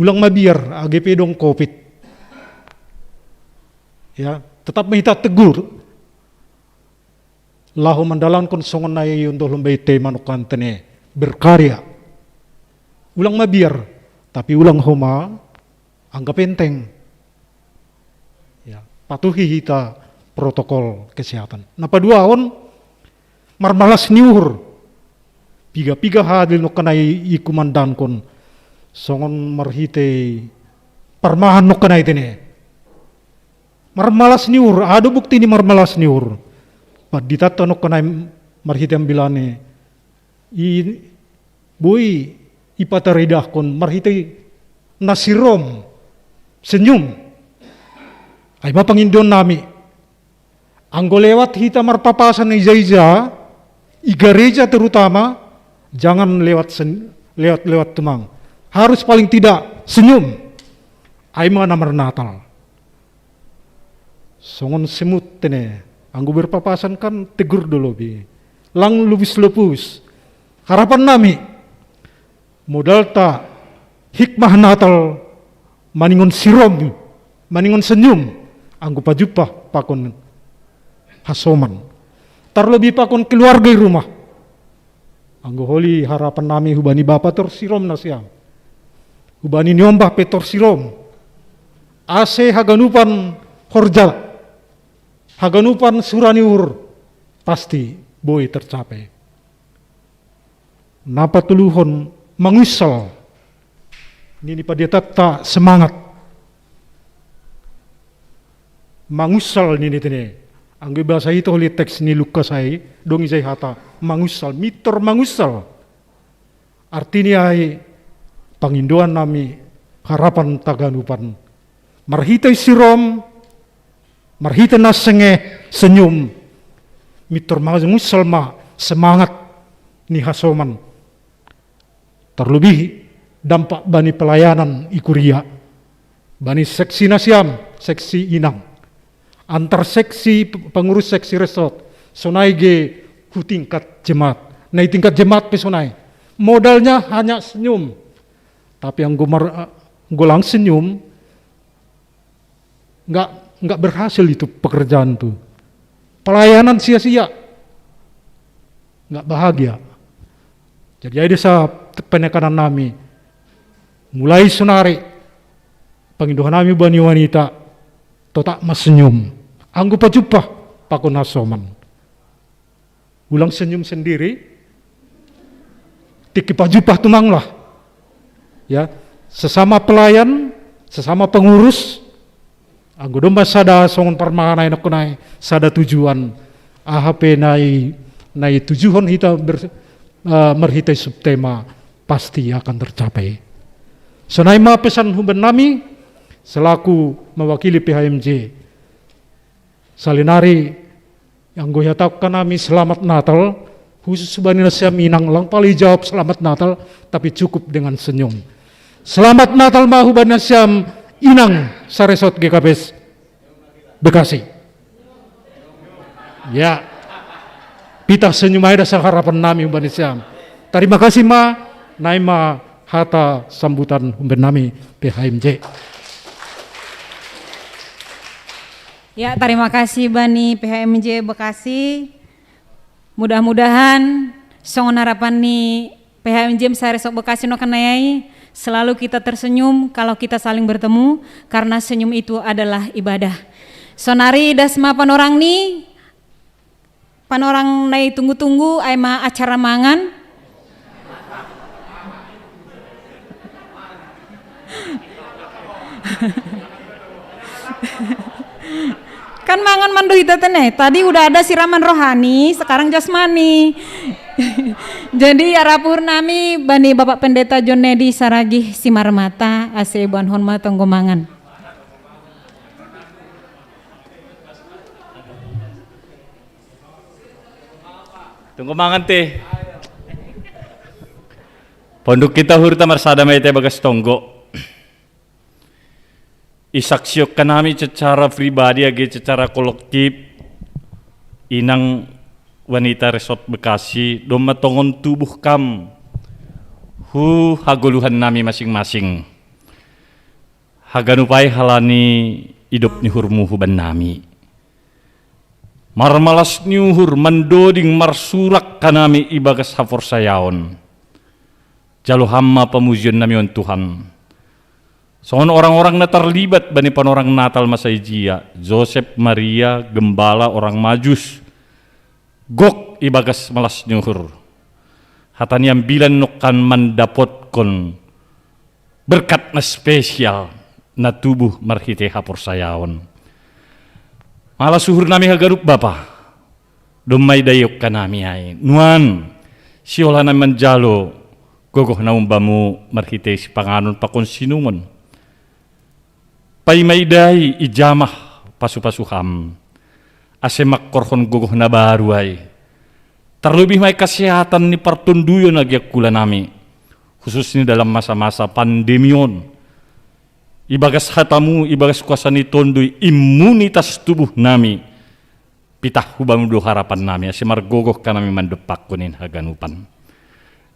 Ulang mabiar, age pe dong covid. Ya, tetap ma hita tegur. Laho mandalankon songon na iondohon be tema nongkan tene, berkarya. Ulang mabiar, tapi ulang homa anggap enteng. Ya, patuhi hita protokol kesehatan. Na paduahon, marmalas ni uhur. Piga-piga hadil nongkanai ikumandangkon. Songon marhite parmahan nongkanai tene. Marmalas ni uhur, aha do bukti ni marmalas ni uhur? Panditanta nongkanai marhite ambilan i, i boi ipataridahkon marhite na sirom, senyum. Ai ma pangindoan nami. Anggo lewat hita marpapasan ija-ija, i gareja terutama, jangan lewat sen-, lewat-lewat tumang. Harus paling tidak senyum. Ai ma na marnatal. Songon semut tene, anggo berpapasan kan tegur do lobi. Lang lupus-lupus. Harapan nami, modalta hikmah Natal maningon sirom, maningon senyum, anggo pajumpah pakon hasoman. Tarlobi pakon keluarga i rumah. Anggo holi harapan nami hubani bapa tor sirom nasiam. Hubani niombah pe tor sirom. Ase haganupan horja, haganupan sura ni uhur, pasti boi tercapai. Na patoluhon, mangunsal. Nini panditanta semangat. Mangunsal nini tene. Anggo ibasa hita holi teks ni Lukas ai, dong ijai hata mangunsal, mintor mangunsal. Artini ai pangindoan nami harapan taganupan. Marhite sirom, marhite na senge senyum, mintor mangunsal ma semangat ni hasoman. Tarlobi dampak bani pelayanan i kuria, bani seksi nasiam, seksi inang. Antar seksi p-, pengurus seksi resort, sonai ge hu tingkat jemaat. Na i tingkat jemaat pe sonai. Modalnya hanya senyum. Tapi anggo mar-, anggo lang senyum, nggak, nggak berhasil itu pekerjaan tuh. Pelayanan sia-sia. Nggak bahagia. Jadi ai desa penekanan nami. Mulai sonari, pangindohan nami bani wanita, totap ma senyum. Anggo pajumpah pakon hasoman. Ulang senyum sendiri, tingki pajumpah tumanglah. Ya, sesama pelayan, sesama pengurus, anggo domma sada songon parmahan ai nongkonai, sada tujuan, aha pe na i, na i tujuhon hita ber-, eh, marhite subtema, pasti akan tercapai. Sonai ma pesan huben nami, selaku mewakili P H M J. Salinari, anggo ihatahon nami selamat Natal, khusus hubani nasiam inang, lang pala ijawab selamat Natal, tapi cukup dengan senyum. Selamat Natal ma hubani nasiam inang saresort G K P S Bekasi. Ya. Pitah senyum ai da saharapan nami hubani siam. Tarima kasih ma, nai ma hata sambutan huben nami P H M J. Ya, tarima kasih bani P H M J Bekasi. Mudah-mudahan songon harapan ni P H M J saresort Bekasi nongkanai, selalu kita tersenyum kalau kita saling bertemu, karena senyum itu adalah ibadah. Sonari das ma panorang ni, panorang na i tunggu-tunggu, ai ma acara mangan. Kan mangan ma do hita tene. Tadi udah ada siraman rohani, sekarang jasmani. Jadi arap uhur nami bani Bapak Pendeta John Nedi saragih Simarmata, ase iboanhon ma tonggo mangan. Tonggo mangan te. Ponduk hita uhurta marsada ma hita ibagas tonggo. Isaksihon hanami secara pribadi age secara kolektif, inang wanita Resort Bekasi, domma tongon tubuh kam hu hagoluhan nami masing-masing. Haganup ai halani idop ni uhurmu hubannami. Marmalas ni uhur mandoding marsurak hanami ibagas haporsayaon. Jalo ham ma pamujion nami on Tuhan. Songon orang-orang na tarlibat bani panorang Natal masa ijia, Josep, Maria, gembala, orang majus, gok ibagas malas ni uhur. Hata ni ambilan nongkan mandapotkon berkat na spesial na tubuh marhite haporsayaon. Malas uhur nami haganup Bapa. Domma idaihon hanami ai nuan, sihol hanami manjalo gogoh na umbamu marhite sipanganon pakon sinumon. Paima idai ijamah pasu-pasu ham, ase mangkorhon gogoh na baru ai. Tarlobih ma i kasehatan ni partonduyon age angkula nami, khususnya dalam masa-masa pandemi on. Ibagas hatamu, ibagas kuasa ni Tonduy, imunitas tubuh nami, pitah hubamu do harapan nami, ase margogoh hanami mandompakkon in haganupan.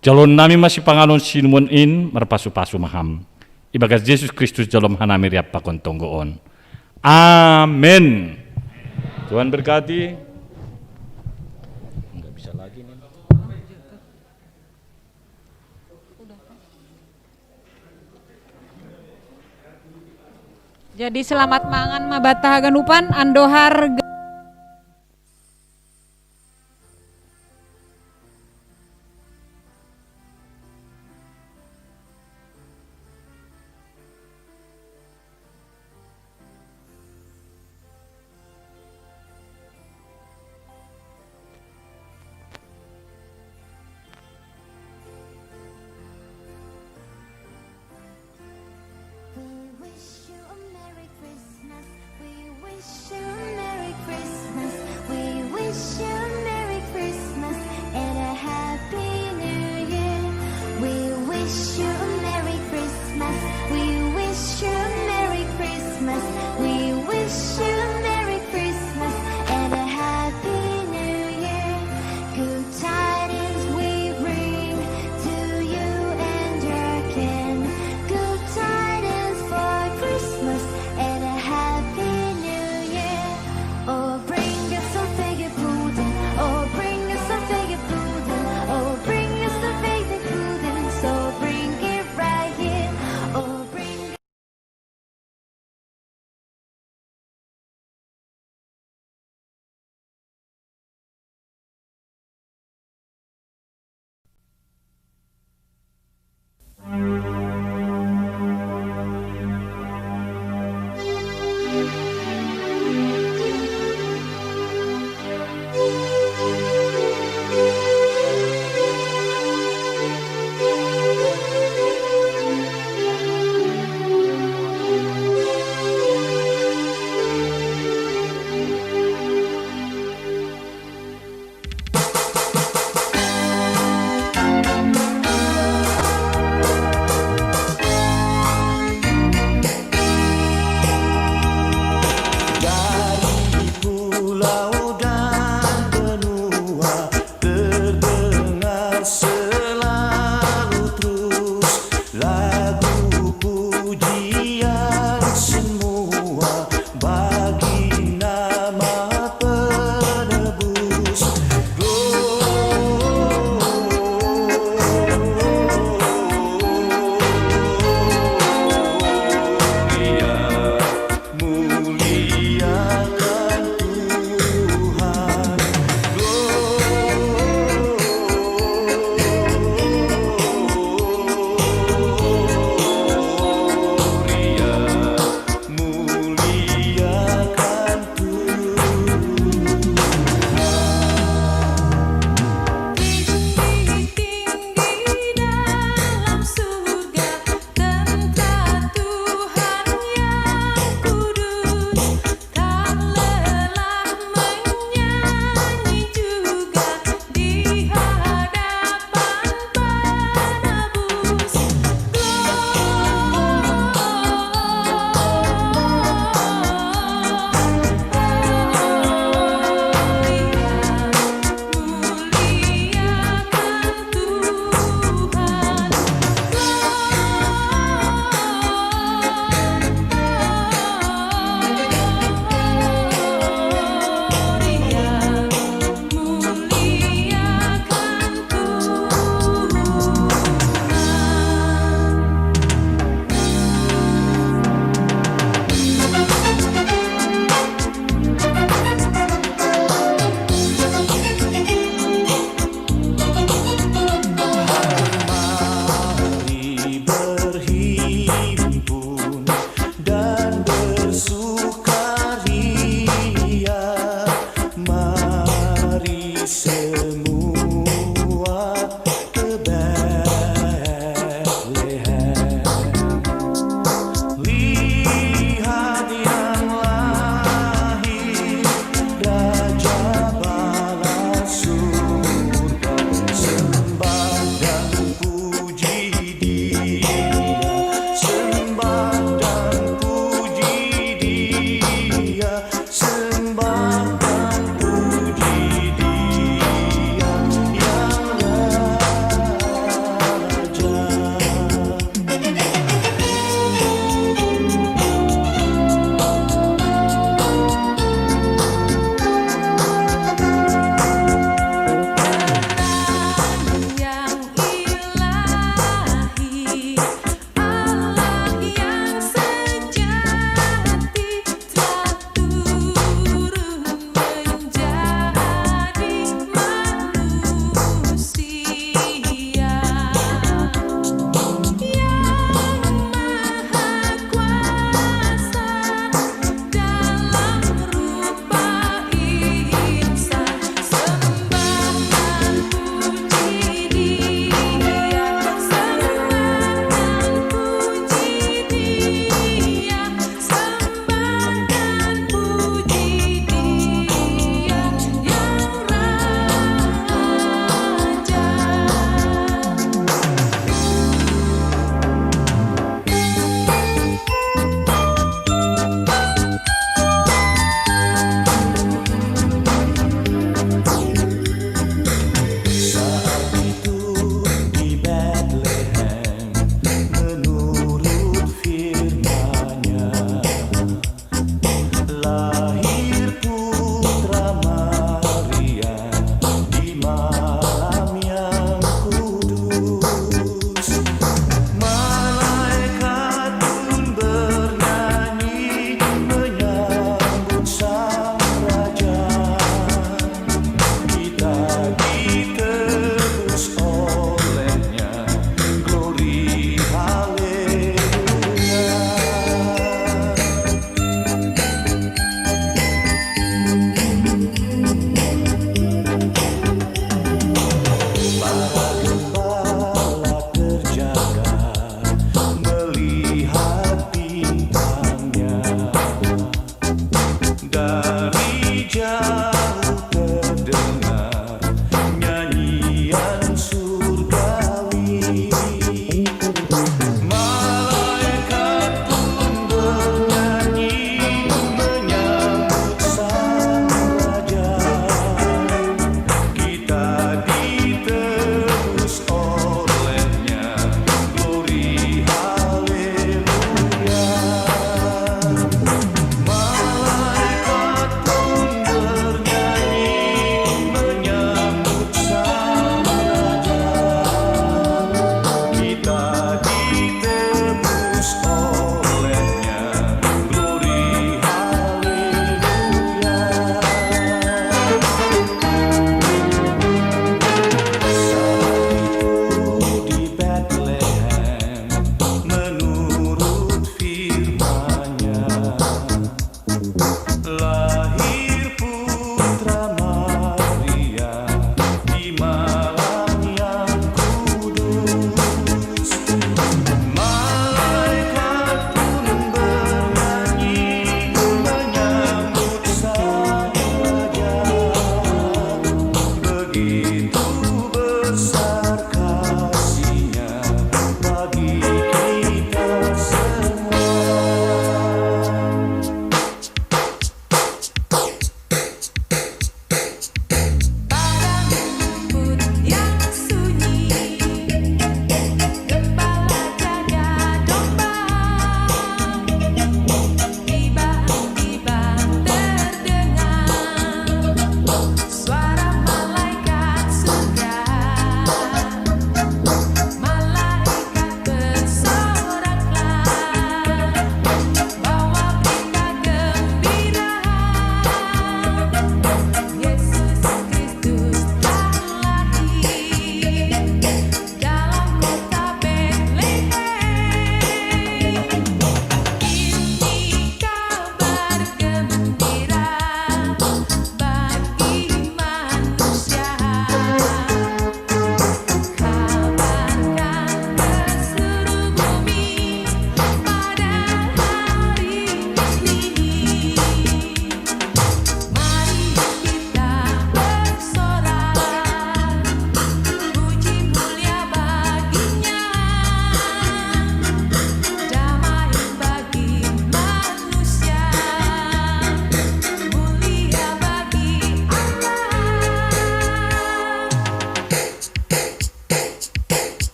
Jaloon nami ma sipanganon sinumon in, marpasu-pasu ma ham. Ibagas Jesus Kristus jaloon hanami riap pakon tonggo on. Amen. Tuhan berkati. Nggak bisa lagi nih. Jadi selamat mangan ma banta haganupan, andohar. We wish you a Merry Christmas. We wish you a Merry Christmas. We wish you a Merry Christmas and a Happy New Year. We wish you a Merry Christmas. We wish you a Merry Christmas. We wish you a Merry Christmas and a Happy New Year. Good tidings we bring to you and your kin. Good tidings for Christmas and a Happy New Year. Oh, bring us some figgy pudding. Oh, bring us some figgy pudding. Oh, bring us some figgy pudding. So bring it right here. Oh, bring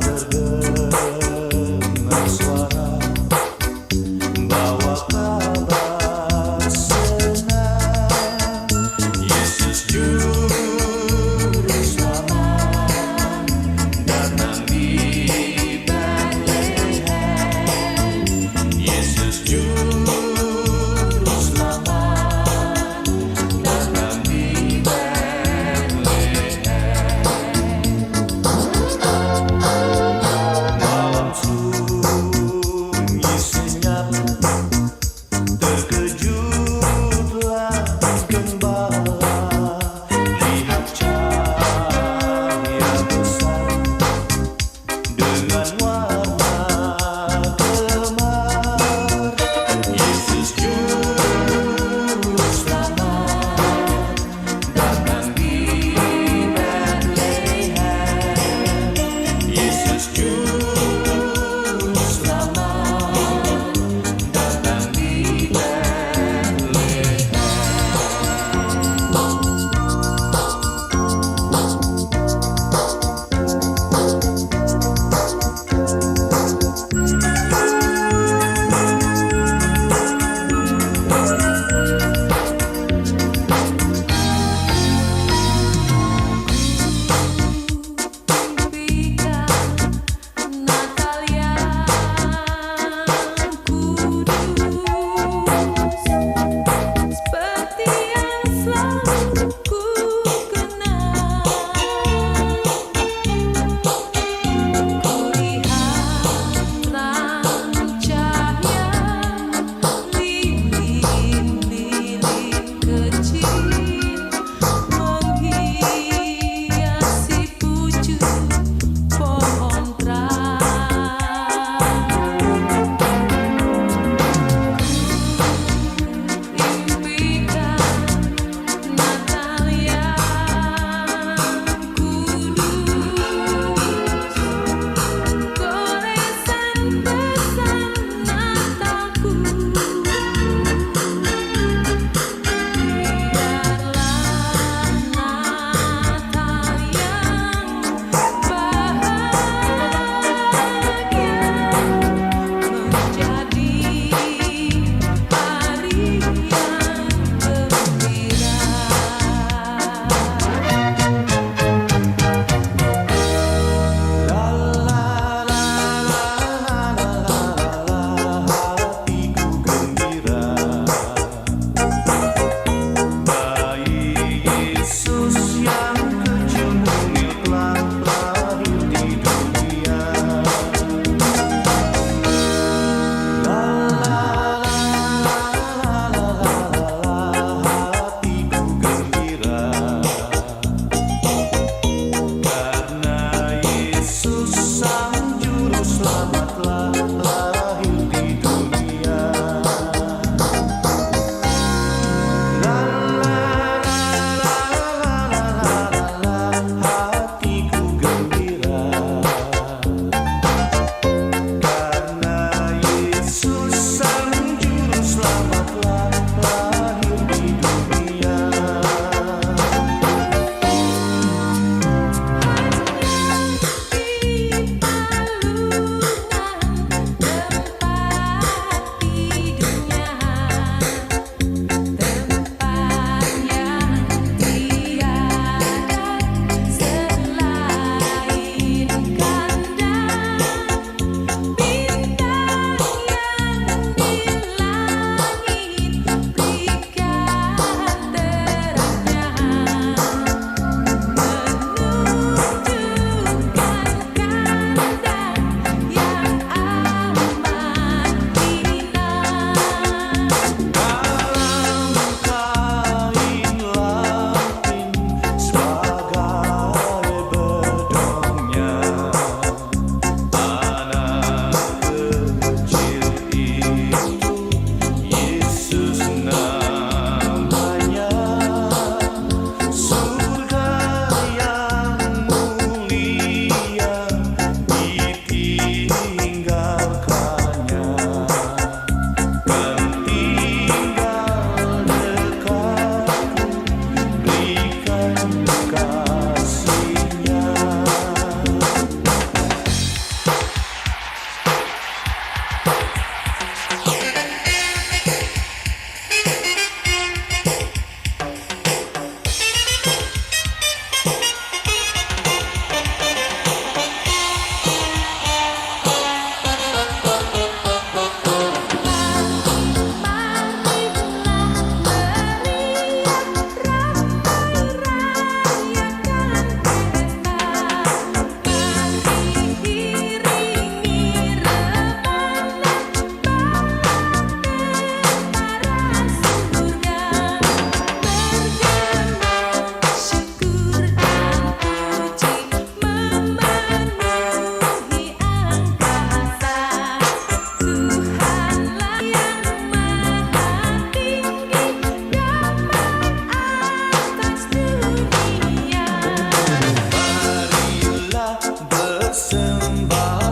Terdengar suara, bawa kabar senang. Yesus Juru Selamat datang di Betlehem. Yesus Juru Selamat datang di Betlehem. Malam sunyi senyap, terkejutlah gembala. Lihat cahaya besar dengan warna kemar. Yesus Juru Selamat datang di Betlehem. Yesus Juru Selamat datang di Betlehem.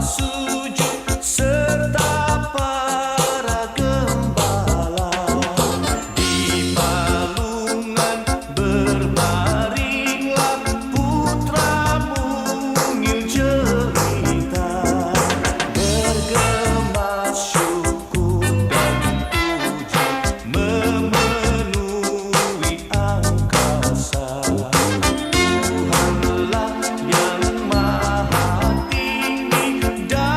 Sujud serta para gembala di palungan berbaringlah putra mungil jelita, bergema syukur dan puji memenuhi angkasa. Tuhanlah yang maha tinggi dan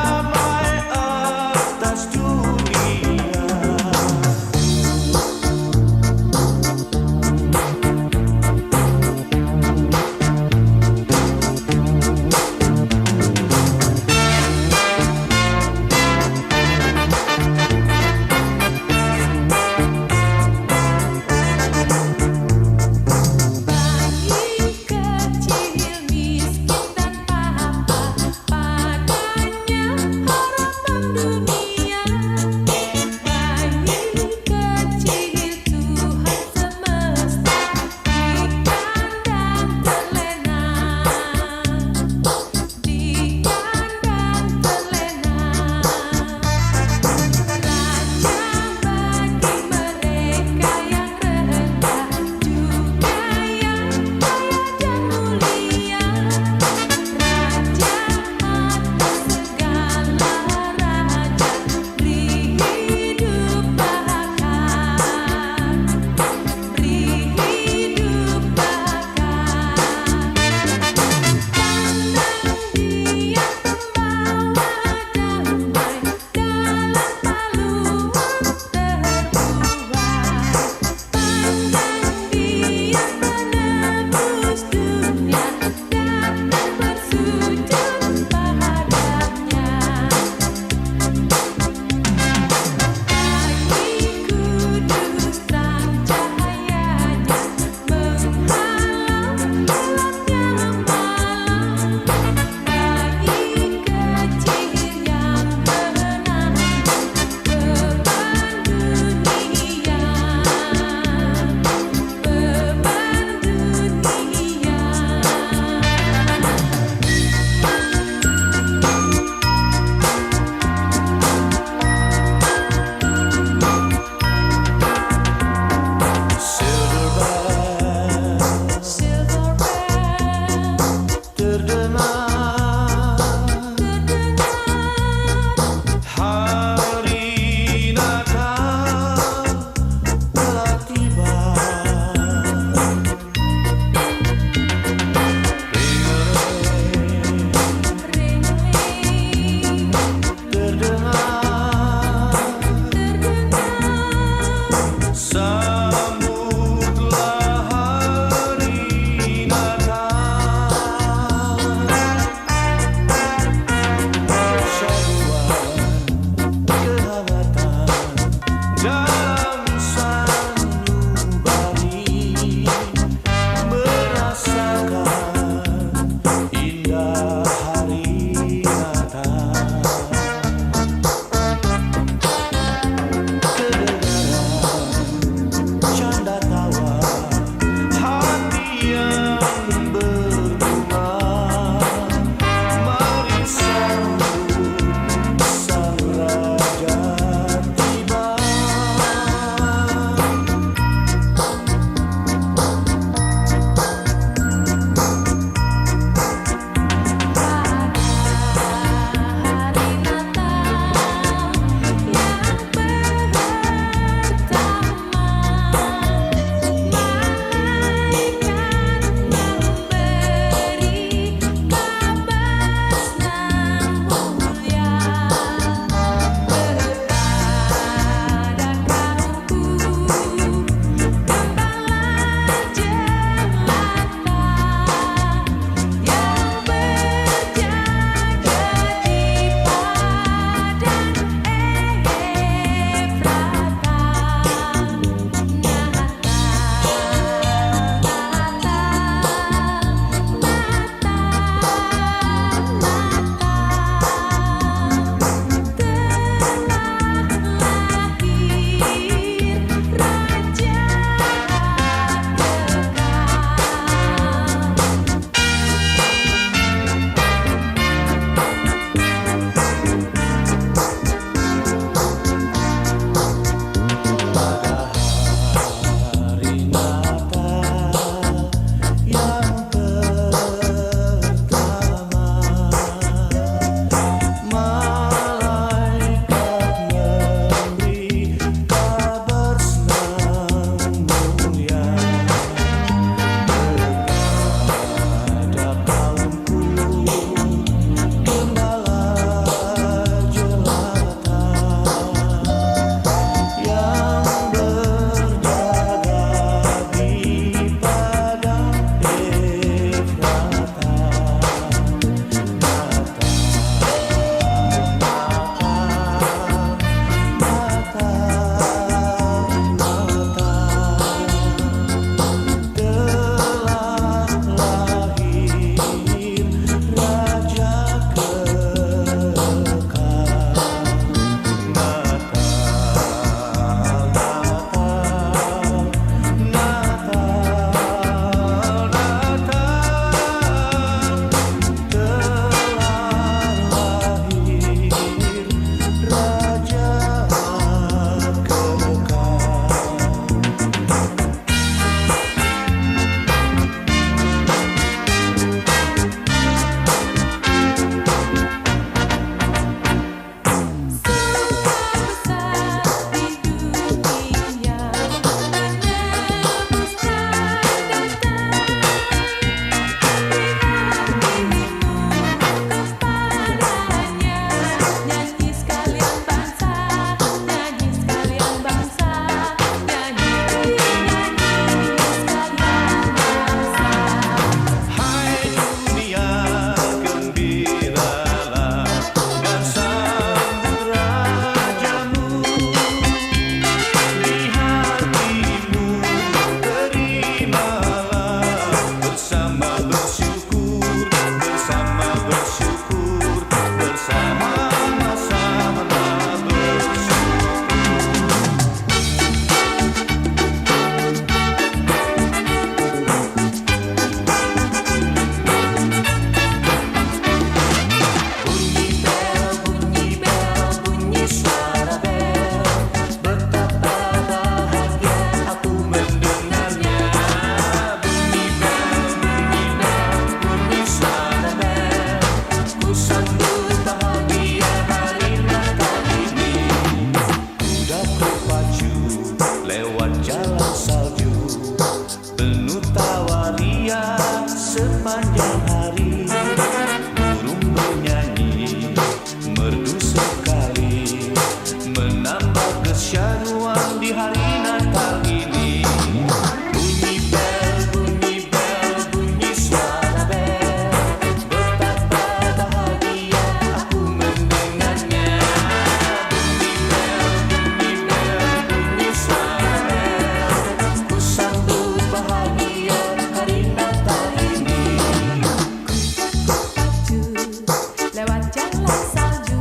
salju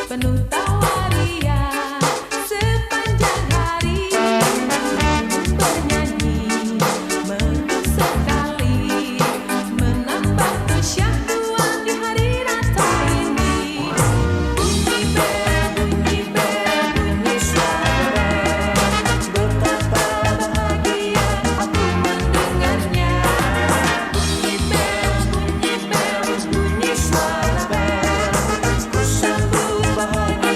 penuh tawarian sepanjang hari. Bernyanyi merdu sekali menambah kesyahduan di hari Natal ini. Bunyi bel, bunyi bel, bunyi suara bel, betapa bahagia aku mendengarnya. Bunyi bel, bunyi bel, bunyi suara bel, ku sambut bahagia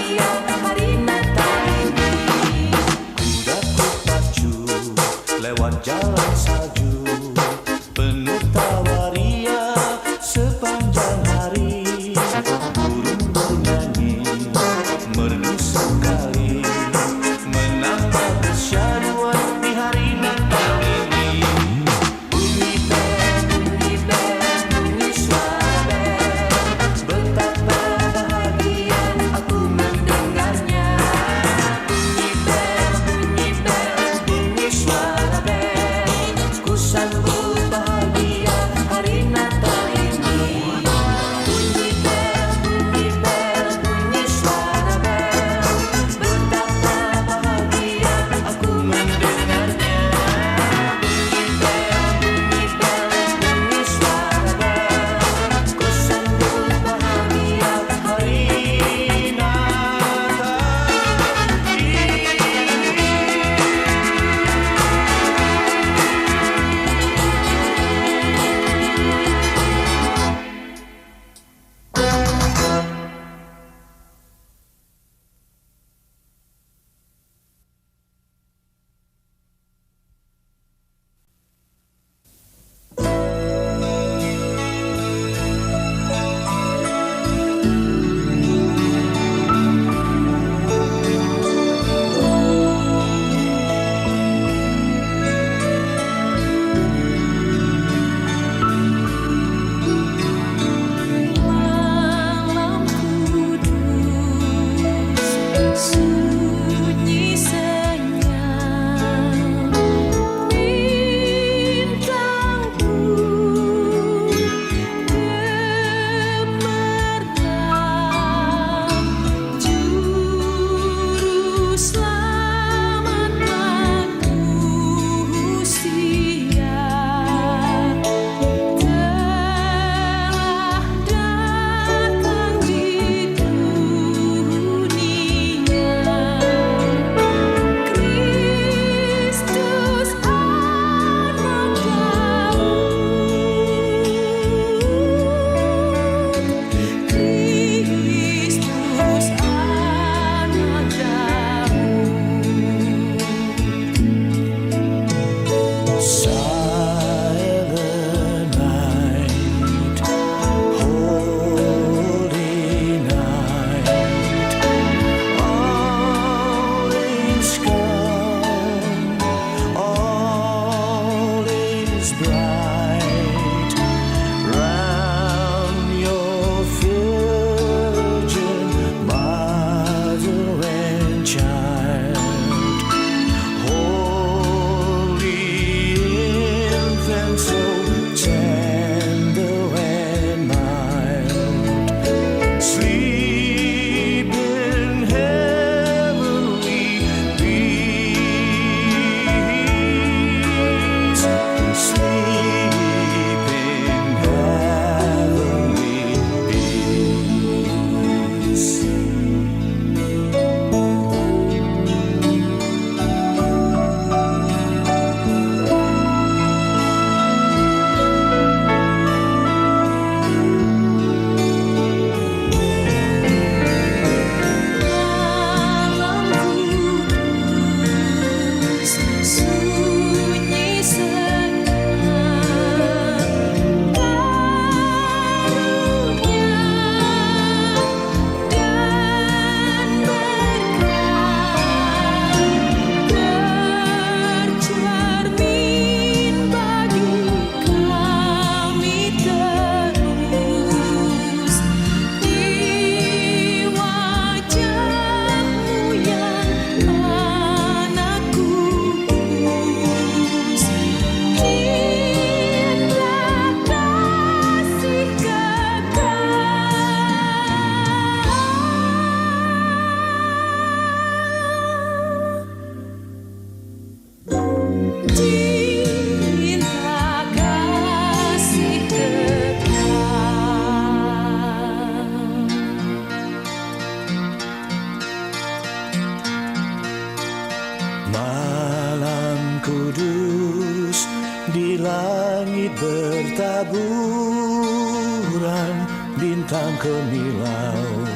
Kemilau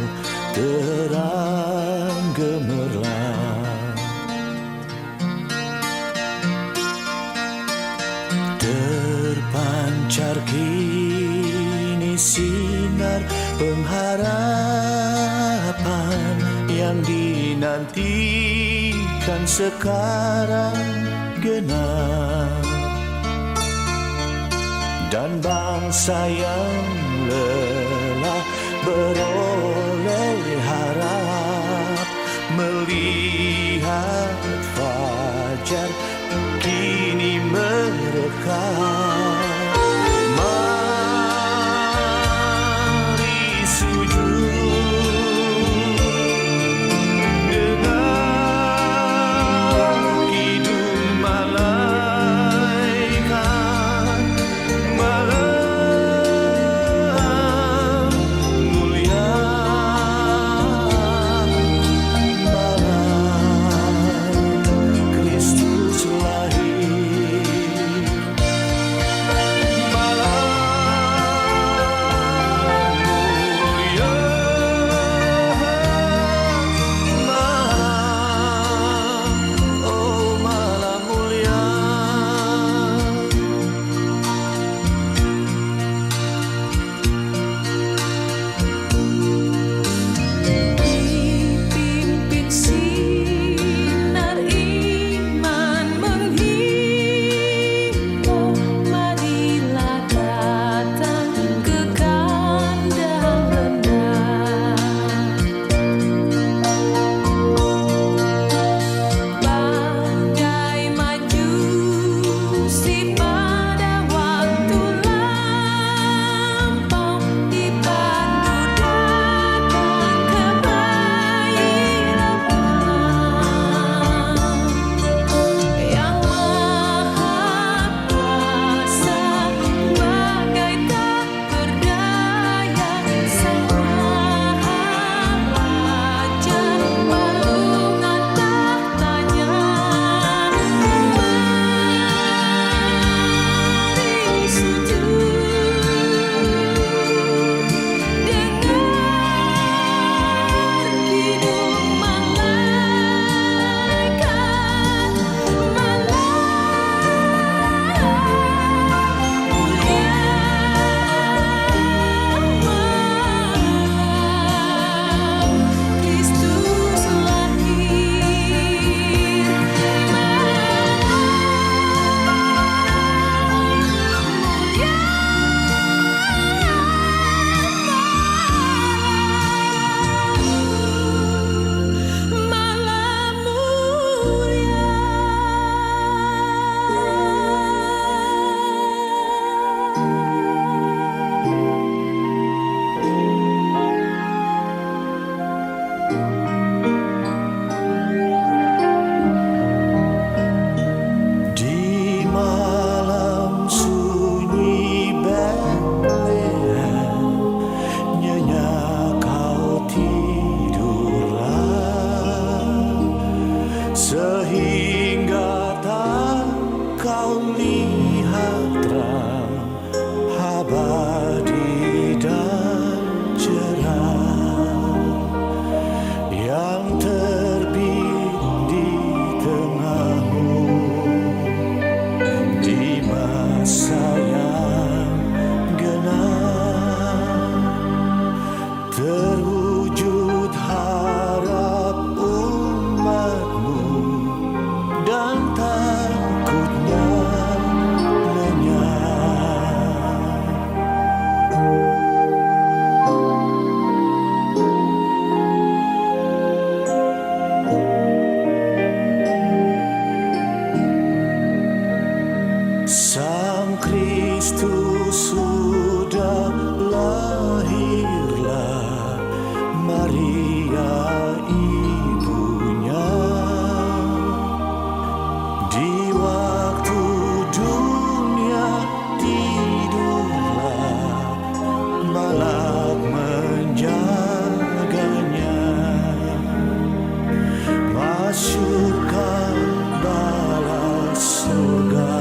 terang gemerlap, terpancar kini sinar pengharapan yang dinantikan sekarang genap. Dan bangsa yang lelah beroleh harap, melihat fajar kini merekah. Mari sujud, dengar kidung malaikat, malam mulia, malam Kristus lahir. Malam mulia, malam, oh, malam mulia. Dipimpin sinar iman menghimbau, marilah datang ke kandang rendah. Bagai majusi pada waktu lampau, dipandu datang kemari lemah. Yang Maha Kuasa, bagai tak berdaya, Sang Maharaja, palungan tahtanya. Mari sujud, dengar kidung malaikat, malam mulia, malam Kristus lahir. Malam mulia, malam, malam mulia. Di malam sunyi Betlehem, nyenyak kau tidurlah, sehingga tak kau lihat terang abadi dan cerah yang terbit di tengahmu di masa yang genap. Terwujud harap umatmu dan takutnya lenyap. Sang Kristus sudah lahirlah Maria ibunya. Di waktu dunia tidurlah, malak menjaganya. Masuk ke dalam surga,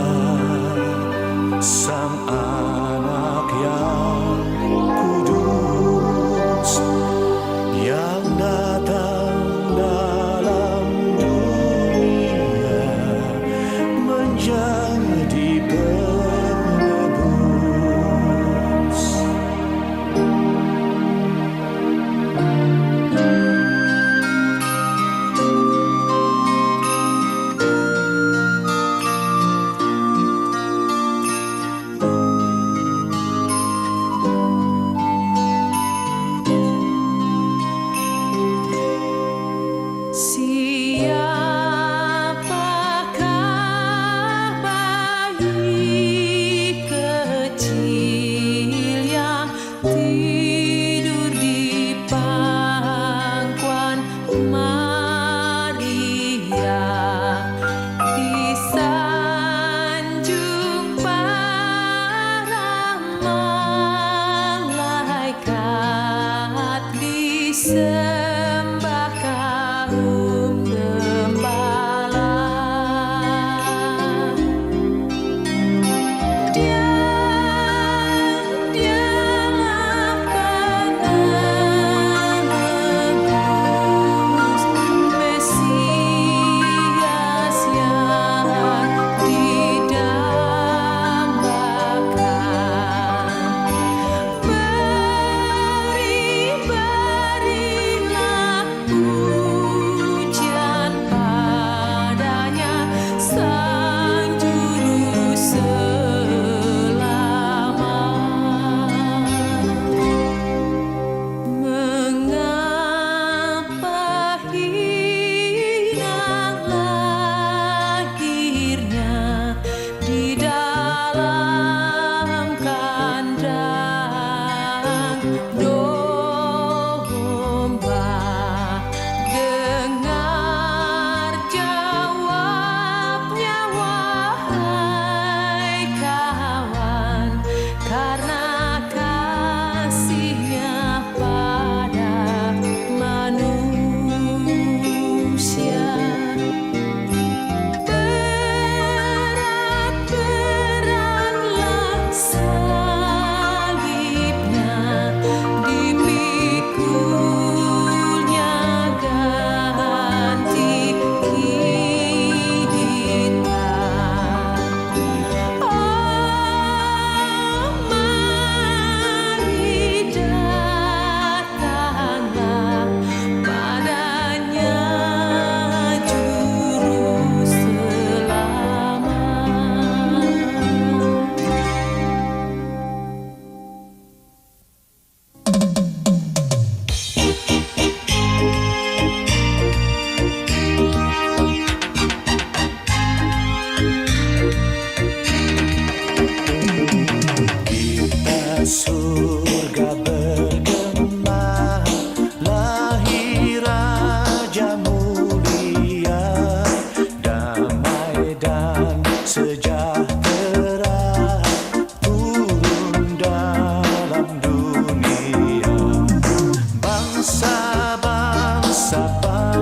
Sang Anak yang kudus. Sabang, Sabang,